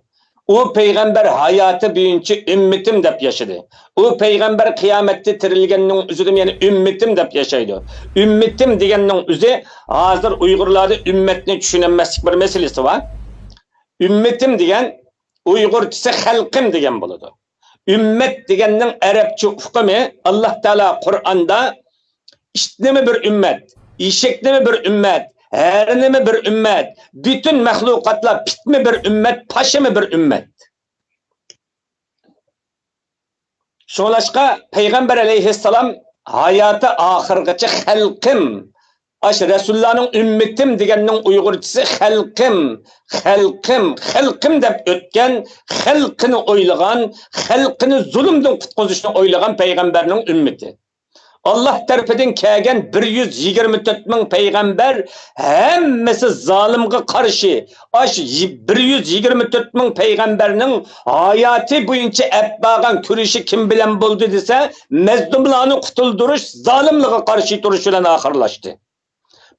ئۇ پەيغەمبەر ھاياتى بويىچە ئۈممىتىم دەپ ياشىدى. ئۇ پەيغەمبەر قىيامەتتە تىرىلگەننىڭ ئۆزىدىمۇ يەنە ئۈممىتىم دەپ ياشايدۇ. ئۈممىتىم دېگەننىڭ ئۆزى، ھازىر ئۇيغۇرلاردا ئۈممەتنى چۈشىنەلمەسلىك بىر مەسىلىسى بار. ئۈممىتىم دېگەن ئۇيغۇرچىسى خەلقىم دېگەن بولىدۇ. ئۈممەت دېگەننىڭ ئەرەبچە ئۇقۇمى، ئاللا تائالا قۇرئاندا ئىتنىمۇ بىر ئۈممەت، ئېشەكنىمۇ بىر ئۈممەت، ھەرىنىمۇ بىر ئۈممەت، پۈتۈن مەخلۇقاتلار پىتمۇ بىر ئۈممەت، پاشىمۇ بىر ئۈممەت. شۇڭلاشقا پەيغەمبەر ئەلەيھىسسالام ھاياتى ئاخىرغىچە خەلقىم، ئاشۇ رەسۇللارنىڭ ئۈممىتىم دېگەننىڭ ئۇيغۇرچىسى خەلقىم، خەلقىم، خەلقىم دەپ ئۆتكەن، خەلقىنى ئويلىغان، خەلقىنى زۇلۇمدىن قۇتقۇزۇشنى ئويلىغان پەيغەمبەرنىڭ ئۈممىتى. ئاللاھ تەرىپىدىن كەلگەن بىر يۈز يىگىرمە تۆت مىڭ پەيغەمبەر ھەممىسى زالىمغا قارشى. ئاش بىر يۈز يىگىرمە تۆت مىڭ پەيغەمبەرنىڭ ھاياتى بويىچە ئەپ بارغان كۈرىشى كىم بىلەن بولدى دېسە، مەزلۇملارنى قۇتۇلدۇرۇش، زالىملارغا قارشى تۇرۇش بىلەن ئاخىرلاشتى.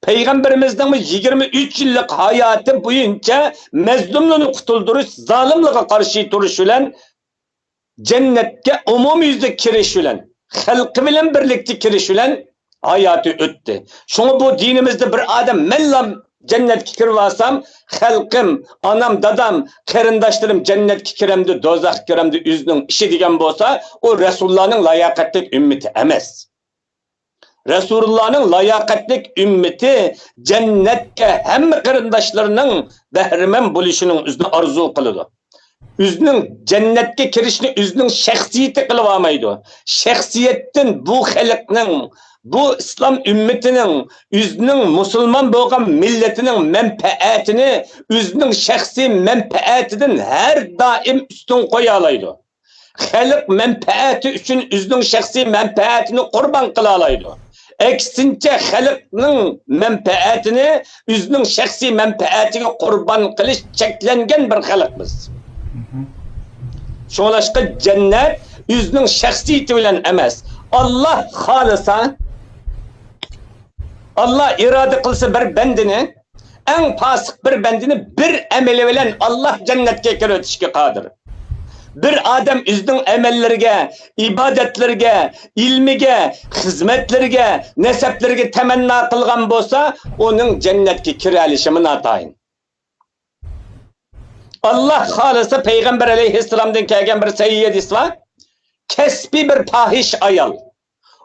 پەيغەمبىرىمىزنىڭ يىگىرمە ئۈچ يىللىق ھاياتى بويىچە مەزلۇملارنى قۇتۇلدۇرۇش، زالىملارغا قارشى تۇرۇش بىلەن جەننەتكە ئومۇميۈزلۈك كىرىش بىلەن، خەلقى بىلەن بىرلىكتە كىرىش بىلەن ھاياتى ئۆتتى. شۇڭا بۇ دىنىمىزدە بىر ئادەم مەنلا جەننەتكە كىرىۋالسام، خەلقىم، ئانام، دادام، قېرىنداشلىرىم جەننەتكە كىرەمدۇ، دوزاخقا كىرەمدۇ، ئۆزىنىڭ ئىشى دېگەن بولسا، ئۇ رەسۇلۇللانىڭ لاياقەتلىك ئۈممىتى ئەمەس. رەسۇلۇللانىڭ لاياقەتلىك ئۈممىتى جەننەتكە ھەممە قېرىنداشلىرىنىڭ بەھرىمەن بولۇشىنىڭ ئۆزىنى ئارزۇ قىلىدۇ. ئۆزىنىڭ جەننەتكە كىرىشنى ئۆزىنىڭ شەخسىيىتى قىلىۋالمايدۇ. شەخسىيەتتىن بۇ خەلقنىڭ، بۇ ئىسلام ئۈممىتىنىڭ، ئۆزىنىڭ مۇسۇلمان بولغان مىللىتىنىڭ مەنپەئەتىنى ئۆزىنىڭ شەخسىي مەنپەئەتىدىن ھەر دائىم ئۈستۈن قويالايدۇ. خەلق مەنپەئەتى ئۈچۈن ئۆزىنىڭ شەخسىي مەنپەئەتىنى قۇربان قىلالايدۇ. ئەكسىنچە، خەلقنىڭ مەنپەئەتىنى ئۆزىنىڭ شەخسىي مەنپەئەتىگە قۇربان قىلىش چەكلەنگەن بىر خەلق بىز. شۇڭلاشقا جەننەت ئۆزىنىڭ شەخسىيىتى بىلەن ئەمەس، ئاللاھ خالىسا، ئاللاھ ئىرادە قىلسا بىر بەندىنى، ئەڭ پاسىق بىر بەندىنى بىر ئەمىلى بىلەن ئاللاھ جەننەتكە كىرىۋېتىشكە قادىر. بىر ئادەم ئۆزىنىڭ ئەمەللىرىگە، ئىبادەتلىرىگە، ئىلمىگە، خىزمەتلىرىگە، نەسەبلىرىگە تەمەننا قىلغان بولسا، ئۇنىڭ جەننەتكە كىرەلىشىمۇ ناتايىن. ئاللاھ خالىسا، پەيغەمبەر ئەلەيھىسسالامدىن كەلگەن بىر سەھىھ ھەدىس بار. كەسپى بىر پاھىش ئايال.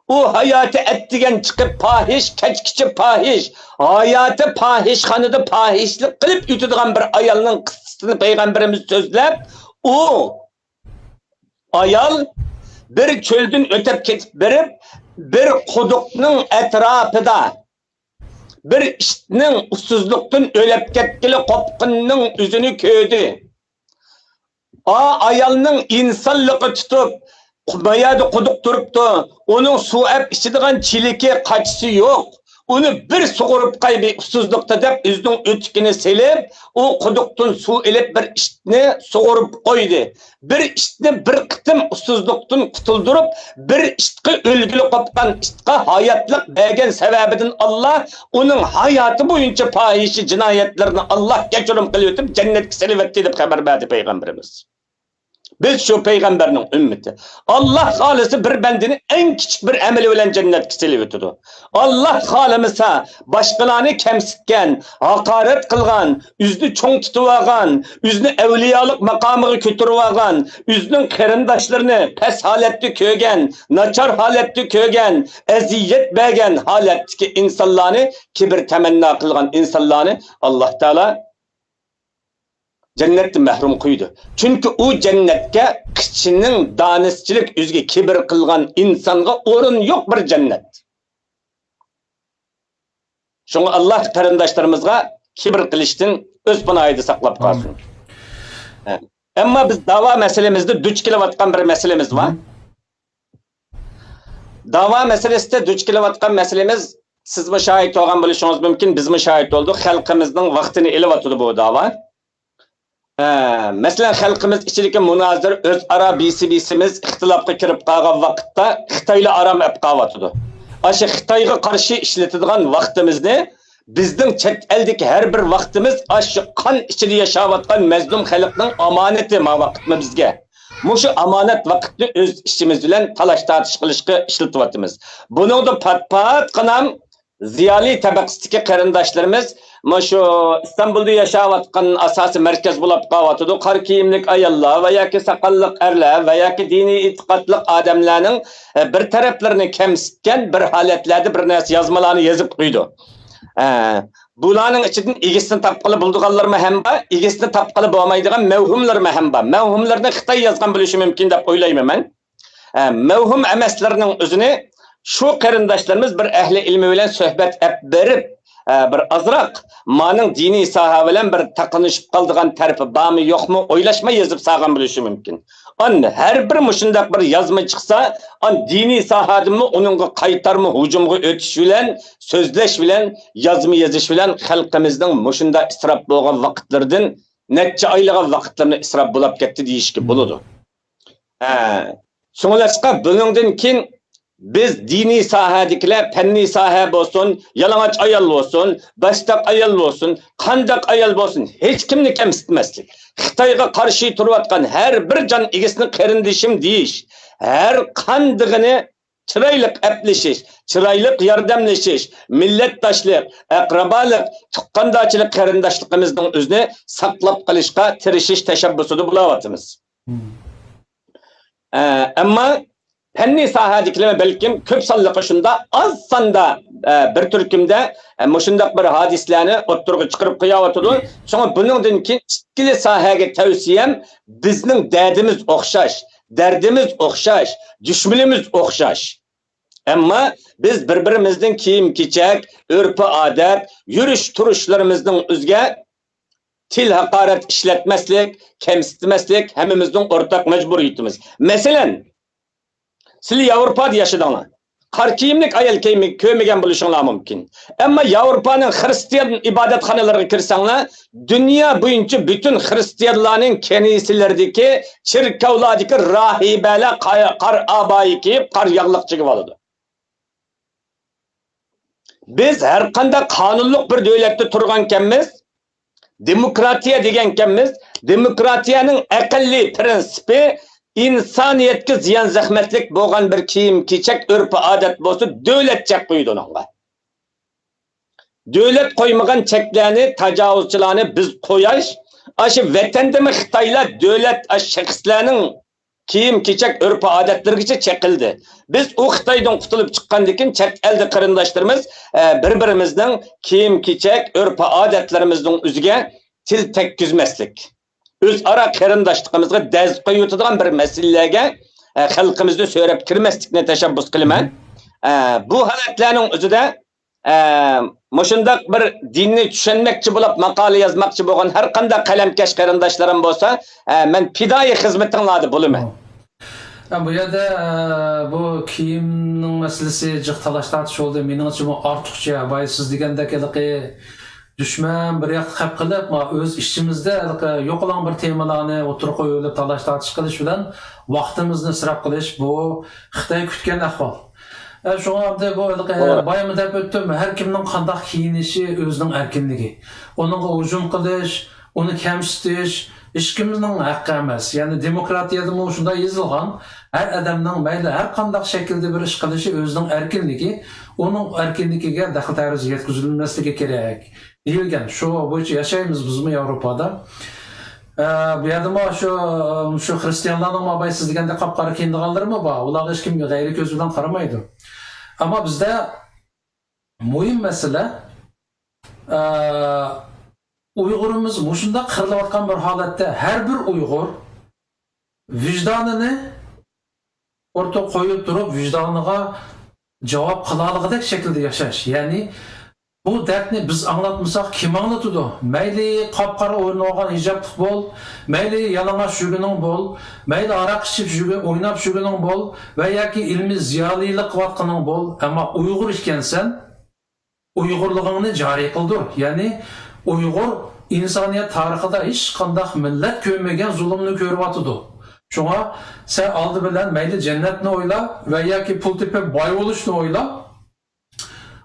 ئۇ ھاياتى ئەتىگەن چىقىپ پاھىش، كەچكىچە پاھىش، ھاياتى پاھىشخانىدا پاھىشلىق قىلىپ ئۆتىدىغان بىر ئايالنىڭ قىسسىسىنى پەيغەمبىرىمىز سۆزلەپ، ئۇ ئايال بىر چۆلدىن ئۆتۈپ كېتىپ بېرىپ، بىر قۇدۇقنىڭ ئەتراپىدا بىر ئىتنىڭ ئۇسسۇزلۇقتىن ئۆلۈپ كەتكىلى قوپقىنىنىڭ ئۆزىنى كۆردى. ئا ئايالنىڭ ئىنسانلىقى تۇتۇپ، ما يەردە قۇدۇق تۇرۇپتۇ. ئۇنىڭ سۇ ئەپ ئىچىدىغان چېلىكى، قاچىسى يوق. ئۇنى بىر سۇغۇرۇپ قاي بىر ئۇسسۇزلۇقتا دەپ، ئۆزىنىڭ ئۆتۈكىنى سېلىپ، ئۇ قۇدۇقتىن سۇ ئېلىپ، بىر ئىتنى سۇغۇرۇپ قويدى. بىر ئىتنى بىر قېتىم ئۇسسۇزلۇقتىن قۇتۇلدۇرۇپ، بىر ئىتقا، ئۆلگىلى قوپقان ئىتقا ھاياتلىق بەرگەن سەۋەبىدىن ئاللاھ ئۇنىڭ ھاياتى بويىچە پاھىشە جىنايەتلىرىنى ئاللاھ كەچۈرۈم قىلىۋېتىپ، جەننەتكە سېلىۋەتتى دەپ خەۋەر بەردى پەيغەمبىرىمىز. بىز شۇ پەيغەمبەرنىڭ ئۈممىتى. ئاللاھ خالىسا بىر بەندىنى ئەڭ كىچىك بىر ئەمىلى بىلەن جەننەتكە سېلىۋېتىدۇ. ئاللاھ خالىمىسا، باشقىلارنى كەمسىتكەن، ھاقارەت قىلغان، ئۆزىنى چوڭ تۇتۇۋالغان، ئۆزىنى ئەۋلىيالىق ماقامىغا كۆتۈرۈۋالغان، ئۆزىنىڭ قېرىنداشلىرىنى پەس ھالەتتە كۆرگەن، ناچار ھالەتتە كۆرگەن، ئەزىيەت بەرگەن ھالەتتىكى ئىنسانلارنى، كىبىر تەمەننا قىلغان ئىنسانلارنى ئاللاھ تائالا جەننەتتىن مەھرۇم قويىدۇ. چۈنكى ئۇ جەننەتكە قىچىنىڭ دانىسىچىلىك، ئۆزىگە كىبىر قىلغان ئىنسانغا ئورۇن يوق بىر جەننەت. شۇڭا ئاللاھ قېرىنداشلىرىمىزغا كىبىر قىلىشتىن ئۆز پاناھىدا ساقلاپ قالسۇن. ئامىن. ھە. ئەمما بىز داۋا مەسىلىمىزدە دۇچ كېلىۋاتقان بىر مەسىلىمىز بار. داۋا مەسىلىسىدە دۇچ كېلىۋاتقان مەسىلىمىز، سىزمۇ شاھىت بولغان بولۇشىڭىز مۇمكىن، بىزمۇ شاھىت بولدۇق. خەلقىمىزنىڭ ۋاقتىنى ئېلىۋاتىدۇ بۇ داۋا. ھە، مەسىلەن، خەلقىمىز ئىچىدىكى مۇنازىرە، ئۆزئارا بىسى-بىسىمىز ئىختىلاپقا كىرىپ قالغان ۋاقىتتا خىتايلا ئارام ئەپ قالىۋاتىدۇ. ئاشۇ خىتايغا قارشى ئىشلىتىدىغان ۋاقتىمىزنى بىزنىڭ چەت ئەلدىكى ھەر بىر ۋاقتىمىز ئاشۇ قان ئىچىدە ياشاۋاتقان مەزلۇم خەلقنىڭ ئامانىتى ما ۋاقىتمۇ بىزگە. مۇشۇ ئامانەت ۋاقىتنى ئۆز ئىچىمىز بىلەن تالاش-تارتىش قىلىشقا ئىشلىتىۋاتىمىز. بۇنىڭدا پات-پاتقىنام زىيالىي تەبەقىسىدىكى قېرىنداشلىرىمىز مۇشۇ ئىستانبۇلدا ياشاۋاتقان ئاساسىي مەركەز بولاپ قالىۋاتىدۇ. قارا كىيىملىك ئاياللار ۋە ياكى ساقاللىق ئەرلەر ۋە ياكى دىنىي ئېتىقادلىق ئادەملەرنىڭ، ئە، بىر تەرەپلىرىنى كەمسىتكەن بىر ھالەتلەردە بىر نەرسە يازمىلارنى يېزىپ قويىدۇ. ئە، بۇلارنىڭ ئىچىدىن ئىگىسىنى تاپقىلى بولىدىغانلىرىمۇ ھەم بار، ئىگىسىنى تاپقىلى بولمايدىغان مەۋھۇملىرىمۇ ھەم بار. مەۋھۇملىرىنى خىتاي يازغان بولۇشى مۇمكىن دەپ ئويلايمەن مەن. ھە، مەۋھۇم ئەمەسلىرىنىڭ ئۆزىنى شۇ قېرىنداشلىرىمىز بىر ئەھلى ئىلمى بىلەن سۆھبەت ئەپ بېرىپ، ھە، بىر ئازراق مانىڭ دىنىي ساھە بىلەن بىر تاقىنىشىپ قالىدىغان تەرىپى بارمۇ يوقمۇ ئويلاشماي يېزىپ سالغان بولۇشى مۇمكىن. ئان ھەر بىر مۇشۇنداق بىر يازما چىقسا، ئان دىنىي ساھەدىمۇ ئۇنىڭغا قايتارما ھۇجۇمغا ئۆتۈش بىلەن، سۆزلەش بىلەن، يازما يېزىش بىلەن خەلقىمىزنىڭ مۇشۇنداق ئىسراپ بولغان ۋاقىتلىرىدىن نەچچە ئايلىغان ۋاقىتلىرىنى ئىسراپ بولاپ كەتتى دېيىشكە بولىدۇ. ھە. شۇڭلاشقا بۇنىڭدىن كېيىن بىز دىنىي ساھەدىكىلەر، پەننىي ساھە بولسۇن، يالىڭاچ ئايال بولسۇن، باشتاق ئايال بولسۇن، قانداق ئايال بولسۇن، ھېچكىمنى كەمسىتمەسلىك، خىتايغا قارشى تۇرۇۋاتقان ھەر بىر جان ئىگىسىنى قېرىندىشىم دېيىش، ھەر قاندىقىنى چىرايلىق ئەپلىشىش، چىرايلىق ياردەملىشىش، مىللەتداشلىق، ئەقرىبالىق، تۇغقاندارچىلىق، قېرىنداشلىقىمىزنىڭ ئۆزىنى ساقلاپ قېلىشقا تىرىشىش تەشەببۇسىدا بولاۋاتىمىز. ئە، ئەمما پەننىي ساھەدىكىلەر بەلكىم كۆپ سانلىقى شۇنداق ئاز ساندا، ئە، بىر تۈركۈمدە، ئە، مۇشۇنداق بىر ھادىسىلەرنى ئوتتۇرىغا چىقىرىپ قويۇۋاتىدۇ. شۇڭا بۇنىڭدىن كېيىن ئىككىلا ساھەگە تەۋسىيەم، بىزنىڭ دەردىمىز ئوخشاش، دەردىمىز ئوخشاش، دۈشمىنىمىز ئوخشاش. ئەمما بىز بىر-بىرىمىزنىڭ كىيىم-كېچەك، ئۆرپ-ئادەت، يۈرۈش-تۇرۇشلىرىمىزنىڭ ئۆزىگە تىل ھاقارەت ئىشلەتمەسلىك، كەمسىتمەسلىك ھەممىمىزنىڭ ئورتاق مەجبۇرىيىتىمىز. مەسىلەن، سىلەر ياۋروپادا ياشىدىڭلار. قارا كىيىملىك ئايال كىيمى-، كۆرمىگەن بولۇشۇڭلار مۇمكىن. ئەمما ياۋروپانىڭ خىرىستىيان ئىبادەتخانىلىرىغا كىرسەڭلار، دۇنيا بويىچە پۈتۈن خىرىستىيانلارنىڭ كەنىسىلىرىدىكى، چېركاۋلاردىكى راھىبەلەر قا-، قارا ئابايە كىيىپ، قارا ياغلىق چىگىۋالىدۇ. بىز ھەر قانداق قانۇنلۇق بىر دۆلەتتە تۇرغانكەنمىز، دېموكراتىيە دېگەنكەنمىز، دېموكراتىيەنىڭ ئەقەللىي پىرىنسىپى ئىنسانىيەتكە زىيان-زەخمەتلىك بولغان بىر كىيىم-كېچەك، ئۆرپ-ئادەت بولسا، دۆلەت چەك قويىدۇ ئۇنىڭغا. دۆلەت قويمىغان چەكلەرنى، تاجاۋۇزچىلارنى بىز قوياش، ئاشۇ ۋەتەندىمۇ خىتايلار دۆلەت، ئاشۇ شەخسلەرنىڭ كىيىم-كېچەك، ئۆرپ-ئادەتلىرىگىچە چېقىلدى. بىز ئۇ خىتايدىن قۇتۇلۇپ چىققاندىن كېيىن، چەت ئەلدە قېرىنداشلىرىمىز، ئە، بىر-بىرىمىزنىڭ كىيىم-كېچەك، ئۆرپ-ئادەتلىرىمىزنىڭ ئۆزىگە تىل تەگكۈزمەسلىك، ئۆزئارا قېرىنداشلىقىمىزغا دەز قويۇۋېتىدىغان بىر مەسىلىلەرگە، ئە، خەلقىمىزنى سۆرەپ كىرمەسلىكنى تەشەببۇس قىلىمەن. ئە، بۇ ھالەتلەرنىڭ ئۆزىدە ئە، مۇشۇنداق بىر دىننى چۈشەنمەكچى بولۇپ ماقالە يازماقچى بولغان ھەر قانداق قەلەمكەش قېرىنداشلىرىم بولسا، ئە، مەن پىدائىي خىزمىتىڭلاردا بولىمەن. ھە، بۇ يەردە، ئە، بۇ كىيىمنىڭ مەسىلىسى جىق تالاش-تارتىش بولدى. مېنىڭچە بۇ ئارتۇقچە، بايا سىز دېگەندەك ھېلىقى دۈشمەن بىر ياقتا خەپ قىلىپ، ما ئۆز ئىچىمىزدە ھېلىقى يوقىلاڭ بىر تېمىلارنى ئوتتۇرىغا قويۇۋېلىپ تالاش-تارتىش قىلىش بىلەن ۋاقتىمىزنى ئىسراپ قىلىش، بۇ خىتاي كۈتكەن ئەھۋال. ئە، شۇڭا ئەمدى بۇ ھېلىقى، توغرا. باياممۇ دەپ ئۆتتۈم، ھەر كىمنىڭ قانداق كىيىنىشى ئۆزىنىڭ ئەركىنلىكى. ئۇنىڭغا ھۇجۇم قىلىش، ئۇنى كەمسىتىش ھېچكىمنىڭ ھەققى ئەمەس. يەنى دېموكراتىيەدىمۇ شۇنداق يېزىلغان، ھەر ئادەمنىڭ مەيلى ھەر قانداق شەكىلدە بىر ئىش قىلىشى ئۆزىنىڭ ئەركىنلىكى، ئۇنىڭ ئەركىنلىكىگە دەخلى-تەرۇز يەتكۈزۈلمەسلىكى كېرەك. دېيىلگەن. شۇ بويىچە ياشايمىز بىزمۇ ياۋروپادا. ئە، بۇ يەردىمۇ شۇ، شۇ خىرىستىيانلارنىڭ ما بايا سىز دېگەندەك قاپقارا كىيىنىدىغانلىرىمۇ بار. ئۇلارغا ھېچكىم غەيرىي كۆز بىلەن قارىمايدۇ. ئەمما بىزدە مۇھىم مەسىلە، ئە، ئۇيغۇرىمىز مۇشۇنداق قىرىلىۋاتقان بىر ھالەتتە ھەر بىر ئۇيغۇر ۋىجدانىنى ئوتتۇرىغا قويۇپ تۇرۇپ، ۋىجدانىغا جاۋاب قىلالىغۇدەك شەكىلدە ياشاش. يەنى بۇ دەردنى بىز ئاڭلاتمىساق، كىم ئاڭلىتىدۇ؟ مەيلى قاپقارا ئورىنىۋالغان ھىجابلىق بول، مەيلى يالىڭاچ يۈرگىنىڭ بول، مەيلى ھاراق ئىچىپ يۈرگە-، ئويناپ يۈرگىنىڭ بول ۋە ياكى ئىلمىي زىيالىيلىق قىلىۋاتقىنىڭ بول، ئەمما ئۇيغۇر ئىكەنسەن، ئۇيغۇرلۇقۇڭنى جارى قىلدۇر. يەنى ئۇيغۇر ئىنسانىيەت تارىخىدا ھېچقانداق مىللەت كۆرمىگەن زۇلۇمنى كۆرۈۋاتىدۇ. شۇڭا سەن ئالدى بىلەن مەيلى جەننەتنى ئويلا ۋە ياكى پۇل تېپىپ باي بولۇشنى ئويلا.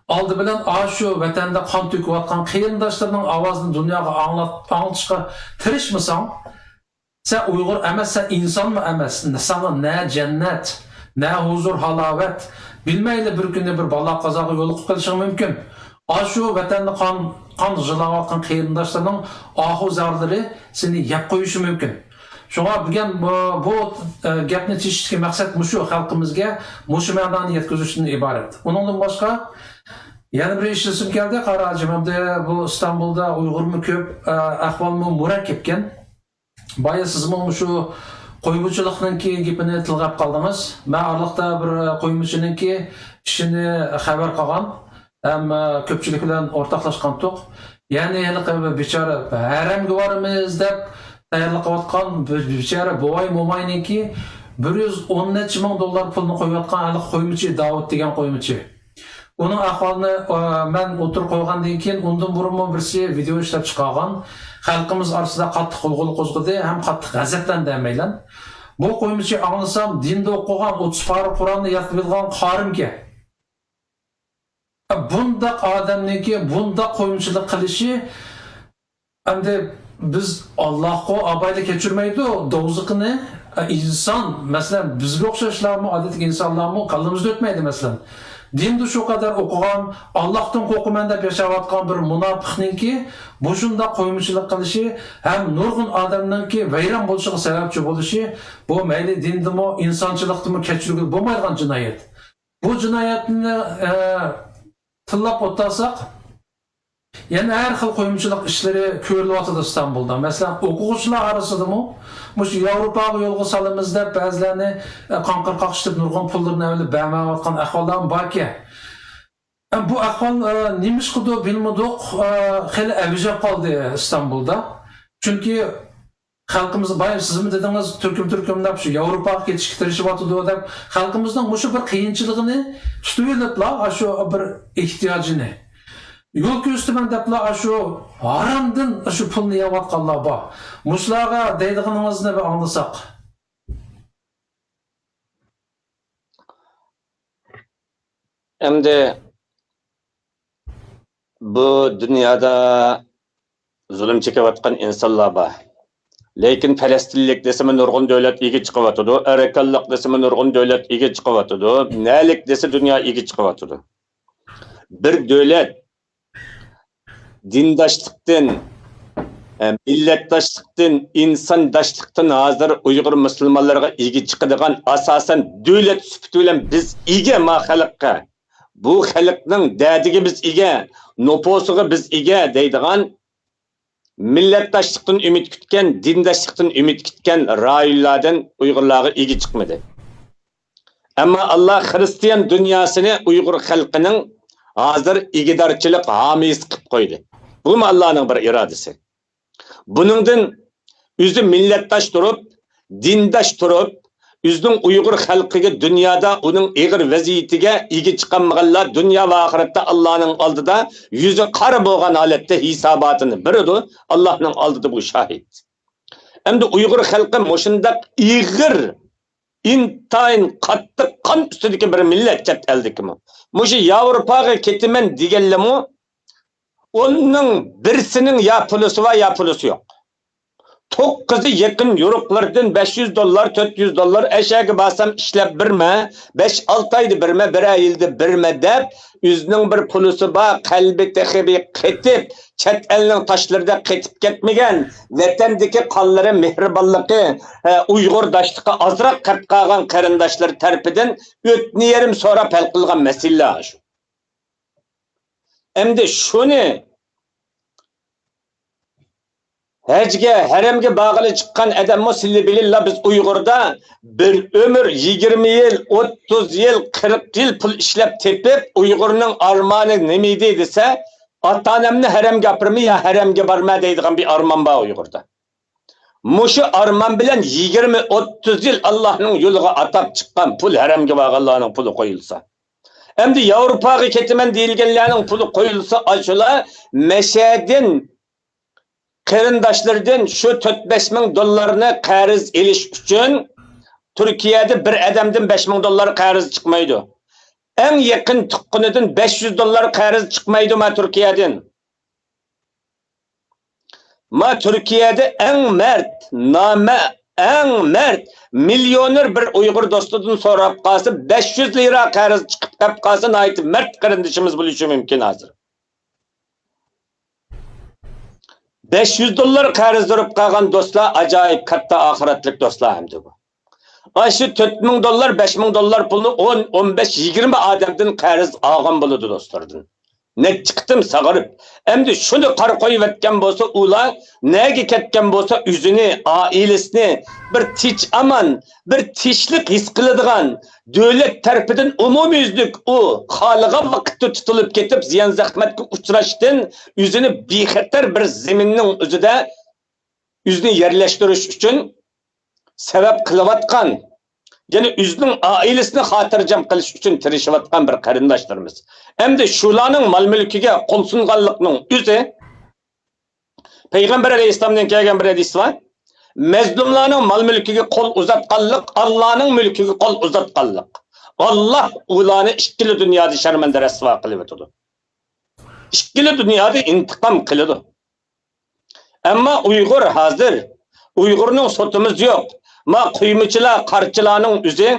ئالدى بىلەن ئاشۇ ۋەتەندە قان تۆكۈۋاتقان قېرىنداشلىرىنىڭ ئاۋازىنى دۇنياغا ئاڭلات-، ئاڭلىتىشقا تىرىشمىساڭ، سەن ئۇيغۇر ئەمەس، سەن ئىنسانمۇ ئەمەس. ساڭا نە جەننەت، نە ھۇزۇر-ھالاۋەت. بىلمەيلى بىر كۈنى بىر بالا-قازاغا يولۇقۇپ قېلىشىڭ مۇمكىن. ئاشۇ ۋەتەندە قان، قان يىلاۋاتقان قېرىنداشلارنىڭ ئاھۇ-زارلىرى سېنى يەپ قويۇشى مۇمكىن. شۇڭا بۈگۈن بۇ، بۇ، ئە، گەپنى تېشىشتىكى مەقسەت مۇشۇ، خەلقىمىزگە مۇشۇ مەنانى يەتكۈزۈشتىن ئىبارەت. ئۇنىڭدىن باشقا يەنە بىر ئېسىلىشىم كەلدى، قارا ھاجىم، ئەمدى بۇ ئىستانبۇلدا ئۇيغۇرمۇ كۆپ، ئە، ئەھۋالمۇ مۇرەككەپكەن. بايا سىزمۇ مۇشۇ قويمىچىلىقنىڭكى گېپىنى تىلغا ئېلىپ قالدىڭىز. مەن ئارىلىقتا بىر قويمىچىنىڭكى ئىشىنى خەۋەر قىلغان ھەم، ئە، كۆپچىلىك بىلەن ئورتاقلاشقانتۇق. يەنى ھېلىقى بىر بىچارە ھەرەمگە بارىمىز دەپ تەييارلىق قىلىۋاتقان بىر بىچارە بوۋاي موماينىڭكى بىر يۈز ئون نەچچە مىڭ دوللار پۇلنى قويۇۋاتقان ھېلىقى قويمىچى داۋۇت دېگەن قويمىچى. ئۇنىڭ ئەھۋالىنى، ئە، مەن ئوتتۇرىغا قويغاندىن كېيىن، ئۇندىن بۇرۇنمۇ بىرسى ۋىدېئو ئىشلەپ چىقارغان. خەلقىمىز ئارىسىدا قاتتىق غۇلغۇلا قوزغىدى ھەم قاتتىق غەزەپلەندى ھەممەيلەن. بۇ قويمىچى ئاڭلىسام، دىندا ئوقۇغان، ئوتتۇز پارە قۇرئاننى يادلاپ بىلغان قارىمكەن. بۇنداق ئادەمنىڭكى بۇنداق قويمىچىلىق قىلىشى، ئەمدى بىز ئاللاھقۇ ئابايلا كەچۈرمەيدۇ دوزىخىنى. ئىنسان، مەسىلەن، بىزگە ئوخشاشلارمۇ، ئادەتتىكى ئىنسانلارمۇ كاللىمىزدىن ئۆتمەيدۇ، مەسىلەن. دىندا شۇ قەدەر ئوقۇغان، ئاللاھتىن قورقىمەن دەپ ياشاۋاتقان بىر مۇناپىقنىڭكى بۇ شۇنداق قويمىچىلىق قىلىشى ھەم نۇرغۇن ئادەمنىڭكى ۋەيران بولۇشىغا سەۋەبچى بولۇشى، بۇ مەيلى دىندىمۇ، ئىنسانچىلىقتىمۇ كەچۈرگىلى بولمايدىغان جىنايەت. بۇ جىنايەتنى، ئە، تىللاپ ئولتۇرساق، يەنە ھەر خىل قويمىچىلىق ئىشلىرى كۆرۈلۈۋاتىدۇ ئىستانبۇلدا. مەسىلەن، ئوقۇغۇچىلار ئارىسىدىمۇ مۇشۇ ياۋروپاغا يولغا سالىمىز دەپ بەزىلەرنى، ئە، قاڭقىر قاقشىتىپ نۇرغۇن پۇللىرىنى ئەۋېلىپ بەرمەيۋاتقان ئەھۋاللارمۇ باركەن. ئە، بۇ ئەھۋال، ئە، نېمىشقىدۇ بىلمىدۇق، ئە، خېلى ئەۋج ئېلىپ قالدى ئىستانبۇلدا. چۈنكى خەلقىمىز، بايا سىزمۇ دېدىڭىز، تۈركۈم تۈركۈم دەپ شۇ ياۋروپاغا كېتىشكە تىرىشىۋاتىدۇ دەپ، خەلقىمىزنىڭ مۇشۇ بىر قىيىنچىلىقىنى تۇتۇۋېلىپلا، ئاشۇ بىر ئېھتىياجىنى يول كۆرسىتىمەن دەپلا، ئاشۇ ھارامدىن ئاشۇ پۇلنى يەۋاتقانلار بار. مۇشۇلارغا دەيدىغىنىڭىزنى بىر ئاڭلىساق. ئەمدى بۇ دۇنيادا زۇلۇم چېكىۋاتقان ئىنسانلار بار. لېكىن پەلەستىنلىك دېسىمۇ نۇرغۇن دۆلەت ئىگە چىقىۋاتىدۇ، ئەركانلىق دېسىمۇ نۇرغۇن دۆلەت ئىگە چىقىۋاتىدۇ، نەلىك دېسە دۇنيا ئىگە چىقىۋاتىدۇ. بىر دۆلەت دىنداشلىقتىن، ئە، مىللەتداشلىقتىن، ئىنسانداشلىقتىن ھازىر ئۇيغۇر مۇسۇلمانلىرىغا ئىگە چىقىدىغان، ئاساسەن دۆلەت سۈپىتى بىلەن بىز ئىگە ما خەلققە. بۇ خەلقنىڭ دەردىگە بىز ئىگە، نوپۇسىغا بىز ئىگە دەيدىغان، مىللەتداشلىقتىن ئۈمىد كۈتكەن، دىنداشلىقتىن ئۈمىد كۈتكەن رايونلاردىن ئۇيغۇرلارغا ئىگە چىقمىدى. ئەمما ئاللا خىرىستىيان دۇنياسىنى ئۇيغۇر خەلقىنىڭ ھازىر ئىگىدارچىلىق ھامىيسى قىلىپ قويدى. بۇمۇ ئاللانىڭ بىر ئىرادىسى. بۇنىڭدىن ئۆزى مىللەتداش تۇرۇپ، دىنداش تۇرۇپ، ئۆزىنىڭ ئۇيغۇر خەلقىگە دۇنيادا ئۇنىڭ ئېغىر ۋەزىيىتىگە ئىگە چىقالمىغانلار دۇنيا ۋە ئاخىرەتتە ئاللانىڭ ئالدىدا يۈزى قارا بولغان ھالەتتە ھېساباتىنى بېرىدۇ. ئاللانىڭ ئالدىدا بۇ شاھىت. ئەمدى ئۇيغۇر خەلقى مۇشۇنداق ئېغىر، ئىنتايىن قاتتىق قان ئۈستىدىكى بىر مىللەت چەت ئەلدىكىمۇ. مۇشۇ ياۋروپاغا كېتىمەن دېگەنلىمۇ ئوننىڭ بىرسىنىڭ يا پۇلىسى بار، يا پۇلىسى يوق. توققۇزى يېقىن يورۇقلىرىدىن بەش يۈز دوللار، تۆت يۈز دوللار، ئەشەگە بارسام ئىشلەپ بېرىمەن، بەش، ئالتە ئايدا بېرىمەن، بىرەر يىلدا بېرىمەن دەپ، ئۆزىنىڭ بىر پۇلىسى بار، قەلبى تېخى بىر قېتىپ، چەت ئەلنىڭ تاشلىرىدا قېتىپ كەتمىگەن، ۋەتەندىكى قانلىرى، مېھرىبانلىقى، ئە، ئۇيغۇرداشلىقى ئازراق قېلىپ قالغان قېرىنداشلىرى تەرىپىدىن ئۆتنە يېرىم سوراپ ھەل قىلغان مەسىلىلەر شۇ. ئەمدى شۇنى ھەجگە، ھەرەمگە بارغىلى چىققان ئادەممۇ سىلى بىلىلا بىز ئۇيغۇردا بىر ئۆمۈر يىگىرمە يىل، ئوتتۇز يىل، قىرىق يىل پۇل ئىشلەپ تېپىپ، ئۇيغۇرنىڭ ئارمانى نېمە ئىدى دېسە، ئاتا-ئانامنى ھەرەمگە ئاپىرىمەن يا ھەرەمگە بارىمەن دەيدىغان بىر ئارمان بار ئۇيغۇردا. مۇشۇ ئارمان بىلەن يىگىرمە، ئوتتۇز يىل ئاللانىڭ يولىغا ئاتاپ چىققان پۇل ھەرەمگە بارغانلارنىڭ پۇلى قويۇلسا. ئەمدى ياۋروپاغا كېتىمەن دېيىلگەنلەرنىڭ پۇلى قويۇلسا، ئاشۇلار مەشەدىن قېرىنداشلىرىدىن شۇ تۆت بەش مىڭ دوللارنى قەرز ئېلىش ئۈچۈن تۈركىيەدە بىر ئادەمدىن بەش مىڭ دوللار قەرز چىقمايدۇ. ئەڭ يېقىن تۇغقىنىدىن بەش يۈز دوللار قەرز چىقمايدۇ ما تۈركىيەدىن. ما تۈركىيەدە ئەڭ مەرد، نامە، ئەڭ مەرد، مىليونېر بىر ئۇيغۇر دوستىدىن سوراپ قالسا، بەش يۈز لىرا قەرز چىقىپ قېلىپ قالسا، ناھايىتى مەرد قېرىندىشىمىز بولۇشى مۇمكىن ھازىر. بەش يۈز دوللار قەرز تۇرۇپ قالغان دوستلار، ئاجايىپ كاتتا ئاخىرەتلىك دوستلار ئەمدى بۇ. ئاشۇ تۆت مىڭ دوللار، بەش مىڭ دوللار پۇلنى ئون، ئون بەش، يىگىرمە ئادەمدىن قەرز ئالغان بولىدۇ دوستلاردىن. نەچچە قېتىم ساغىرىپ، ئەمدى شۇنى قارا قويۇۋەتكەن بولسا، ئۇلار نەگە كەتكەن بولسا، ئۆزىنى، ئائىلىسىنى بىر تىنچ ئامان، بىر تىنچلىق ھېس قىلىدىغان، دۆلەت تەرىپىدىن ئومۇميۈزلۈك ئۇ خالىغان ۋاقىتتا تۇتۇلۇپ كېتىپ، زىيان-زەخمەتكە ئۇچراشتىن ئۆزىنى بىخەتەر بىر زېمىننىڭ ئۆزىدە ئۆزىنى يەرلەشتۈرۈش ئۈچۈن سەۋەب قىلىۋاتقان، يەنى ئۆزىنىڭ ئائىلىسىنى خاتىرجەم قىلىش ئۈچۈن تىرىشىۋاتقان بىر قېرىنداشلىرىمىز. ئەمدى شۇلارنىڭ مال-مۈلكىگە قول سۇنغانلىقنىڭ ئۆزى، پەيغەمبەر ئەلەيھىسسالامدىن كەلگەن بىر ھەدىس بار. مەزلۇملارنىڭ مال-مۈلكىگە قول ئۇزاتقانلىق، ئاللانىڭ مۈلكىگە قول ئۇزاتقانلىق. ئاللا ئۇلارنى ئىككىلا دۇنيادا شەرمەندە رەسۋا قىلىۋېتىدۇ. ئىككىلا دۇنيادا ئىنتىقام قىلىدۇ. ئەمما ئۇيغۇر ھازىر، ئۇيغۇرنىڭ سوتىمىز يوق. ما قۇيمىچىلار، قارچىلارنىڭ ئۆزى،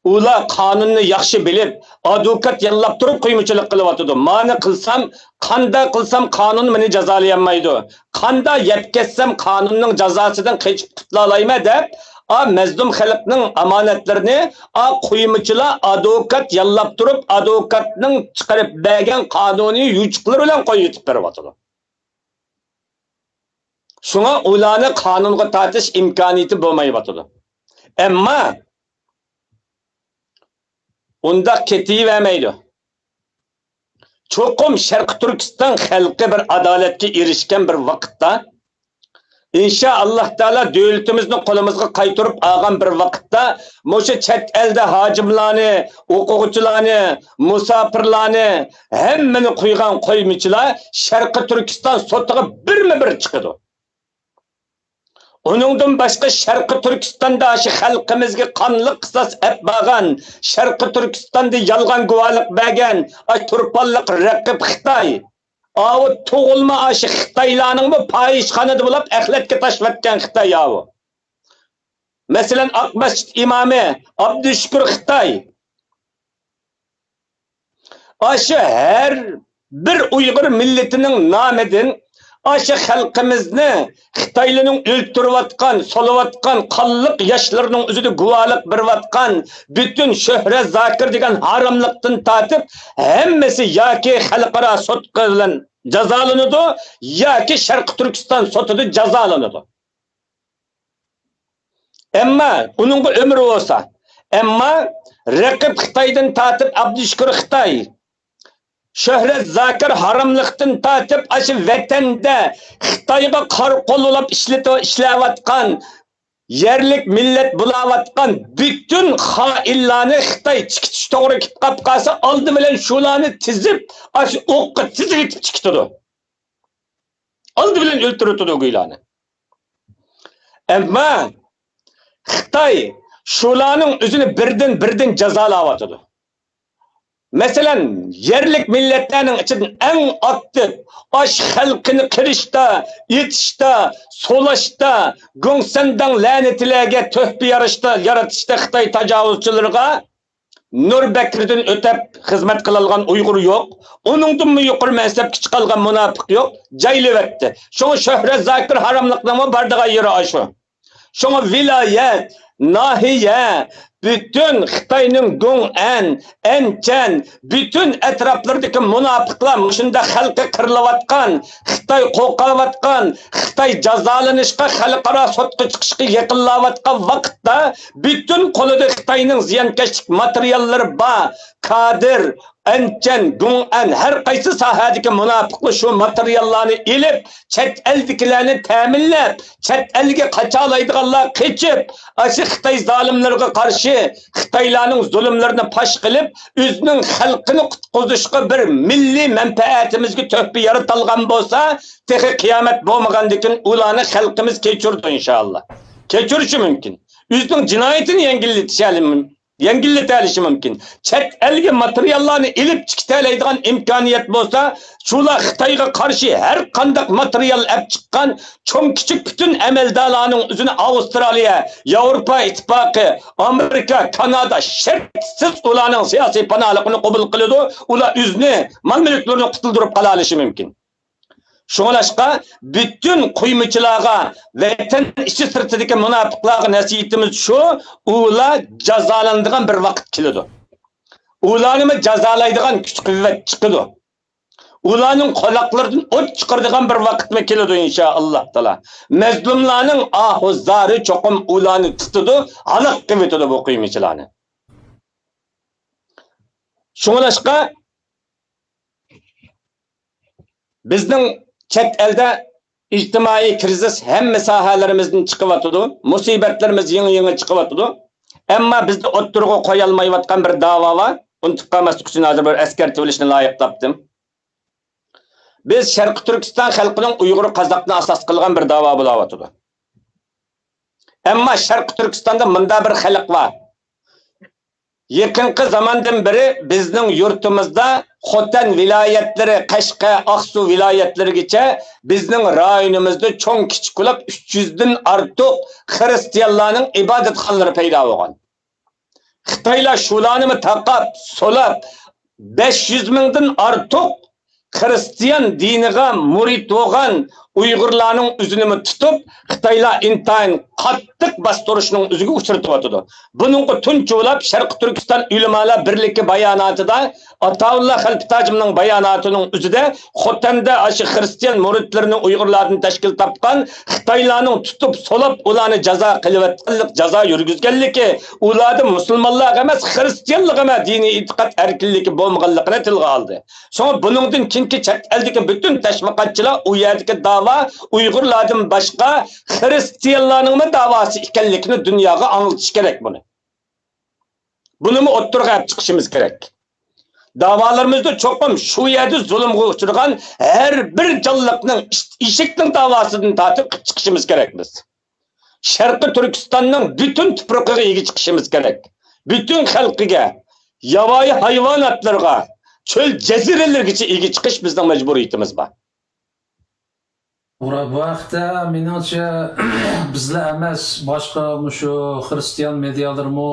ئۇلار قانۇننى ياخشى بىلىپ، ئادۋوكات ياللاپ تۇرۇپ قۇيمىچىلىق قىلىۋاتىدۇ. مانى قىلسام، قاندا قىلسام قانۇن مېنى جازالىيالمايدۇ. قاندا يەپ كەتسەم قانۇننىڭ جازاسىدىن قېچىپ قۇتۇلالايمەن دەپ، ئا مەزلۇم خەلقنىڭ ئامانەتلىرىنى، ئا قۇيمىچىلار ئادۋوكات ياللاپ تۇرۇپ، ئادۋوكاتنىڭ چىقىرىپ بەرگەن قانۇنىي يوچۇقلىرى بىلەن قويۇۋېتىپ بېرىۋاتىدۇ. شۇڭا ئۇلارنى قانۇنغا تارتىش ئىمكانىيىتى بولمايۋاتىدۇ. ئەمما ئۇنداق كېتىۋەرمەيدۇ. چوقۇم شەرقىي تۈركىستان خەلقى بىر ئادالەتكە ئېرىشكەن بىر ۋاقىتتا، ئىنشائاللا تائالا دۆلىتىمىزنى قولىمىزغا قايتۇرۇپ ئالغان بىر ۋاقىتتا، مۇشۇ چەت ئەلدە ھاجىملارنى، ئوقۇغۇچىلارنى، مۇساپىرلارنى، ھەممىنى قويغان قويمىچىلار شەرقىي تۈركىستان سوتىغا بىرمۇ بىر چىقىدۇ. ئۇنىڭدىن باشقا شەرقىي تۈركىستاندا شۇ خەلقىمىزگە قانلىق قىساس ئەپ بارغان، شەرقىي تۈركىستاندا يالغان گۇۋاھلىق بەرگەن، ئاش تۇرپانلىق رەقىب خىتاي. ئاۋۇ تۇغۇلما ئاشۇ خىتايلارنىڭمۇ پاھىشخانىدا بولاپ ئەخلەتكە تاشلىۋەتكەن خىتاي ئاۋۇ. مەسىلەن، ئاق مەسچىت ئىمامى ئابدۇشۈكۈر خىتاي. ئاشۇ ھەر بىر ئۇيغۇر مىللىتىنىڭ نامىدىن ئاشۇ خەلقىمىزنى خىتايلارنىڭ ئۆلتۈرۈۋاتقان، سولىۋاتقان قانلىق ياشلىرىنىڭ ئۆزىدە گۇۋاھلىق بېرىۋاتقان پۈتۈن شۆھرەت زاكىر دېگەن ھاراملىقتىن تارتىپ ھەممىسى ياكى خەلقئارا سوت بىلەن جازالىنىدۇ، ياكى شەرقىي تۈركىستان سوتىدا جازالىنىدۇ. ئەمما ئۇنىڭغا ئۆمرى بولسا، ئەمما رەقىب خىتايدىن تارتىپ ئابدۇشۈكۈر خىتاي، شۆھرەت زاكىر ھاراملىقتىن تارتىپ ئاشۇ ۋەتەندە خىتايغا قارا قول بولاپ ئىشلىتىۋ-، ئىشلەۋاتقان، يەرلىك مىللەت بولاۋاتقان پۈتۈن خائىنلارنى خىتاي چىقىتىش توغرا كېلىپ قاپ قالسا، ئالدى بىلەن شۇلارنى تىزىپ، ئاشۇ ئوققا تىزىۋېتىپ چىقىتىدۇ. ئالدى بىلەن ئۆلتۈرۈۋېتىدۇ گۇيلارنى. ئەمما خىتاي شۇلارنىڭ ئۆزىنى بىردىن-بىردىن جازالاۋاتىدۇ. مەسىلەن، يەرلىك مىللەتلەرنىڭ ئىچىدىن ئەڭ ئاكتىپ، ئاش خەلقىنى قىرىشتا، ئېتىشتا، سولاشتا، گۇڭسەنداڭ لەنىتىلەرگە تۆھپە ياراشتا، يارىتىشتا خىتاي تاجاۋۇزچىلىرىغا نۇر بەكرىدىن ئۆتەپ خىزمەت قىلالىغان ئۇيغۇر يوق. ئۇنىڭدىنمۇ يۇقىرى مەنسەپكە چىقالىغان مۇناپىق يوق. جايلىۋەتتى. شۇڭا شۆھرەت زاكىر ھاراملىقنىڭمۇ بارىدىغان يېرى ئاشۇ. شۇڭا ۋىلايەت، ناھىيە، پۈتۈن خىتاينىڭ گۇڭئەن، ئەنچەن، پۈتۈن ئەتراپلىرىدىكى مۇناپىقلار مۇشۇنداق خەلقى قىرىلىۋاتقان، خىتاي قورقۇۋاتقان، خىتاي جازالىنىشقا، خەلقئارا سوتقا چىقىشقا يېقىنلاۋاتقان ۋاقىتتا، پۈتۈن قولىدا خىتاينىڭ زىيانكەشلىك ماتېرىياللىرى بار كادىر، ئەنچەن، گۇڭئەن، ھەر قايسى ساھەدىكى مۇناپىقلار شۇ ماتېرىياللارنى ئېلىپ، چەت ئەلدىكىلەرنى تەمىنلەپ، چەت ئەلگە قاچالايدىغانلار قېچىپ، ئاشۇ خىتاي زالىملىرىغا قارشى خىتايلارنىڭ زۇلۇملىرىنى پاش قىلىپ، ئۆزىنىڭ خەلقىنى قۇتقۇزۇشقا بىر مىللىي مەنپەئەتىمىزگە تۆھپە يارىتالغان بولسا، تېخى قىيامەت بولمىغاندىكىن ئۇلارنى خەلقىمىز كەچۈرىدۇ، ئىنشائاللا. كەچۈرۈشى مۇمكىن. ئۆزىنىڭ جىنايىتىنى يەڭگىللىتىشى يەڭگىللىتەلىشى مۇمكىن. چەت ئەلگە ماتېرىياللارنى ئېلىپ چىقىتەلەيدىغان ئىمكانىيەت بولسا، شۇلار خىتايغا قارشى ھەر قانداق ماتېرىيال ئەپ چىققان چوڭ كىچىك پۈتۈن ئەمەلدارلارنىڭ ئۆزىنى ئاۋسترالىيە، ياۋروپا ئىتتىپاقى، ئامېرىكا، كانادا شەرتسىز ئۇلارنىڭ سىياسىي پاناھلىقىنى قوبۇل قىلىدۇ، ئۇلار ئۆزىنى، مال-مۈلۈكلىرىنى قۇتۇلدۇرۇپ قالالىشى مۇمكىن. شۇڭلاشقا پۈتۈن قۇيمىچىلارغا، ۋەتەن ئىچى سىرتىدىكى مۇناپىقلارغا نەسىھىتىمىز شۇ، ئۇلار جازالىنىدىغان بىر ۋاقىت كېلىدۇ. ئۇلارنىمۇ جازالايدىغان كۈچ-قۇۋۋەت چىقىدۇ. ئۇلارنىڭ قۇلاقلىرىدىن ئوت چىقىرىدىغان بىر ۋاقىتمۇ كېلىدۇ، ئىنشائاللا تائالا. مەزلۇملارنىڭ ئاھۇ زارى چوقۇم ئۇلارنى تۇتىدۇ، ھالاك قىلىۋېتىدۇ بۇ قۇيمىچىلارنى. شۇڭلاشقا بىزنىڭ چەت ئەلدە ئىجتىمائىي كىرىزىس ھەممە ساھەلىرىمىزدىن چىقىۋاتىدۇ، مۇسىبەتلىرىمىز يېڭى-يېڭى چىقىۋاتىدۇ. ئەمما بىزدە ئوتتۇرىغا قويالمايۋاتقان بىر داۋا بار. ئۇنتۇپ قالماسلىق ئۈچۈن ھازىر بىر ئەسكەرتىۋېلىشنى لايىق تاپتىم. بىز شەرقىي تۈركىستان خەلقىنىڭ ئۇيغۇر، قازاقنى ئاساس قىلغان بىر داۋا بولاۋاتىدۇ. ئەمما شەرقىي تۈركىستاندا مۇنداق بىر خەلق بار. يېقىنقى زاماندىن بېرى بىزنىڭ يۇرتىمىزدا خوتەن ۋىلايەتلىرى، قەشقەر، ئاقسۇ ۋىلايەتلىرىگىچە بىزنىڭ رايونىمىزدا چوڭ كىچىك بولۇپ ئۈچ يۈزدىن ئارتۇق خىرىستىيانلارنىڭ ئىبادەتخانىلىرى پەيدا بولغان. خىتايلار شۇلارنىمۇ تاقاپ، سولاپ، بەش يۈز مىڭدىن ئارتۇق خىرىستىيان دىنىغا مۇرىت بولغان ئۇيغۇرلارنىڭ ئۆزىنىمۇ تۇتۇپ، خىتايلار ئىنتايىن قاتتىق باستۇرۇشنىڭ ئۆزىگە ئۇچرىتىۋاتىدۇ. بۇنىڭغا تۇنجى بولاپ شەرقىي تۈركىستان ئۆلىمالار بىرلىكى باياناتىدا، ئاتاۋۇللا خەلپىتاجىمنىڭ باياناتىنىڭ ئۆزىدە خوتەندە ئاشۇ خىرىستىيان مۇرىتلىرىنىڭ ئۇيغۇرلاردىن تەشكىل تاپقان خىتايلارنىڭ تۇتۇپ، سولاپ، ئۇلارنى جازا قىلىۋەتكەنلىك، جازا يۈرگۈزگەنلىكى، ئۇلاردا مۇسۇلمانلارغا ئەمەس، خىرىستىيانلارغا ھەم دىنىي ئېتىقاد ئەركىنلىكى بولمىغانلىقىنى تىلغا ئالدى. شۇڭا بۇنىڭدىن كېيىنكى چەت ئەلدىكى پۈتۈن تەشۋىقاتچىلار ئۇ يەردىكى داۋا ئۇيغۇرلاردىن باشقا خىرىستىيانلارنىڭمۇ داۋاسى ئىكەنلىكىنى دۇنياغا ئاڭلىتىش كېرەك بۇنى. بۇنىمۇ ئوتتۇرىغا ئەپ چىقىشىمىز كېرەك. داۋالىرىمىزدا چوقۇم شۇ يەردە زۇلۇمغا ئۇچرىغان ھەر بىر جانلىقنىڭ، ئىش-، ئېشەكنىڭ داۋاسىدىن تارتىپ چىقىشىمىز كېرەك بىز. شەرقىي تۈركىستاننىڭ پۈتۈن تۇپرىقىغا ئىگە چىقىشىمىز كېرەك. پۈتۈن خەلقىگە، ياۋايى ھايۋاناتلىرىغا، چۆل جەزىرىلىرىگىچە ئىگە چىقىش بىزنىڭ مەجبۇرىيىتىمىز بار. توغرا، بۇ ھەقتە مېنىڭچە بىزلا ئەمەس، باشقا مۇشۇ خىرىستىيان مېدىيالىرىمۇ،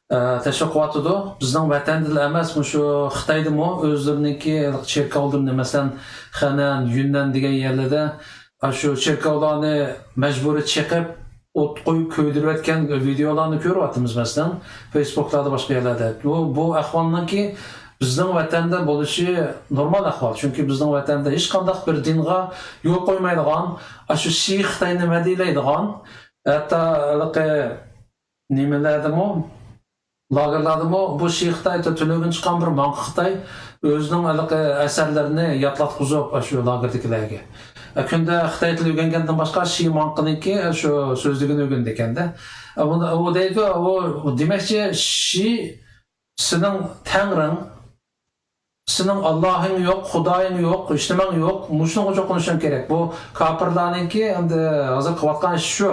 ئە، تەشۋىق قىلىۋاتىدۇ. بىزنىڭ ۋەتەندىلا ئەمەس، مۇشۇ خىتايدىمۇ ئۆزلىرىنىڭكى چېركاۋلىرىنى، مەسىلەن، خېنەن، يۈننەن دېگەن يەرلەردە ئاشۇ چېركاۋلارنى مەجبۇرىي چېقىپ، ئوت قويۇپ كۆيدۈرۈۋەتكەن ۋىدېئولارنى كۆرۈۋاتىمىز، مەسىلەن، فېيسبۇكلاردا، باشقا يەرلەردە. بۇ، بۇ ئەھۋالنىڭكى بىزنىڭ ۋەتەندە بولۇشى نورمال ئەھۋال. چۈنكى بىزنىڭ ۋەتەندە ھېچقانداق بىر دىنغا يول قويمايدىغان، ئاشۇ شىئە خىتاينى مەدھىيەلەيدىغان، ھەتتا ھېلىقى نېمىلەردىمۇ، لاگېرلاردىمۇ بۇ شىئە خىتاي، تۈنۈگۈن چىققان بىر ماڭقا خىتاي ئۆزىنىڭ ھېلىقى ئەسەرلىرىنى يادلاتقۇزۇپ، ئاشۇ لاگېردىكىلەرگە. ئە، كۈندە خىتاي تىلى ئۆگەنگەندىن باشقا، شىئە ماڭقىنىڭكى شۇ سۆزلىگىنى ئۆگەندىكەندە. ئە، بۇنى، ئۇ دەيدۇ، ئۇ دېمەكچى، شىئە سېنىڭ تەڭرىڭ، سېنىڭ ئاللاھىڭ يوق، خۇدايىڭ يوق، ھېچنېمەڭ يوق، مۇشۇنىڭغا چوقۇنۇشۇڭ كېرەك. بۇ كاپىرلارنىڭكى ئەمدى ھازىر قىلىۋاتقان ئىشى شۇ.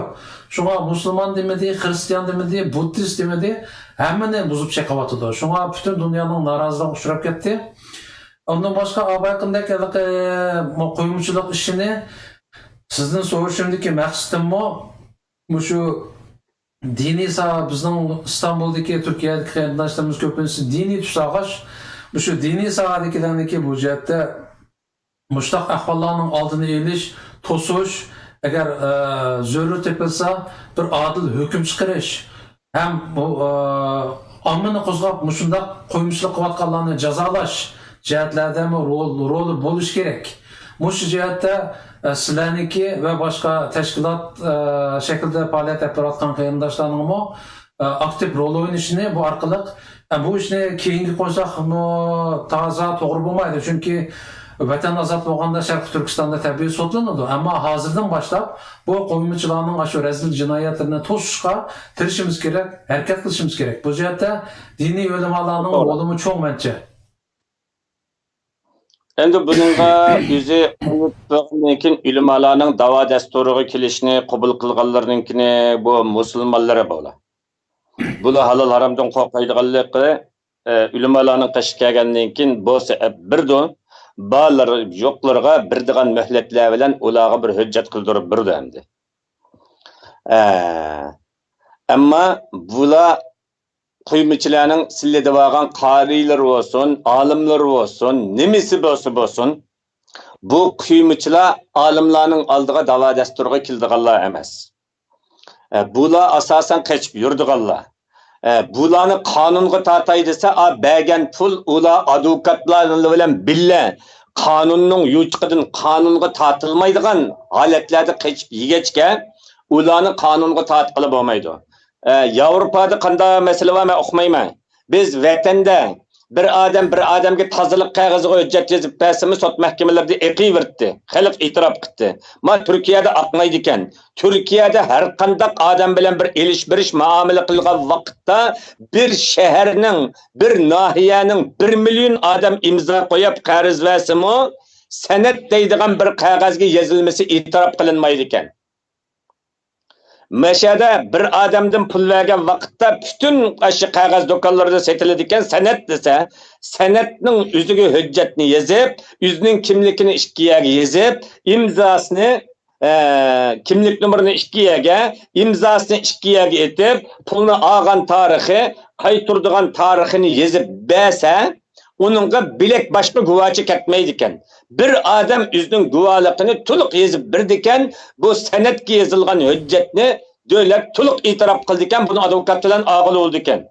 شۇڭا مۇسۇلمان دېمىدى، خىرىستىيان دېمىدى، بۇددىست دېمىدى، ھەممىنى بۇزۇپ چېقىۋاتىدۇ. شۇڭا پۈتۈن دۇنيانىڭ نارازىلىقىغا ئۇچراپ كەتتى. ئۇندىن باشقا، ئابايقىندەك ھېلىقى قۇيمىچىلىق ئىشىنى سىزدىن سورىشىمدىكى مەقسىتىممۇ مۇشۇ دىنىي ساھە، بىزنىڭ ئىستانبۇلدىكى، تۈركىيەدىكى قېرىنداشلىرىمىز كۆپىنچىسى دىنىي تۈس ئالغاچ، مۇشۇ دىنىي ساھەدىكىلەرنىڭكى بۇ جەھەتتە مۇشۇنداق ئەھۋاللارنىڭ ئالدىنى ئېلىش، توسۇش، ئەگەر، ئە، زۆرۈر تېپىلسا، بىر ئادىل ھۆكۈم چىقىرىش ھەم بۇ، ئە، ئاممىنى قوزغاپ، مۇشۇنداق قۇيمىچىلىق قىلىۋاتقانلارنى جازالاش جەھەتلەردىمۇ رول، رولى بولۇشى كېرەك. مۇشۇ جەھەتتە، ئە، سىلەرنىڭكى ۋە باشقا تەشكىلات، ئە، شەكلىدە پائالىيەت ئېلىپ بېرىۋاتقان قېرىنداشلارنىڭمۇ، ئە، ئاكتىپ رول ئوينىشىنى بۇ ئارقىلىق، ئە، بۇ ئىشنى كېيىنگە قويساقمۇ تازا توغرا بولمايدۇ. چۈنكى ۋەتەن ئازاد بولغاندا شەرقىي تۈركىستاندا تەبىئىي سوتلىنىدۇ. ئەمما ھازىردىن باشلاپ بۇ قويمىچىلارنىڭ ئاشۇ رەزىل جىنايەتلىرىنى توسۇشقا تىرىشىمىز كېرەك، ھەرىكەت قىلىشىمىز كېرەك. بۇ جەھەتتە دىنىي ئۆلىمالارنىڭ توغرا. رولىمۇ چوڭ مەنچە. ئەمدى بۇنىڭغا ئۆزى قويۇپ بولغاندىن كېيىن ئۆلىمالارنىڭ داۋا دەستۇرىغا كېلىشىنى قوبۇل قىلغانلىرىنىڭكىنى بۇ مۇسۇلمانلىرى بولا. بۇلار ھالال ھارامدىن قورقايدىغانلىقى، ئە، ئۆلىمالارنىڭ قېشىغا كەلگەندىن كېيىن بولسا ئەپ بېرىدۇ. بارلىرى يوقلىرىغا بېرىدىغان مۆھلەتلەر بىلەن ئۇلارغا بىر ھۆججەت قىلدۇرۇپ بېرىدۇ ئەمدى. ئە، ئەمما بۇلار قۇيمىچىلارنىڭ سىللىدىۋالغان قارىيلىرى بولسۇن، ئالىملىرى بولسۇن، نېمىسى بولسا بولسۇن، بۇ قۇيمىچىلار ئالىملارنىڭ ئالدىغا داۋا دەستۇرىغا كېلىدىغانلار ئەمەس. ئە، بۇلار ئاساسەن قېچىپ يۈرىدىغانلار. ئە، بۇلارنى قانۇنغا تارتاي دېسە، ئا، بەرگەن پۇل ئۇلار ئادۋوكاتلار بىلەن بىللە قانۇننىڭ يوچۇقىدىن قانۇنغا تارتىلمايدىغان ھالەتلەردە قېچىپ يېگەچكە، ئۇلارنى قانۇنغا تارتقىلى بولمايدۇ. ئە، ياۋروپادا قانداق مەسىلە بار، مەن ئۇقمايمەن. بىز ۋەتەندە بىر ئادەم بىر ئادەمگە تازىلىق قەغىزىگە ھۆججەت يېزىپ بەرسىمۇ، سوت مەھكىمىلىرىدە ئېقىۋېرىتتى. خەلق ئېتىراپ قىلدى. ما تۈركىيەدە ئاقمايدىكەن. تۈركىيەدە ھەر قانداق ئادەم بىلەن بىر ئېلىش-بېرىش مۇئامىلە قىلغان ۋاقىتتا، بىر شەھەرنىڭ، بىر ناھىيەنىڭ بىر مىليون ئادەم ئىمزا قويۇپ قەرز بەرسىمۇ، سەنەد دەيدىغان بىر قەغەزگە يېزىلمىسى ئېتىراپ قىلىنمايدىكەن. مەشەدە بىر ئادەمدىن پۇل بەرگەن ۋاقىتتا پۈتۈن ئاشۇ قەغەز دۇكانلىرىدا سېتىلىدىكەن، سەنەد دېسە، سەنەدنىڭ ئۆزىگە ھۆججەتنى يېزىپ، ئۆزىنىڭ كىملىكىنى ئىككى يەرگە يېزىپ، ئىمزاسىنى، ئە، كىملىك نومۇرىنى ئىككى يەرگە، ئىمزاسىنى ئىككى يەرگە ئېتىپ، پۇلنى ئالغان تارىخى، قايتۇرىدىغان تارىخىنى يېزىپ بەرسە، ئۇنىڭغا بىلەك باشقا گۇۋاچى كەتمەيدىكەن. بىر ئادەم ئۆزىنىڭ گۇۋاھلىقىنى تولۇق يېزىپ بېرىدىكەن، بۇ سەنەدكە يېزىلغان ھۆججەتنى دۆلەت تولۇق ئېتىراپ قىلىدىكەن، بۇنى ئادۋوكات بىلەن ئالغىلى بولىدىكەن.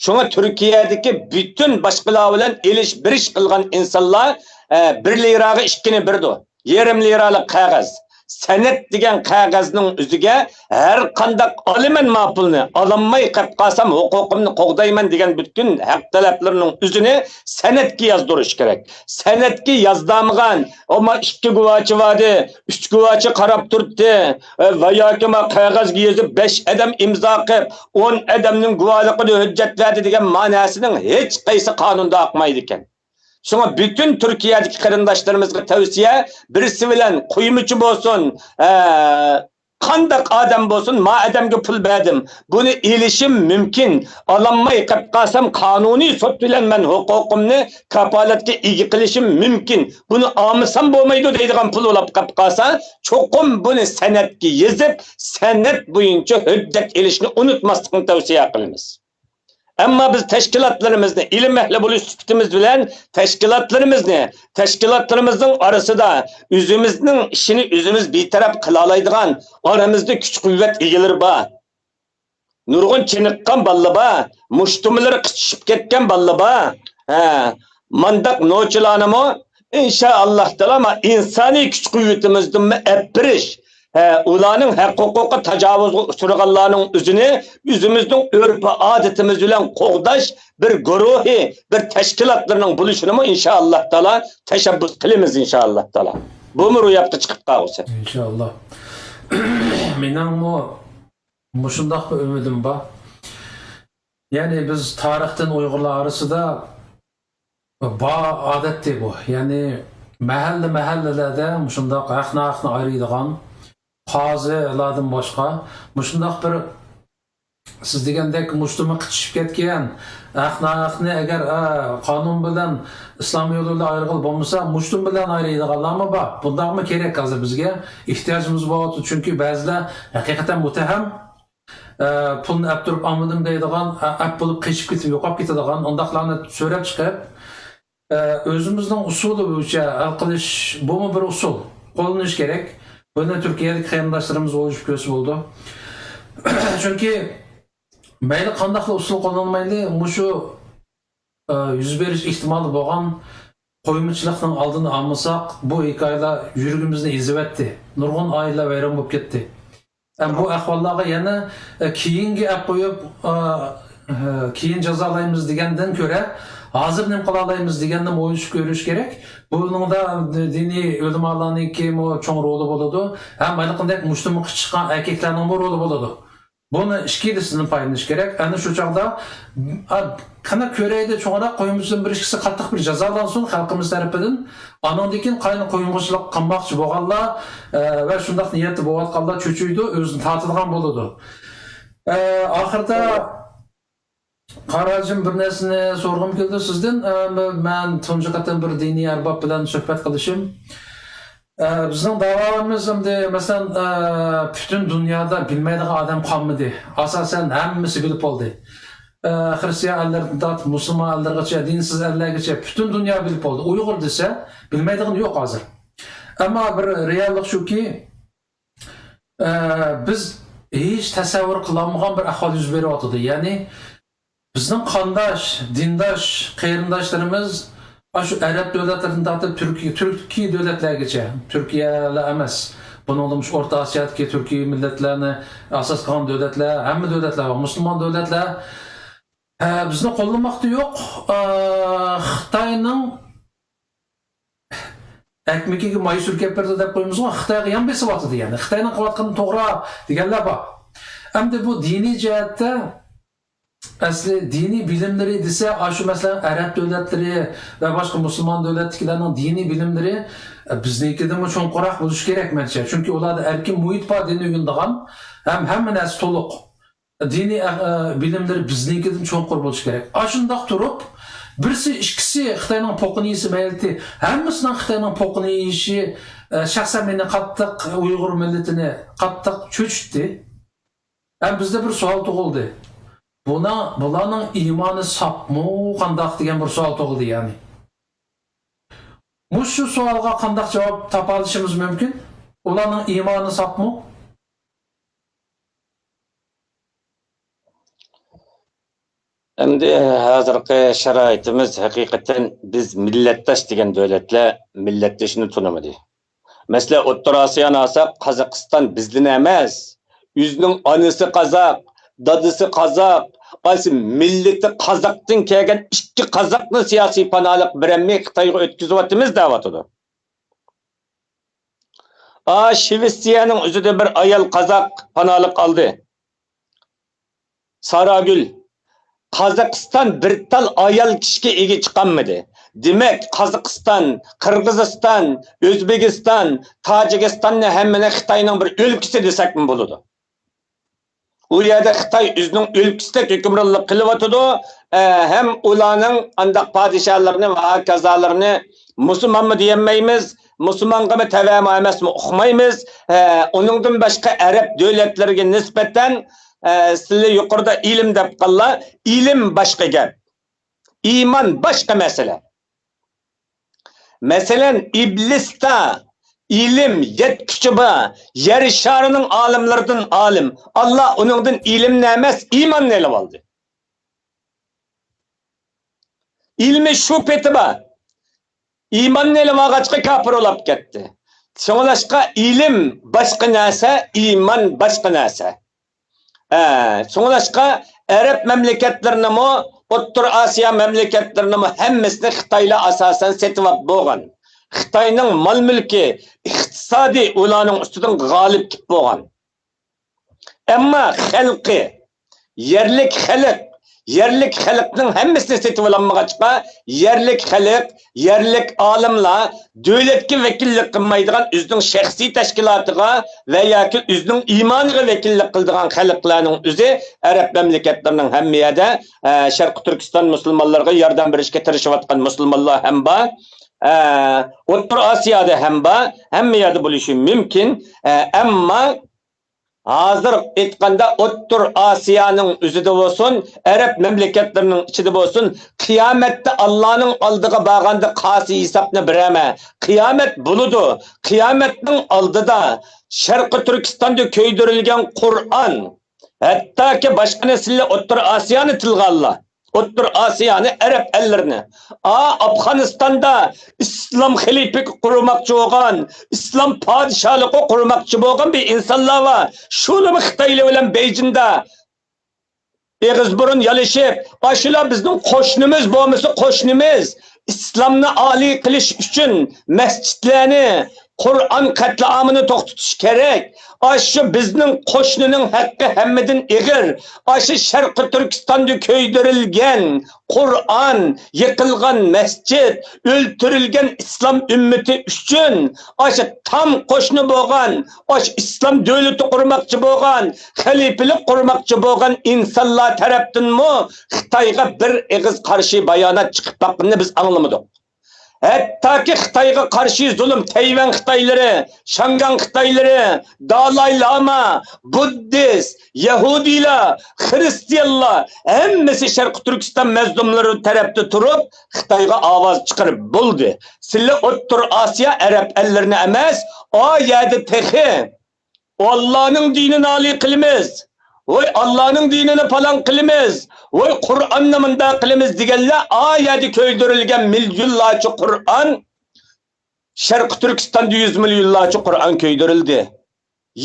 شۇڭا تۈركىيەدىكى پۈتۈن باشقىلار بىلەن ئېلىش-بېرىش قىلغان ئىنسانلار، ئە، بىر لىراغا ئىككىنى بېرىدۇ. يېرىم لىرالىق قەغەز. سەنەد دېگەن قەغەزنىڭ ئۆزىگە ھەر قانداق ئالىمەن ما پۇلنى، ئالالماي قېلىپ قالسام ھوقۇقۇمنى قوغدايمەن دېگەن پۈتۈن ھەق تەلەپلىرىنىڭ ئۆزىنى سەنەدكە يازدۇرۇش كېرەك. سەنەدكە يازدۇرمىغان، ئەمما ئىككى گۇۋاچى باردى، ئۈچ گۇۋاچى قاراپ تۇردى، ئە، ۋە ياكى ما قەغەزگە يېزىپ بەش ئادەم ئىمزا قىلىپ، ئون ئادەمنىڭ گۇۋاھلىقىدا ھۆججەت بەردى دېگەن ما نەرسىنىڭ ھېچ قايسى قانۇندا ئاقمايدىكەن. شۇڭا پۈتۈن تۈركىيەدىكى قېرىنداشلىرىمىزغا تەۋسىيە، بىرسى بىلەن قۇيمىچى بولسۇن، ئە، قانداق ئادەم بولسۇن، ما ئادەمگە پۇل بەردىم، بۇنى ئېلىشىم مۇمكىن، ئالالماي قېلىپ قالسام قانۇنىي سوت بىلەن مەن ھوقۇقۇمنى كاپالەتكە ئىگە قىلىشىم مۇمكىن، بۇنى ئالمىسام بولمايدۇ دەيدىغان پۇل بولاپ قېلىپ قالسا، چوقۇم بۇنى سەنەدكە يېزىپ، سەنەد بويىچە ھۆججەت ئېلىشنى ئۇنتۇماسلىقنى تەۋسىيە قىلىمىز. ئەمما بىز تەشكىلاتلىرىمىزنى، ئىلىم ئەھلى بولۇش سۈپىتىمىز بىلەن تەشكىلاتلىرىمىزنى، تەشكىلاتلىرىمىزنىڭ ئارىسىدا ئۆزىمىزنىڭ ئىشىنى ئۆزىمىز بىتەرەپ قىلالايدىغان، ئارىمىزدا كۈچ-قۇۋۋەت ئىگىلىرى بار. نۇرغۇن چېنىققان بالىلار بار، مۇشتۇمىلىرى قىچىشىپ كەتكەن بالىلار بار. ھە، مانداق نوچىلارنىمۇ ئىنشائاللاھ تائالا ما ئىنسانىي كۈچ-قۇۋۋىتىمىزدىنمۇ ئەپ بېرىش، ھە، ئۇلارنىڭ ھەق-ھوقۇقى تاجاۋۇزغا ئۇچرىغانلارنىڭ ئۆزىنى ئۆزىمىزنىڭ ئۆرپ-ئادىتىمىز بىلەن قوغداش بىر گۇرۇھى، بىر تەشكىلاتلىرىنىڭ بولۇشىنىمۇ ئىنشائاللاھ تائالا تەشەببۇس قىلىمىز ئىنشائاللاھ تائالا. بۇمۇ روياپقا چىقىپ قالغۇسى. ئىنشائاللاھ. مېنىڭمۇ مۇشۇنداق بىر ئۈمىدىم بار. يەنى بىز تارىختىن ئۇيغۇرلار ئارىسىدا بار ئادەتتى بۇ. يەنى مەھەللە-مەھەللىلەردە مۇشۇنداق ھەق-ناھەقنى ئايرىيدىغان قازىلاردىن باشقا مۇشۇنداق بىر سىز دېگەندەك مۇشتۇمى قىچىشىپ كەتكەن، ھەق-ناھەقنى ئەگەر، ئە، قانۇن بىلەن ئىسلام يولى بىلەن ئايرىغىلى بولمىسا، مۇشتۇم بىلەن ئايرىيدىغانلارمۇ بار. بۇنداقمۇ كېرەك ھازىر بىزگە؟ ئېھتىياجىمىز بولۇۋاتىدۇ. چۈنكى بەزىلەر ھەقىقەتەن مۇتتەھەم، ئە، پۇلنى ئەپ تۇرۇپ ئالمىدىم دەيدىغان، ئە، ئەپ بولۇپ قېچىپ كېتىپ يوقاپ كېتىدىغان، ئۇنداقلارنى سۆرەپ چىقىپ، ئە، ئۆزىمىزنىڭ ئۇسۇلى بويىچە ھەل قىلىش، بۇمۇ بىر ئۇسۇل. قوللىنىش كېرەك. بۇنى تۈركىيەدىكى قېرىنداشلىرىمىز ئويلىشىپ كۆرسە بولىدۇ. چۈنكى مەيلى قانداقلا ئۇسۇل قوللانمايلى، مۇشۇ، ئە، يۈز بېرىش ئېھتىمالى بولغان قويمىچىلىقنىڭ ئالدىنى ئالمىساق، بۇ ھېكايىلەر يۈرىكىمىزنى ئېزىۋەتتى. نۇرغۇن ئائىلىلەر ۋەيران بولۇپ كەتتى. ئەم، بۇ ئەھۋاللارغا يەنە، ئە، كېيىنگە ئەپ قويۇپ، ئە، ئە، كېيىن جازالايمىز دېگەندىن كۆرە، ھازىر نېمە قىلالايمىز دېگەننى ئويلىشىپ كۆرۈش كېرەك. بۇنىڭدا دىنىي ئۆلىمالارنىڭكىمۇ چوڭ رولى بولىدۇ، ھەم ھېلىقىدەك مۇشتۇمى قىچىشقان ئەركەكلەرنىڭمۇ رولى بولىدۇ. بۇنى ئىككىلىسىدىن پايدىلىنىش كېرەك. ئەنە شۇ چاغدا، ئا، قېنى كۆرەيلى، چوڭراق قويمىچىدىن بىر ئىككىسى قاتتىق بىر جازالانسۇن خەلقىمىز تەرىپىدىن. ئانىڭدىن كېيىن قاينى قويمىچىلىققا قالماقچى بولغانلار، ئە، ۋە شۇنداق نىيەتتە بولۇۋاتقانلار چۆچۈيدۇ، ئۆزىنى تارتىدىغان بولىدۇ. ئە، ئاخىرىدا قاراجىم بىر نەرسىنى سورىغۇم كېلىدۇ سىزدىن. ئە، مەن تۇنجى قېتىم بىر دىنىي ئەرباب بىلەن سۆھبەت قىلىشىم. ئە، بىزنىڭ داۋايىمىز ئەمدى، مەسىلەن، ئە، پۈتۈن دۇنيادا بىلمەيدىغان ئادەم قالمىدى. ئاساسەن، ھەممىسى بىلىپ بولدى. ئە، خرىستىيان ئەللىرىدىن تارتىپ مۇسۇلمان ئەللىرىگىچە، دىنسىز ئەللەرگىچە پۈتۈن دۇنيا بىلىپ بولدى. ئۇيغۇر دېسە، بىلمەيدىغىنى يوق ھازىر. ئەمما بىر رېئاللىق شۇكى، ئە، بىز ھېچ تەسەۋۋۇر قىلالمىغان بىر ئەھۋال يۈز بېرىۋاتىدۇ. يەنى، بىزنىڭ قانداش، دىنداش قېرىنداشلىرىمىز ئاشۇ ئەرەب دۆلەتلىرىدىن تارتىپ تۈركىي، تۈركىي دۆلەتلەرگىچە، تۈركىيەلا ئەمەس، بۇنىڭدىن مۇشۇ ئورتا ئاسىيادىكى تۈركىي مىللەتلەرنى ئاساس قىلغان دۆلەتلەر، ھەممە دۆلەتلەر بار، مۇسۇلمان دۆلەتلەر، ئە، بىزنى قوللىماقتا يوق. ئە، خىتاينىڭ ئەكمىكىگە ماي سۈركەپ بېرىدۇ دەپ قويىمىزغۇ، خىتايغا يان بېسىۋاتىدۇ، يەنى خىتاينىڭ قىلىۋاتقىنى توغرا دېگەنلەر بار. ئەمدى بۇ دىنىي جەھەتتە ئەسلى دىنىي بىلىملىرى دېسە، ئاشۇ مەسىلەن، ئەرەب دۆلەتلىرى ۋە باشقا مۇسۇلمان دۆلەتتىكىلەرنىڭ دىنىي بىلىملىرى، ئە، بىزنىڭكىدىنمۇ چوڭقۇراق بولۇشى كېرەك، مەنچە. چۈنكى ئۇلاردا ئەركىن مۇھىت بار، دىن ئۆگىنىدىغان ھەم ھەممە نەرسە تولۇق. دىنىي، ئە، ئە، بىلىملىرى بىزنىڭكىدىن چوڭقۇر بولۇشى كېرەك. ئاشۇنداق تۇرۇپ، بىرسى، ئىككىسى خىتاينىڭ پوقىنى يېسە مەيلىتى، ھەممىسىنىڭ خىتاينىڭ پوقىنى يېيىشى، ئە، شەخسەن مېنى قاتتىق ئۇيغۇر مىللىتىنى قاتتىق چۆچۈتتى. ھەم بىزدە بىر سوئال تۇغۇلدى. بۇنا-، بۇلارنىڭ ئىمانى ساپمۇ قانداق دېگەن بىر سوئال تۇغۇلدى، يەنى. مۇشۇ سوئالغا قانداق جاۋاب تاپالىشىمىز مۇمكىن؟ ئۇلارنىڭ ئىمانى ساپمۇ؟ ئەمدى ھازىرقى شارائىتىمىز ھەقىقەتەن بىز مىللەتداش دېگەن دۆلەتلەر مىللەتدىشىنى تونۇمىدى. مەسىلەن، ئوتتۇرا ئاسىيانى ئالساق، قازاقىستان بىزدىن ئەمەس. ئۆزىنىڭ ئانىسى قازاق، دادىسى قازاق، ئايسى مىللىتى قازاقتىن كەلگەن ئىككى قازاقنى سىياسىي پاناھلىق بېرەلمەي خىتايغا ئۆتكۈزۈۋاتىمىز دەۋاتىدۇ. ئا، شىۋېتسىيەنىڭ ئۆزىدە بىر ئايال قازاق پاناھلىق ئالدى. ساراگۈل، قازاقىستان بىر تال ئايال كىشىگە ئىگە چىقالمىدى. دېمەك، قازاقىستان، قىرغىزىستان، ئۆزبېكىستان، تاجىكىستاننى ھەممىنى خىتاينىڭ بىر ئۆلكىسى دېسەكمۇ بولىدۇ. ئۇ يەردە خىتاي ئۆزىنىڭ ئۆلكىسىدەك ھۆكۈمرانلىق قىلىۋاتىدۇ، ئە، ھەم ئۇلارنىڭ ئانداق پادىشاھلىرىنى ۋە ھاكازالىرىنى مۇسۇلمانمۇ دېيەلمەيمىز، مۇسۇلمانغىمۇ تەۋەمۇ ئەمەسمۇ ئۇقمايمىز. ئە، ئۇنىڭدىن باشقا ئەرەب دۆلەتلىرىگە نىسبەتەن، ئە، سىلى يۇقىرىدا ئىلىم دەپ قاللا، ئىلىم باشقا گەپ، ئىمان باشقا مەسىلە. مەسىلەن، ئىبلىستا ئىلىم، يەت كۈچى بار، يەر شارىنىڭ ئالىملىرىدىن ئالىم. ئاللا ئۇنىڭدىن ئىلىمنى ئەمەس، ئىماننى ئېلىۋالدى. ئىلمى شۇ پېتى بار. ئىماننى ئېلىۋالغاچقا كاپىر بولاپ كەتتى. شۇڭلاشقا ئىلىم باشقا نەرسە، ئىمان باشقا نەرسە. ئە، شۇڭلاشقا ئەرەب مەملىكەتلىرىنىمۇ، ئوتتۇرا ئاسىيا مەملىكەتلىرىنىمۇ ھەممىسىنى خىتايلار ئاساسەن سېتىۋاپ بولغان. خىتاينىڭ مال-مۈلكى، ئىقتىسادى ئۇلارنىڭ ئۈستىدىن غالىب كېلىپ بولغان. ئەمما خەلقى، يەرلىك خەلق، يەرلىك خەلقنىڭ ھەممىسىنى سېتىۋالالمىغاچقا، يەرلىك خەلق، يەرلىك ئالىملار دۆلەتكە ۋەكىللىك قىلمايدىغان، ئۆزىنىڭ شەخسىي تەشكىلاتىغا ۋە ياكى ئۆزىنىڭ ئىمانىغا ۋەكىللىك قىلىدىغان خەلقلەرنىڭ ئۆزى ئەرەب مەملىكەتلىرىنىڭ ھەممە يەردە، ئە، شەرقىي تۈركىستان مۇسۇلمانلىرىغا ياردەم بېرىشكە تىرىشىۋاتقان مۇسۇلمانلار ھەم بار. ئە، ئوتتۇرا ئاسىيادا ھەم بار، ھەممە يەردە بولۇشى مۇمكىن. ئە، ئەمما ھازىر ئېيتقاندا، ئوتتۇرا ئاسىيانىڭ ئۆزىدە بولسۇن، ئەرەب مەملىكەتلىرىنىڭ ئىچىدە بولسۇن، قىيامەتتە ئاللانىڭ ئالدىغا بارغاندا قاسى ھېسابنى بېرەمە. قىيامەت بولىدۇ. قىيامەتنىڭ ئالدىدا شەرقىي تۈركىستاندا كۆيدۈرۈلگەن قۇرئان، ھەتتاكى باشقا نەرسىلەر ئوتتۇرا ئاسىيانى تىلغا ئاللا. ئوتتۇرا ئاسىيانى، ئەرەب ئەللىرىنى. ئا، ئافغانىستاندا ئىسلام خەلىپىلىكى قۇرماقچى بولغان، ئىسلام پادىشاھلىقى قۇرماقچى بولغان بىر ئىنسانلار بار. شۇلىمۇ خىتايلار بىلەن بېيجىڭدا ئېغىز بۇرۇن يالىشىپ، ئاشۇلار بىزنىڭ قوشنىمىز بولمىسا قوشنىمىز، ئىسلامنى ئالىي قىلىش ئۈچۈن مەسچىتلەرنى، قۇرئان قەتلىئامىنى توختىتىش كېرەك. ئاشۇ بىزنىڭ قوشنىنىڭ ھەققى ھەممىدىن ئېغىر. ئاشۇ شەرقىي تۈركىستاندا كۆيدۈرۈلگەن قۇرئان، يىقىلغان مەسچىت، ئۆلتۈرۈلگەن ئىسلام ئۈممىتى ئۈچۈن ئاشۇ تام قوشنا بولغان، ئاشۇ ئىسلام دۆلىتى قۇرماقچى بولغان، خەلىپىلىك قۇرماقچى بولغان ئىنسانلار تەرەپتىنمۇ خىتايغا بىر ئېغىز قارشى بايانات چىقىپ باققىنىنى بىز ئاڭلىمىدۇق. ھەتتاكى خىتايغا قارشى زۇلۇم، تەيۋەن خىتايلىرى، شاڭگاڭ خىتايلىرى، دالاي لاما، بۇددىست، يەھۇدىيلار، خىرىستىيانلار، ھەممىسى شەرقىي تۈركىستان مەزلۇملىرى تەرەپتە تۇرۇپ، خىتايغا ئاۋاز چىقىرىپ بولدى. سىلى ئوتتۇرا ئاسىيا ئەرەب ئەللىرىنى ئەمەس، ئا يەردە تېخى ئاللانىڭ دىنىنى ئالىي قىلىمىز، ۋوي، ئاللانىڭ دىنىنى پالان قىلىمىز، ۋوي، قۇرئاننى مۇنداق قىلىمىز دېگەنلەر، ئا يەردە كۆيدۈرۈلگەن مىليونلارچە قۇرئان، شەرقىي تۈركىستاندا يۈز مىليونلارچە قۇرئان كۆيدۈرۈلدى.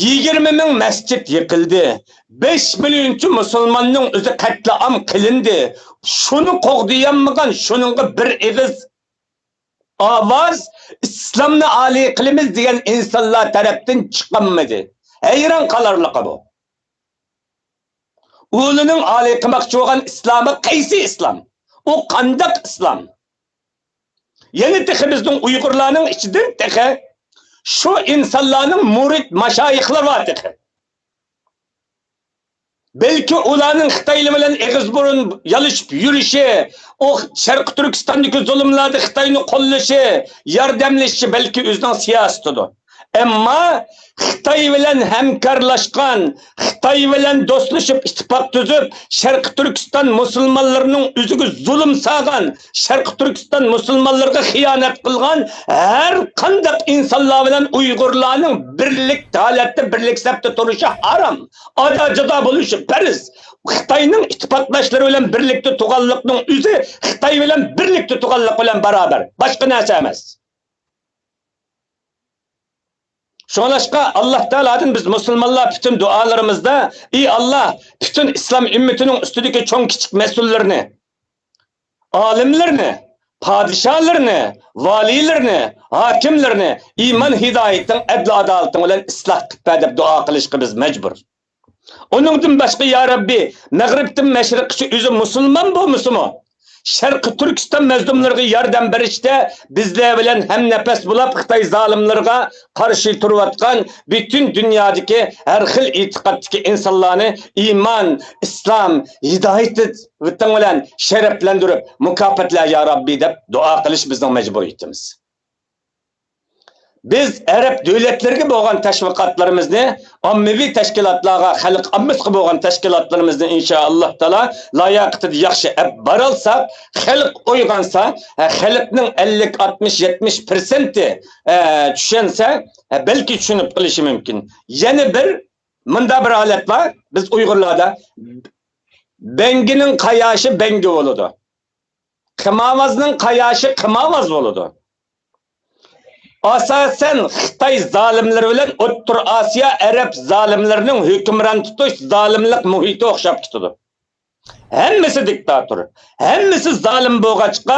يىگىرمە مىڭ مەسچىت يىقىلدى. بەش مىليونچە مۇسۇلماننىڭ ئۆزى قەتلىئام قىلىندى. شۇنى قوغدىيالمىغان، شۇنىڭغا بىر ئېغىز ئاۋاز، ئىسلامنى ئالىي قىلىمىز دېگەن ئىنسانلار تەرەپتىن چىقالمىدى. ھەيران قالارلىقى بۇ. ئۇلىنىڭ ئالىي قىلماقچى بولغان ئىسلامى قايسى ئىسلام؟ ئۇ قانداق ئىسلام؟ يەنە تېخى بىزنىڭ ئۇيغۇرلارنىڭ ئىچىدىن تېخى شۇ ئىنسانلارنىڭ مۇرىت ماشايىخلار بار تېخى. بەلكى ئۇلارنىڭ خىتايلار بىلەن ئېغىز بۇرۇن يالىشىپ يۈرۈشى، ئۇ شەرقىي تۈركىستاندىكى زۇلۇملاردا خىتاينى قوللىشى، ياردەملىشىشى بەلكى ئۆزىنىڭ سىياسىتىدۇر. ئەمما خىتاي بىلەن ھەمكارلاشقان، خىتاي بىلەن دوستلىشىپ، ئىتتىپاق تۈزۈپ، شەرقىي تۈركىستان مۇسۇلمانلىرىنىڭ ئۆزىگە زۇلۇم سالغان، شەرقىي تۈركىستان مۇسۇلمانلىرىغا خىيانەت قىلغان ھەر قانداق ئىنسانلار بىلەن ئۇيغۇرلارنىڭ بىرلىك ھالەتتە، بىرلىك سەپتە تۇرۇشى ھارام. ئادا-جۇدا بولۇشى پەرز. خىتاينىڭ ئىتتىپاقداشلىرى بىلەن بىرلىكتە تۇرغانلىقنىڭ ئۆزى خىتاي بىلەن بىرلىكتە تۇرغانلىق بىلەن باراۋەر. باشقا نەرسە ئەمەس. شۇڭلاشقا ئاللاھ تائالادىن بىز مۇسۇلمانلار پۈتۈن دۇئالىرىمىزدا، ئى ئاللاھ، پۈتۈن ئىسلام ئۈممىتىنىڭ ئۈستىدىكى چوڭ كىچىك مەسئۇللىرىنى، ئالىملىرىنى، پادىشاھلىرىنى، ۋالىيلىرىنى، ھاكىملىرىنى ئىمان ھىدايىتىڭ، ئەدل ئادالىتىڭ بىلەن ئىسلاھ قىلىپ بەر دەپ دۇئا قىلىشقا بىز مەجبۇر. ئۇنىڭدىن باشقا، يا رەببى، مەغرىبتىن مەشرىققىچە ئۆزى مۇسۇلمان بولمىسىمۇ، شەرقىي تۈركىستان مەزلۇملىرىغا ياردەم بېرىشتە بىزلەر بىلەن ھەمنەپەس بولۇپ، خىتاي زالىملىرىغا قارشى تۇرۇۋاتقان پۈتۈن دۇنيادىكى ھەر خىل ئېتىقادتىكى ئىنسانلارنى ئىمان، ئىسلام، ھىدايىتىڭ بىلەن شەرەپلەندۈرۈپ مۇكاپاتلا يا رەببى دەپ دۇئا قىلىش بىزنىڭ مەجبۇرىيىتىمىز. بىز ئەرەب دۆلەتلىرىگە بولغان تەشۋىقاتلىرىمىزنى، ئاممىۋى تەشكىلاتلارغا، خەلق ئاممىسىغا بولغان تەشكىلاتلىرىمىزنى ئىنشائاللاھ تائالا لاياقىتىدە ياخشى ئەپ بارالساق، خەلق ئويغانسا، ھە، خەلقنىڭ ئەللىك، ئاتمىش، يەتمىش پىرسەنتى، ھە، چۈشەنسە، ھە، بەلكى چۈشىنىپ قېلىشى مۇمكىن. يەنە بىر، مۇنداق بىر ھالەت بار، بىز ئۇيغۇرلاردا بەڭگىنىڭ قاياشى بەڭگى بولىدۇ. قىمارۋازنىڭ قاياشى قىمارۋاز بولىدۇ. ئاساسەن خىتاي زالىملىرى بىلەن ئوتتۇرا ئاسىيا ئەرەب زالىملىرىنىڭ ھۆكۈمران تۇتۇش زالىملىق مۇھىتى ئوخشاپ كېتىدۇ. ھەممىسى دىكتاتور، ھەممىسى زالىم بولغاچقا،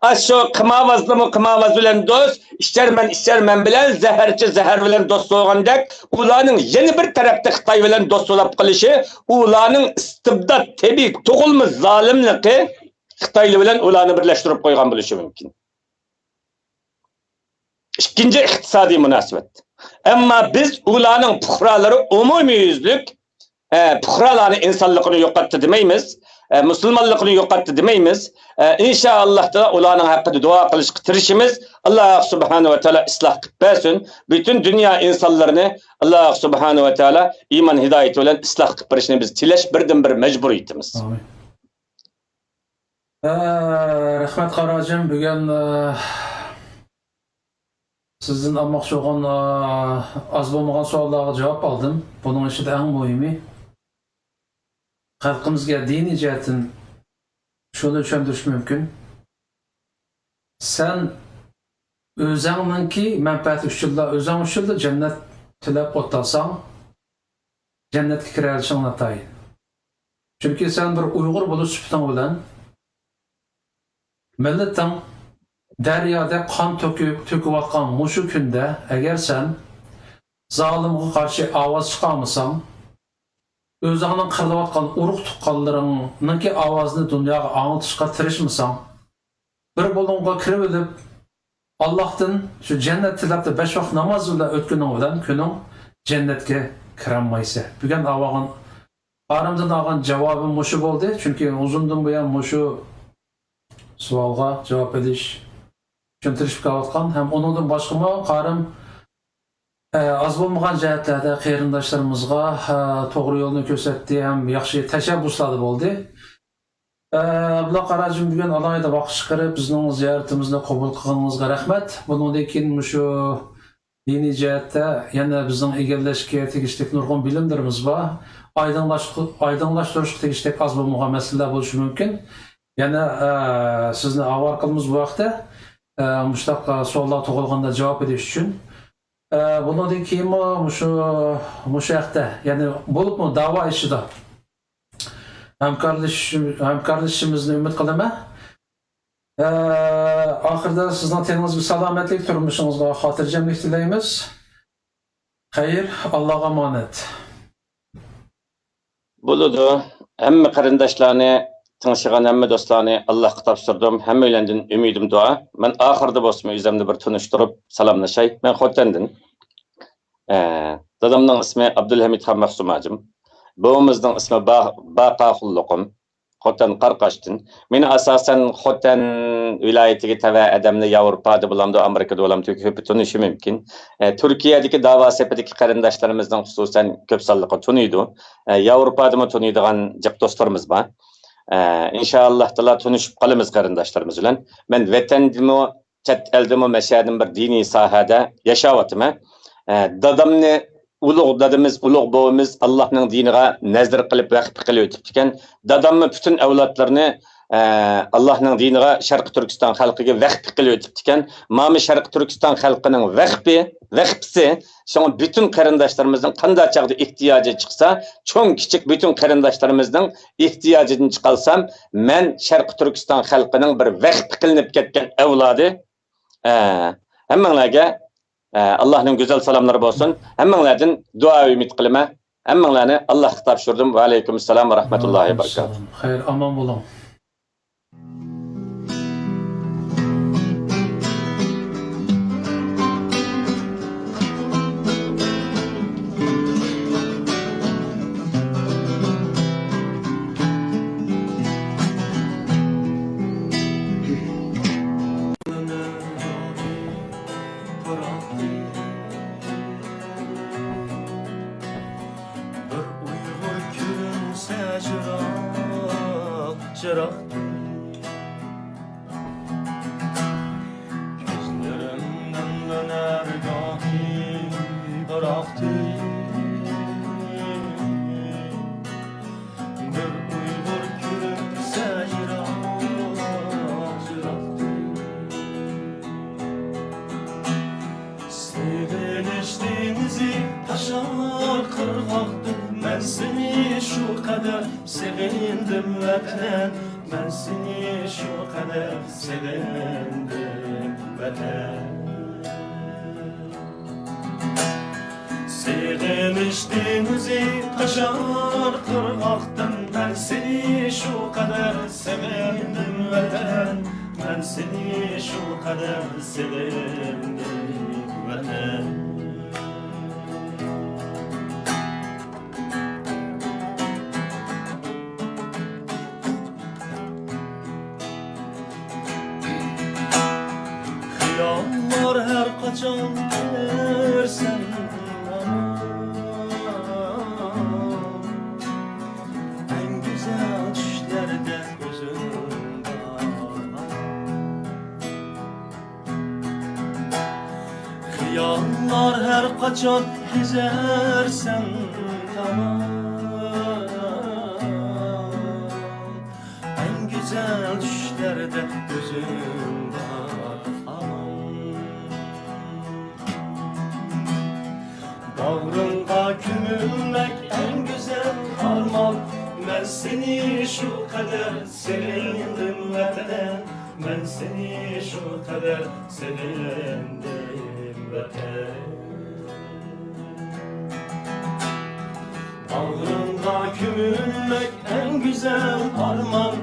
ئاشۇ قىمارۋازلىمۇ قىمارۋاز بىلەن دوست، ئىچەرمەن ئىچەرمەن بىلەن زەھەرچى زەھەر بىلەن دوست بولغاندەك، ئۇلارنىڭ يەنە بىر تەرەپتە خىتاي بىلەن دوست بولۇپ قېلىشى ئۇلارنىڭ ئىستىبدات، تەبىئىي تۇغۇلما زالىملىقى خىتايلار بىلەن ئۇلارنى بىرلەشتۈرۈپ قويغان بولۇشى مۇمكىن. ئىككىنچى، ئىقتىسادىي مۇناسىۋەت. ئەمما بىز ئۇلارنىڭ پۇقرالىرى ئومۇميۈزلۈك، ئە، پۇقرالارنى ئىنسانلىقىنى يوقاتتى دېمەيمىز، ئە، مۇسۇلمانلىقىنى يوقاتتى دېمەيمىز. ئە، ئىنشائاللاھ تائالا ئۇلارنىڭ ھەققىدە دۇئا قىلىشقا تىرىشىمىز. ئاللاھ سۇبھانەھۇ ۋە تائالا ئىسلاھ قىلىپ بەرسۇن. پۈتۈن دۇنيا ئىنسانلىرىنى ئاللاھ سۇبھانەھۇ ۋە تائالا ئىمان ھىدايىتى بىلەن ئىسلاھ قىلىپ بېرىشىنى بىز تىلەش بىردىنبىر مەجبۇرىيىتىمىز. ئامىن. ئە، رەھمەت قاراجىم، بۈگۈن، ئە، سىزدىن ئالماقچى بولغان، ئە، ئاز بولمىغان سوئاللارغا جاۋاب ئالدىم. بۇنىڭ ئىچىدە ئەڭ مۇھىمى، خەلقىمىزگە دىنىي جەھەتتىن شۇنى چۈشەندۈرۈش مۇمكىن. سەن ئۆزۈڭنىڭكى مەنپەئەتى ئۈچۈنلا، ئۆزۈڭ ئۈچۈنلا جەننەت تىلەپ ئولتۇرساڭ، جەننەتكە كىرەلىشىڭ ناتايىن. چۈنكى سەن بىر ئۇيغۇر بولۇش سۈپىتىڭ بىلەن مىللىتىڭ دەريادەك قان تۆكۈپ، تۆكۈۋاتقان مۇشۇ كۈندە ئەگەر سەن زالىمغا قارشى ئاۋاز چىقارمىساڭ، ئۆزۈڭنىڭ قىرىلىۋاتقان ئۇرۇق-تۇغقانلىرىڭنىڭكى ئاۋازىنى دۇنياغا ئاڭلىتىشقا تىرىشمىساڭ، بىر بۇلۇڭغا كىرىۋېلىپ، ئاللاھتىن شۇ جەننەت تىلەپلا بەش ۋاق ناماز بىلەن ئۆتكىنىڭ بىلەن كۈنۈڭ جەننەتكە كىرەلمەيسەن. بۈگۈن ئاۋاغان ئارامدىن ئالغان جاۋابىم مۇشۇ بولدى، چۈنكى ئۇزۇندىن بۇيان مۇشۇ سوئالغا جاۋاب بېرىش ئۈچۈن تىرىشىپ كېلىۋاتقان ھەم ئۇنىڭدىن باشقىمۇ قارىم، ئە، ئاز بولمىغان جەھەتلەردە قېرىنداشلىرىمىزغا، ئە، توغرا يولنى كۆرسەتتى ھەم ياخشى تەشەببۇسلاردا بولدى. ئە، ئابدۇللا قاراجىم، بۈگۈن ئالاھىدە ۋاقىت چىقىرىپ بىزنىڭ زىيارىتىمىزنى قوبۇل قىلغىنىڭىزغا رەھمەت. بۇنىڭدىن كېيىن مۇشۇ دىنىي جەھەتتە يەنە بىزنىڭ ئىگىلەشكە تېگىشلىك نۇرغۇن بىلىملىرىمىز بار. ئايدىڭلاشتۇرۇشقا تېگىشلىك ئاز بولمىغان مەسىلىلەر بولۇشى مۇمكىن. يەنە، ئە، سىزنى ئاۋارە قىلىمىز بۇ ھەقتە. ئە، مۇشۇنداق، ئە، سوئاللار تۇغۇلغاندا جاۋاب بېرىش ئۈچۈن. ئە، بۇنىڭدىن كېيىنمۇ مۇشۇ، مۇشۇ ھەقتە، يەنى بولۇپمۇ داۋا ئىچىدە ھەمكارلىشىش-، ھەمكارلىشىشىمىزنى ئۈمىد قىلىمەن. ئە، ئاخىرىدا سىزنىڭ تېنىڭىزگە سالامەتلىك، تۇرمۇشىڭىزغا خاتىرجەملىك تىلەيمىز. خەير، ئاللاغا ئامانەت. بولىدۇ. ھەممە قېرىنداشلارنى، تىڭشىغان ھەممە دوستلارنى ئاللاھقا تاپشۇردۇم. ھەممەيلەندىن ئۈمىدىم دۇئا. مەن ئاخىرىدا بولسىمۇ ئۆزۈمنى بىر تونۇشتۇرۇپ سالاملىشاي. مەن خوتەندىن. ئە، دادامنىڭ ئىسمى ئابدۇلھەمىدخان مەخسۇم ھاجىم. بوۋىمىزنىڭ ئىسمى با-، باقا خۇللۇقۇم. خوتەن قاراقاشتىن. مېنى ئاساسەن خوتەن ۋىلايىتىگە تەۋە ئادەملەر ياۋروپادا بولامدۇ، ئامېرىكىدا بولامدۇ، كۆپى تونۇشى مۇمكىن. ئە، تۈركىيەدىكى داۋا سېپىدىكى قېرىنداشلىرىمىزنىڭ خۇسۇسەن كۆپ سانلىقى تونۇيدۇ. ئە، ياۋروپادىمۇ تونۇيدىغان جىق دوستلىرىمىز بار. ئە، ئىنشائاللاھ تائالا تونۇشۇپ قالىمىز قېرىنداشلىرىمىز بىلەن. مەن ۋەتەندىمۇ، چەت ئەلدىمۇ مەشەدىن بىر دىنىي ساھەدە ياشاۋاتىمەن. ئە، دادامنى ئۇلۇغ دادىمىز، ئۇلۇغ بوۋىمىز ئاللاھنىڭ دىنىغا نەزىر قىلىپ ۋەقىپ قىلىۋېتىپتىكەن. داداممۇ پۈتۈن ئەۋلادلىرىنى، ئە، ئاللاھنىڭ دىنىغا، شەرقىي تۈركىستان خەلقىگە ۋەقىپ قىلىۋېتىپتىكەن. مانا شەرقىي تۈركىستان خەلقىنىڭ ۋەقپى، ۋەقپىسى. شۇڭا پۈتۈن قېرىنداشلىرىمىزنىڭ قانداق چاغدا ئېھتىياجى چىقسا، چوڭ كىچىك پۈتۈن قېرىنداشلىرىمىزنىڭ ئېھتىياجىدىن چىقالسام، مەن شەرقىي تۈركىستان خەلقىنىڭ بىر ۋەقىپ قىلىنىپ كەتكەن ئەۋلادى. ئە، ھەممىڭلارگە، ئە، ئاللاھنىڭ گۈزەل سالاملىرى بولسۇن. ھەممىڭلاردىن دۇئا ئۈمىد قىلىمەن. ھەممىڭلارنى ئاللاھقا تاپشۇردۇم. ۋەئەلەيكۇم ئەسسالام ۋە رەھمەتۇللاھى ۋە بەرىكاتۇھ. خەير، ئامان بولۇڭ. بىر ئۇيغۇر كۈلۈمسە جىراق، جىراق. كۆزلىرىمنىڭ لۆنەرگاھى يىراقتىن. بىر ئۇيغۇر كۈلۈمسە يىراق، يىراقتىن. سېغىنىش دېڭىزى تاشار قىرغاقتىن، مەن سېنى شۇ قەدەر سېغىندىم ۋەتەن، مەن سېنى شۇ قەدەر سېغىندىم ۋەتەن. سېغىنىش دېڭىزى تاشار قىرغاقتىن، مەن سېنى شۇ قەدەر سېغىندىم ۋەتەن، مەن سېنى شۇ قەدەر سېغىندىم ۋەتەن. خىياللار ھەر قاچان كېلەرسەن ماڭا. ئەڭ گۈزەل چۈشلەردە كۆزۈڭ بار. خىياللار ھەر قاچان كېزەرسەن تامام. ئەڭ گۈزەل چۈشلەردە كۆزۈڭ بار ئامان. باغرىڭغا كۆمۈلمەك ئەڭ گۈزەل ئارمان. مەن سېنى شۇ قەدەر سېغىندىم ۋەتەن، مەن سېنى شۇ قەدەر سېغىندىم ۋەتەن. باغرىڭغا كۆمۈلمەك ئەڭ گۈزەل ئارمان.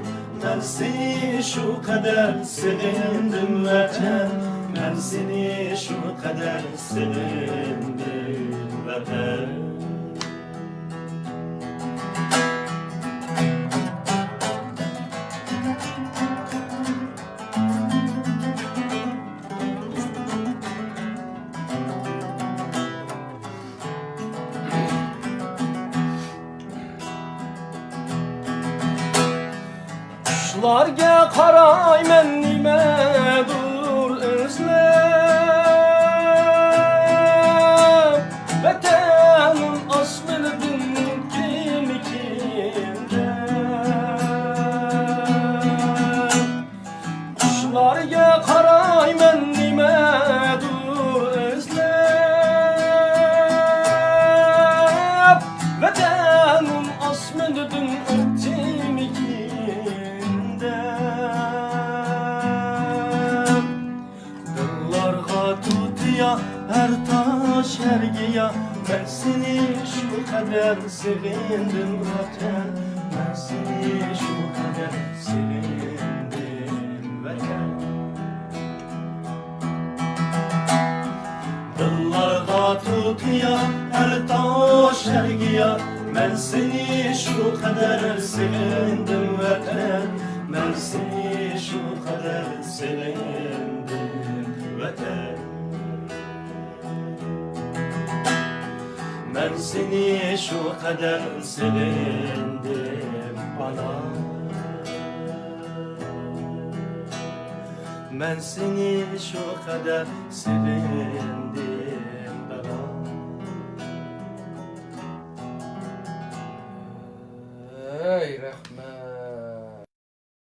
مەن سېنى شۇ قەدەر سېغىندىم ۋەتەن، مەن سېنى شۇ قەدەر سېغىندىم ۋەتەن. چۈشلەرگە قارايمەن نېمەدۇر ئىزلەپ، ۋەتەنىم ئاسمىنىدىن كېيىن ھەر تاش، ھەر گىياھ، مەن سېنى شۇ قەدەر سېغىندىم، ۋەتەن. مەن سېنى شۇ قەدەر سېغىندىم، ۋەتەن. دىللارغا تۇتىيا ھەر تاش، ھەر گىياھ، مەن سېنى شۇ قەدەر سېغىندىم، ۋەتەن. مەن سېنى شۇ قەدەر سېغىندىم، ۋەتەن. مەن سېنى شۇ قەدەر سېغىندىم، ئانا. مەن سېنى شۇ قەدەر سېغىندىم، دادا. ئەي رەھمەت.